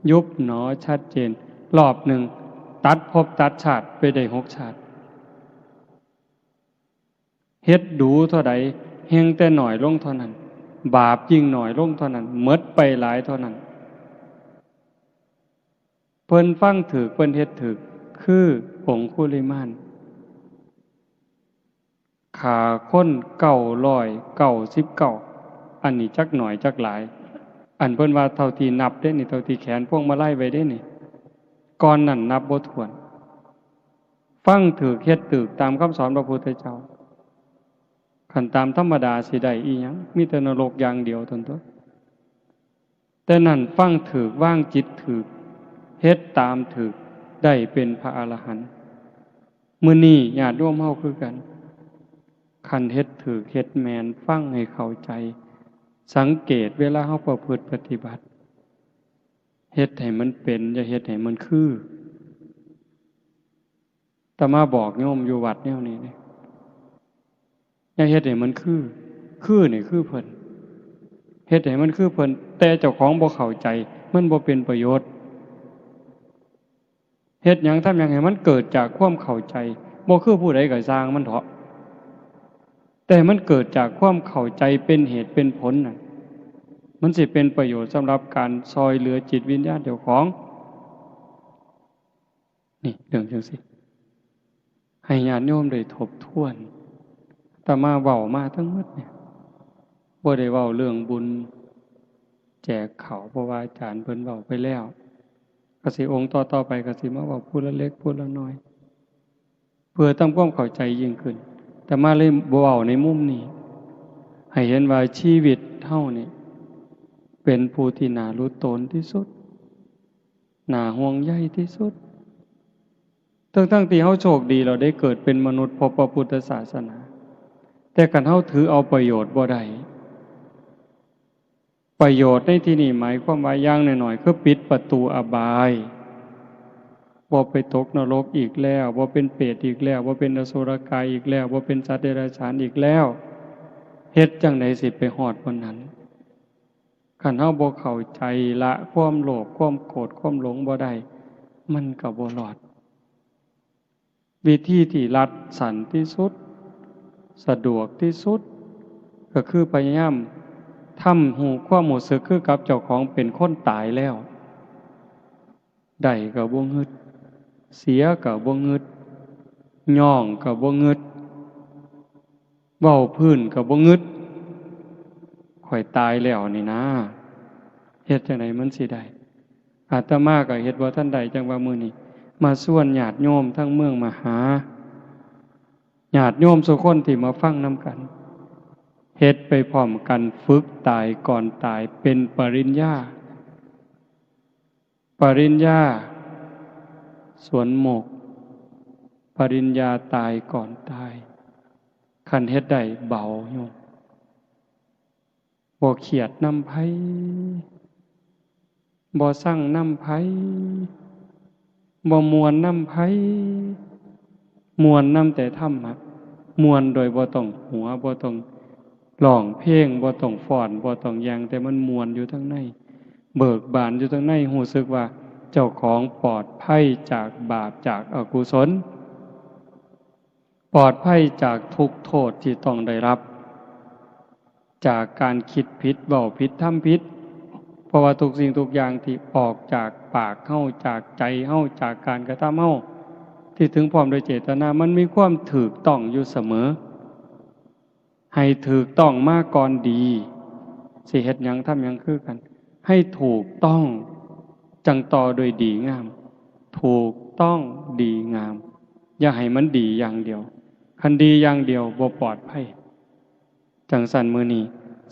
ຍຸບໜໍ ຊັດເຈນ ລອບໜຶ່ງ ຕັດພົບຕັດຊາດໄປໄດ້ຫົກຊາດ. ເຮັດດູເທົ່າໃດ ແຮ່ງແຕ່ໜ້ອຍລົງເທົ່ານັ້ນ, ບາບຍິ່ງໜ້ອຍລົງເທົ່ານັ້ນ, ໝົດໄປຫຼາຍເທົ່ານັ້ນ. ເພິ່ນຟັງຖືກ ເພິ່ນເຮັດຖືກ ຄືອົງຄຸລິມານ ຂ້າຄົນເກົ້າຮ້ອຍເກົ້າສິບເກົ້າ ອັນນີ້ຈັກໜ້ອຍຈັກຫຼາຍ ອັນເພິ່ນວ່າເທົ່າທີ່ນັບເດ້ນີ້ ເທົ່າທີ່ແຂວນພວງມາໄລໄວ້ເດ້ນີ້ ກ່ອນນັ້ນນັບບໍ່ຖ້ວນ. ຟັງຖືກເຮັດຖືກຕາມຄຳສອນພະພຸດທະເຈົ້າ ຄັນຕາມທຳມະດາຊິໄດ້ອີ່ຫຍັງ ມີແຕ່ນະລົກຢ່າງດຽວເທົ່ານັ້ນຕົວະ. ແຕ່ນັ້ນຟັງຖືກ ວາງຈິດຖືກ ເຮັດຕາມຖືກ ໄດ້ເປັນພະອະລະຫັນ. ມື້ນີ້ຍາດໂຍມເຮົາຄືກັນ ຄັນເຮັດຖືກເຮັດແມ່ນ ຟັງໃຫ້ເຂົ້າໃຈ ສັງເກດເວລາເຮົາປະພຶດປະຕິບັດ ເຮັດໃຫ້ມັນເປັນ ຢ່າເຮັດໃຫ້ມັນຄື. ອາດຕະມາບອກໂຍມຢູ່ວັດແນວນີ້ເດ້ ຢ່າເຮັດໃຫ້ມັນຄື ຄືນີ້ຄືເພິ່ນ ເຮັດໃຫ້ມັນຄືເພິ່ນ ແຕ່ເຈົ້າຂອງບໍ່ເຂົ້າໃຈ ມັນບໍ່ເປັນປະໂຫຍດ. ເຮັດຫຍັງທຳຫຍັງໃຫ້ມັນເກີດຈາກຄວາມເຂົ້າໃຈ ບໍ່ຄືຜູ້ໃດກໍຊ່າງມັນເຖາະ ແຕ່ໃຫ້ມັນເກີດຈາກຄວາມເຂົ້າໃຈເປັນເຫດເປັນຜົນນັ້ນ ມັນຊິເປັນປະໂຫຍດສຳລັບການຊ່ອຍເຫຼືອຈິດວິນຍານເຈົ້າຂອງ. ນີ້ເລື່ອງຈັ່ງຊີ້ ໃຫ້ຍາດໂຍມໄດ້ທົບທວນ. ອາດຕະມາເວົ້າມາທັງໝົດນີ້ ບໍ່ໄດ້ເວົ້າເລື່ອງບຸນແຈກເຂົ້າ ເພາະວ່າອາຈານເພິ່ນເວົ້າໄປແລ້ວ ກໍຊິອົງຕໍ່ໆໄປກໍຊິມາເວົ້າຜູ້ລະເລັກຜູ້ລະນ້ອຍ ເພື່ອທຳຄວາມເຂົ້າໃຈຍິ່ງຂຶ້ນ. ອາດຕະມາເລີຍເວົ້າໃນມຸມນີ້ ໃຫ້ເຫັນວ່າຊີວິດເຮົານີ້ເປັນຜູ້ທີ່ໜ້າຫຼຸດໂຕນທີ່ສຸດ ໜ້າຫ່ວງໃຍທີ່ສຸດ ທັງໆທີ່ເຮົາໂຊກດີ ເຮົາໄດ້ເກີດເປັນມະນຸດ ພົບພະພຸດທະສາສະໜາ ແຕ່ຄັນເຮົາຖືເອົາປະໂຫຍດບໍ່ໄດ້ ປະໂຫຍດໃນທີ່ນີ້ໝາຍຄວາມວ່າ ຢ່າງໜ້ອຍໆ ຄືປິດປະຕູອະບາຍ ບໍ່ໄປຕົກນະລົກອີກແລ້ວ ບໍ່ເປັນເປດອີກແລ້ວ ບໍ່ເປັນອະສຸລະກາຍອີກແລ້ວ ບໍ່ເປັນສັດເດຍລະສານອີກແລ້ວ. ເຮັດຈັ່ງໃດຊິໄປຮອດບ່ອນນັ້ນ? ຄັນເຮົາບໍ່ເຂົ້າໃຈ ລະຄວາມໂລບ ຄວາມໂກດ ຄວາມຫຼົງບໍ່ໄດ້ ມັນກໍບໍ່ລອດ. ວິທີທີ່ລັດສັ້ນທີ່ສຸດ ສະດວກທີ່ສຸດ ກໍຄືພະຍາຍາມທຳຮູ້ ຄວາມຮູ້ສຶກຄືກັບເຈົ້າຂອງເປັນຄົນຕາຍແລ້ວ. ໄດ້ກໍບໍ່ງຶດ ເສຍກໍບໍ່ງຶດ ຍ້ອງກໍບໍ່ງຶດ ເວົ້າພື້ນກໍບໍ່ງຶດ ຂ້ອຍຕາຍແລ້ວນີ້ນາ ເຮັດຈັ່ງໃດມັນຊິໄດ້? ອາດຕະມາກໍເຮັດບໍ່ທັນໄດ້ ຈັ່ງວ່າມື້ນີ້ມາຊວນຍາດໂຍມທັງເມືອງມະຫາ ຍາດໂຍມສູ່ຄົນທີ່ມາຟັງນຳກັນ ເຮັດໄປພ້ອມກັນ ຝຶກຕາຍກ່ອນຕາຍ ເປັນປະລິນຍາ ປະລິນຍາສວນໝົກ ປະລິນຍາຕາຍກ່ອນຕາຍ. ຄັນເຮັດໄດ້ເບົາໂຍມ ບໍ່ຄຽດນຳໃຜ ບໍ່ຊັງນຳໃຜ ບໍ່ມ່ວນນຳໃຜ ມ່ວນນຳແຕ່ທຳມະ ມ່ວນໂດຍບໍ່ຕ້ອງຫົວ ບໍ່ຕ້ອງຮ້ອງເພງ ບໍ່ຕ້ອງຟ້ອນ ບໍ່ຕ້ອງຫຍັງ ແຕ່ມັນມ່ວນຢູ່ທາງໃນ ເບີກບານຢູ່ທາງໃນ ຮູ້ສຶກວ່າເຈົ້າຂອງປອດໄພຈາກບາບ ຈາກອະກຸສົນ ປອດໄພຈາກທຸກໂທດທີ່ຕ້ອງໄດ້ຮັບ ຈາກການຄິດຜິດ ເວົ້າຜິດ ທຳຜິດ ເພາະວ່າທຸກສິ່ງທຸກຢ່າງທີ່ອອກຈາກປາກເຮົາ ຈາກໃຈເຮົາ ຈາກການກະທຳເຮົາ ທີ່ເຖິງພ້ອມດ້ວຍເຈດຕະນາ ມັນມີຄວາມຖືກຕ້ອງຢູ່ສະເໝີ. ໃຫ້ຖືກຕ້ອງມາກ່ອນດີ ຊິເຮັດຫຍັງທຳຫຍັງຄືກັນ ໃຫ້ຖືກຕ້ອງ ຈັ່ງຕໍ່ດ້ວຍດີງາມ ຖືກຕ້ອງດີງາມ ຢ່າໃຫ້ມັນດີຢ່າງດຽວ ຄັນດີຢ່າງດຽວບໍ່ປອດໄພ. ຈັ່ງຊັ້ນ ມື້ນີ້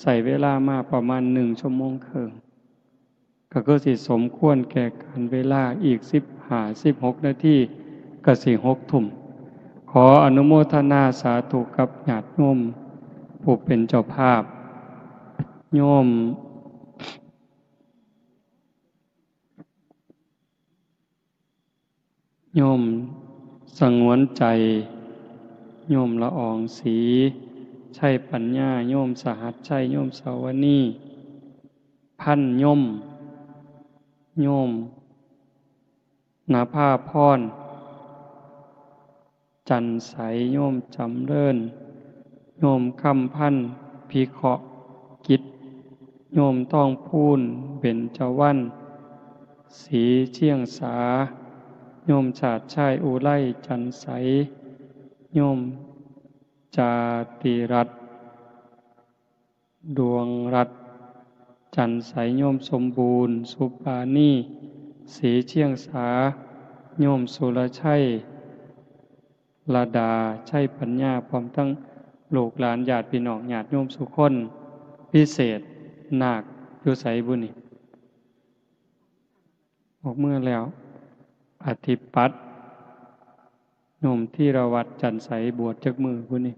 ໃຊ້ເວລາມາປະມານໜຶ່ງຊົ່ວໂມງເຄິ່ງ ກໍຄືຊິສົມຄວນແກ່ການເວລາ ອີກສິບຫ້າ ສິບຫົກນາທີກໍຊິຫົກທຸ່ມ. ຂໍອະນຸໂມທະນາສາທຸກັບຍາດໂຍມຜູ້ເປັນເຈົ້າພາບ ໂຍມ ໂຍມສະຫງວນໃຈ, ໂຍມລະອອງສີ, ໄຊປັນຍາ, ໂຍມສະຫັດໄຊ, ໂຍມສາວະນີ, ພັນຍົມ, ໂຍມ ນະພາພອນ ຈັນໄສ, ໂຍມຈຳເລີນ, ໂຍມຄຳພັນ ພິເຄາະກິດ, ໂຍມທອງພູນ ເບັນຈະວັນ ສີຊຽງສາ, ໂຍມຊາດຊາຍ ອຸໄລ ຈັນໄສ, ໂຍມຈາຕິລັດ ດວງລັດ ຈັນໄສ, ໂຍມສົມບູນ ສຸປານີ ສີຊຽງສາ, ໂຍມສຸລະໄຊ ລະດາ ໄຊປັນຍາ ພ້ອມທັງລູກຫຼານ ຍາດພີ່ນ້ອງ ຍາດໂຍມສູ່ຄົນ. ພິເສດ ນາກຢູ່ໃສບຸນີ້? ອອກເມືອແລ້ວ. ອະທິປັດ ໂຍມທີລະວັດ ຈັນໄສ ບວດຈັກມື້ພຸ້ນນີ້?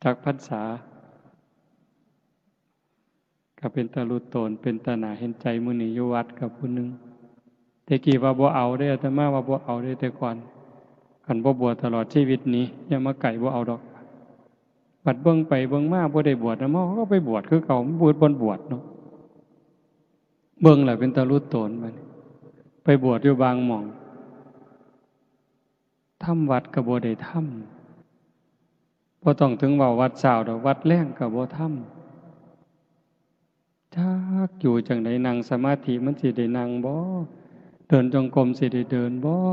ຈັກພັນສາ? ກະເປັນຕາລຸໂຕນ ເປັນຕາໜ້າເຫັນໃຈ. ມື້ນີ້ຢູ່ວັດກະຜູ້ໜຶ່ງ ແຕ່ກີ້ວ່າບໍ່ເອົາເດ້, ອາດຕະມາວ່າບໍ່ເອົາເດ້ແຕ່ກ່ອນ, ຄັນບໍ່ບວດຕະຫຼອດຊີວິດນີ້ ຢ່າມາໃກ້ ບໍ່ເອົາດອກ. ບັດເບິ່ງໄປເບິ່ງມາບໍ່ໄດ້ບວດນຳເຮົາ ເຂົາກໍໄປບວດຄືເກົ່າ, ມັນບໍ່ບວດເນາະ. ເບິ່ງແລ້ວເປັນຕາລຸໂຕນ. ບັດນີ້ໄປບວດຢູ່ບາງໝ່ອງ ທຳວັດກໍບໍ່ໄດ້ທຳ, ບໍ່ຕ້ອງເຖິງເວົ້າວັດເຊົ້າດອກ, ວັດແລງກໍບໍ່ທຳ. ຈັກຢູ່ຈັ່ງໃດ, ນັ່ງສະມາທິມັນຊິໄດ້ນັ່ງບໍ່? ເດີນຈົງກົມຊິໄດ້ເດີນບໍ່?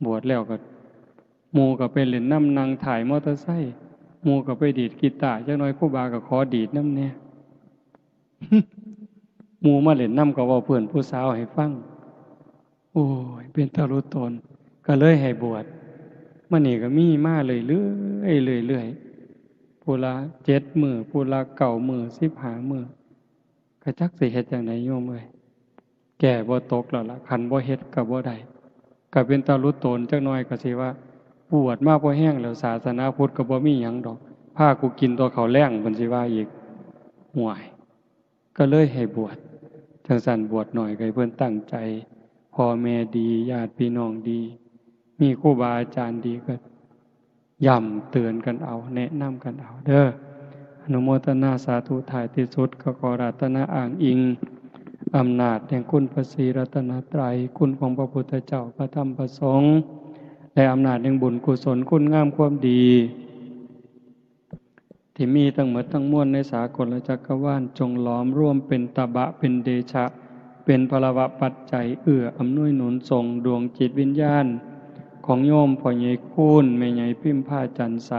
ບວດແລ້ວກໍ ໝູ່ກໍໄປຫຼິ້ນນຳ, ນັ່ງທ້າຍມໍເຕີໄຊ, ໝູ່ກໍໄປດີດກີຕາ, ຈັກໜ້ອຍຄູບາກໍຂໍດີດນຳແດ່. ໝູ່ມາຫຼິ້ນນຳກໍເວົ້າເພື່ອນຜູ້ສາວໃຫ້ຟັງ. ໂອ້ຍ ເປັນຕາລຸໂຕນ, ກໍເລີຍໃຫ້ບວດ. ມານີ້ກໍມີມາເລື້ອຍໆ ເລື້ອຍໆ ຜູ້ລະເຈັດມື້, ຜູ້ລະເກົ້າມື້, ສິບຫ້າມື້, ກໍຈັກຊິເຮັດຈັ່ງໃດໂຍມເອີຍ. ແກ້ບໍ່ຕົກແລ້ວລະ, ຄັນບໍ່ເຮັດກໍບໍ່ໄດ້. ກໍເປັນຕາລຸໂຕນຈັກໜ້ອຍ ກໍຊິວ່າ ບວດມາພໍແຮງແລ້ວ, ສາສະໜາພຸດກໍບໍ່ມີຫຍັງດອກ, ພາກູກິນແຕ່ເຂົ້າແລງ ເພິ່ນຊິວ່າອີກ. ຫ້ວຍ ກໍເລີຍໃຫ້ບວດ. ຈັ່ງຊັ້ນ ບວດໜ້ອຍກໍໃຫ້ເພິ່ນຕັ້ງໃຈ, ພໍ່ແມ່ດີ, ຍາດພີ່ນ້ອງດີ, ມີຄູບາອາຈານດີ ກໍຢ້ຳເຕືອນກັນເອົາ, ແນະນຳກັນເອົາເດີ. ອະນຸໂມທະນາສາທຸ. ທ້າຍທີ່ສຸດກໍຂໍອາລາທະນາອ້າງອີງອຳນາດແຫ່ງຄຸນພະສີລັດຕະນະໄຕ, ຄຸນຂອງພະພຸດທະເຈົ້າ, ພະທຳ, ພະສົງ ແລະ ອຳນາດແຫ່ງບຸນກຸສົນ, ຄຸນງາມຄວາມດີ ທີ່ມີທັງໝົດທັງມວນໃນສາກົນລະຈັກກະວານ ຈົ່ງຫຼອມລວມເປັນຕະບະ ເປັນເດຊະ ເປັນພະລະວະປັດໄຈ ເອື້ອອຳນວຍໜູນສົ່ງດວງຈິດວິນຍານຂອງໂຍມພໍ່ໃຫຍ່ຄູນ ແມ່ໃຫຍ່ພິມພາ ຈັນໃສ,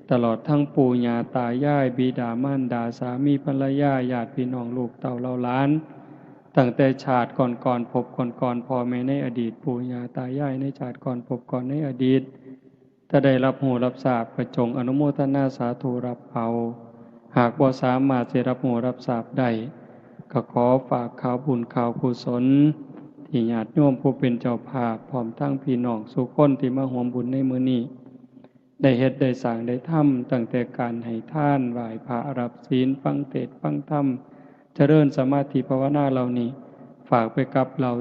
ຕະຫຼອດທັງປູ່ຍ່າຕາຍາຍ ບິດາມານດາ ສາມີພັນລະຍາ ຍາດພີ່ນ້ອງ ລູກເຕົ້າເຫຼົ່າຫຼານ ຕັ້ງແຕ່ຊາດກ່ອນໆ ພົບກ່ອນໆ ພໍ່ແມ່ໃນອະດີດ ປູ່ຍ່າຕາຍາຍໃນຊາດກ່ອນ ພົບກ່ອນໃນອະດີດ ຈະໄດ້ຮັບຮູ້ຮັບຊາບ ກໍຈົ່ງອະນຸໂມທະນາສາທຸຮັບເອົາ. ຫາກບໍ່ສາມາດຊິຮັບຮູ້ຮັບຊາບໄດ້ ກໍຂໍຝາກຂ່າວບຸນຂ່າວກຸສົນ ທີ່ຍາດໂຍມຜູ້ເປັນເຈົ້າພາບ ພ້ອມທັງພີ່ນ້ອງສູ່ຄົນທີ່ມາຮ່ວມບຸນໃນມື້ນີ້ ໄດ້ເຮັດໄດ້ສ້າງໄດ້ທຳ, ຕັ້ງແຕ່ການໃຫ້ທານ, ໄຫວ້ພະ, ຮັບສິນ, ຟັງເທດຟັງທຳ, ຈະເລີນສະມາທິພາວະນາເຫຼົ່ານີ້ ຝາກໄປກັບເຫຼົ່າ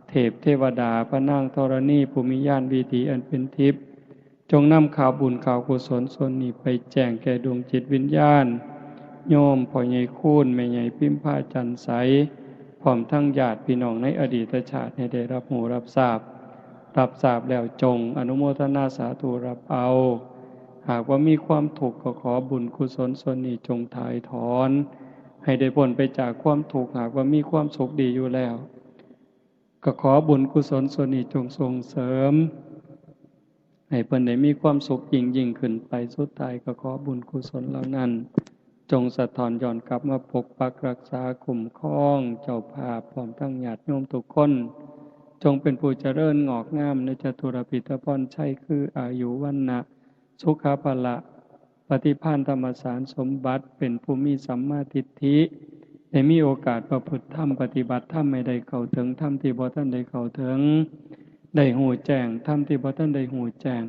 ເທບເທວະດາ, ພະນາງທໍລະນີ ຜູ້ມີຍານວິຖີອັນເປັນທິບ, ຈົ່ງນຳຂ່າວບຸນຂ່າວກຸສົນສ່ວນນີ້ໄປແຈ້ງແກ່ດວງຈິດວິນຍານໂຍມພໍ່ໃຫຍ່ຄູນ ແມ່ໃຫຍ່ພິມພາ ຈັນໃສ, ພ້ອມທັງຍາດພີ່ນ້ອງໃນອະດີດຕະຊາດໃຫ້ໄດ້ຮັບຮູ້ຮັບຊາບ. ຮັບຊາບແລ້ວຈົ່ງອະນຸໂມທະນາສາທຸຮັບເອົາ. ຫາກວ່າມີຄວາມທຸກ ກໍຂໍບຸນກຸສົນສ່ວນນີ້ຈົ່ງຖ່າຍຖອນ ໃຫ້ໄດ້ພົ້ນໄປຈາກຄວາມທຸກ. ຫາກວ່າມີຄວາມສຸກດີຢູ່ແລ້ວ ກໍຂໍບຸນກຸສົນສ່ວນນີ້ຈົ່ງສົ່ງເສີມ ໃຫ້ເພິ່ນໄດ້ມີຄວາມສຸກຍິ່ງໆຂຶ້ນໄປ. ສຸດທ້າຍກໍຂໍບຸນກຸສົນເຫຼົ່ານັ້ນ ຈົ່ງສະທ້ອນຍ້ອນກັບມາປົກປັກຮັກສາຄຸ້ມຄອງເຈົ້າພາບ ພ້ອມທັງຍາດໂຍມທຸກຄົນ, ຈົ່ງເປັນຜູ້ຈະເລີນງອກງາມໃນຈະຕຸລະພິດຕະພອນໄຊ ຄືອາຍຸ ວັນນະ ສຸຂະ ພະລະ ປະຕິພານ ທຳມະສານສົມບັດ, ເປັນຜູ້ມີສຳມາທິດຖິ, ໄດ້ມີໂອກາດປະພຶດທຳ, ປະຕິບັດທຳໃຫ້ໄດ້ເຂົ້າເຖິງທຳທີ່ບໍ່ທັນໄດ້ເຂົ້າເຖິງ, ໄດ້ຮູ້ແຈ້ງທຳທີ່ບໍ່ທັນໄດ້ຮູ້ແຈ້ງ,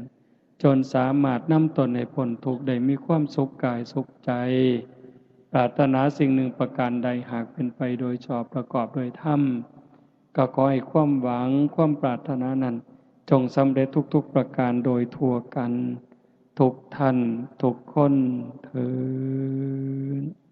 ຈົນສາມາດນຳຕົນໃຫ້ພົ້ນທຸກ, ໄດ້ມີຄວາມສຸກກາຍສຸກໃຈ. ປາດຖະໜາສິ່ງໜຶ່ງປະການໃດ, ຫາກເປັນໄປໂດຍຊອບປະກອບດ້ວຍທຳ, ກໍຂໍໃຫ້ຄວາມຫວັງ, ຄວາມປາດຖະໜານັ້ນ ຈົ່ງສຳເລັດທຸກໆປະການໂດຍທົ່ວກັນ ທຸກທ່ານທຸກຄົນເທີ້ນ.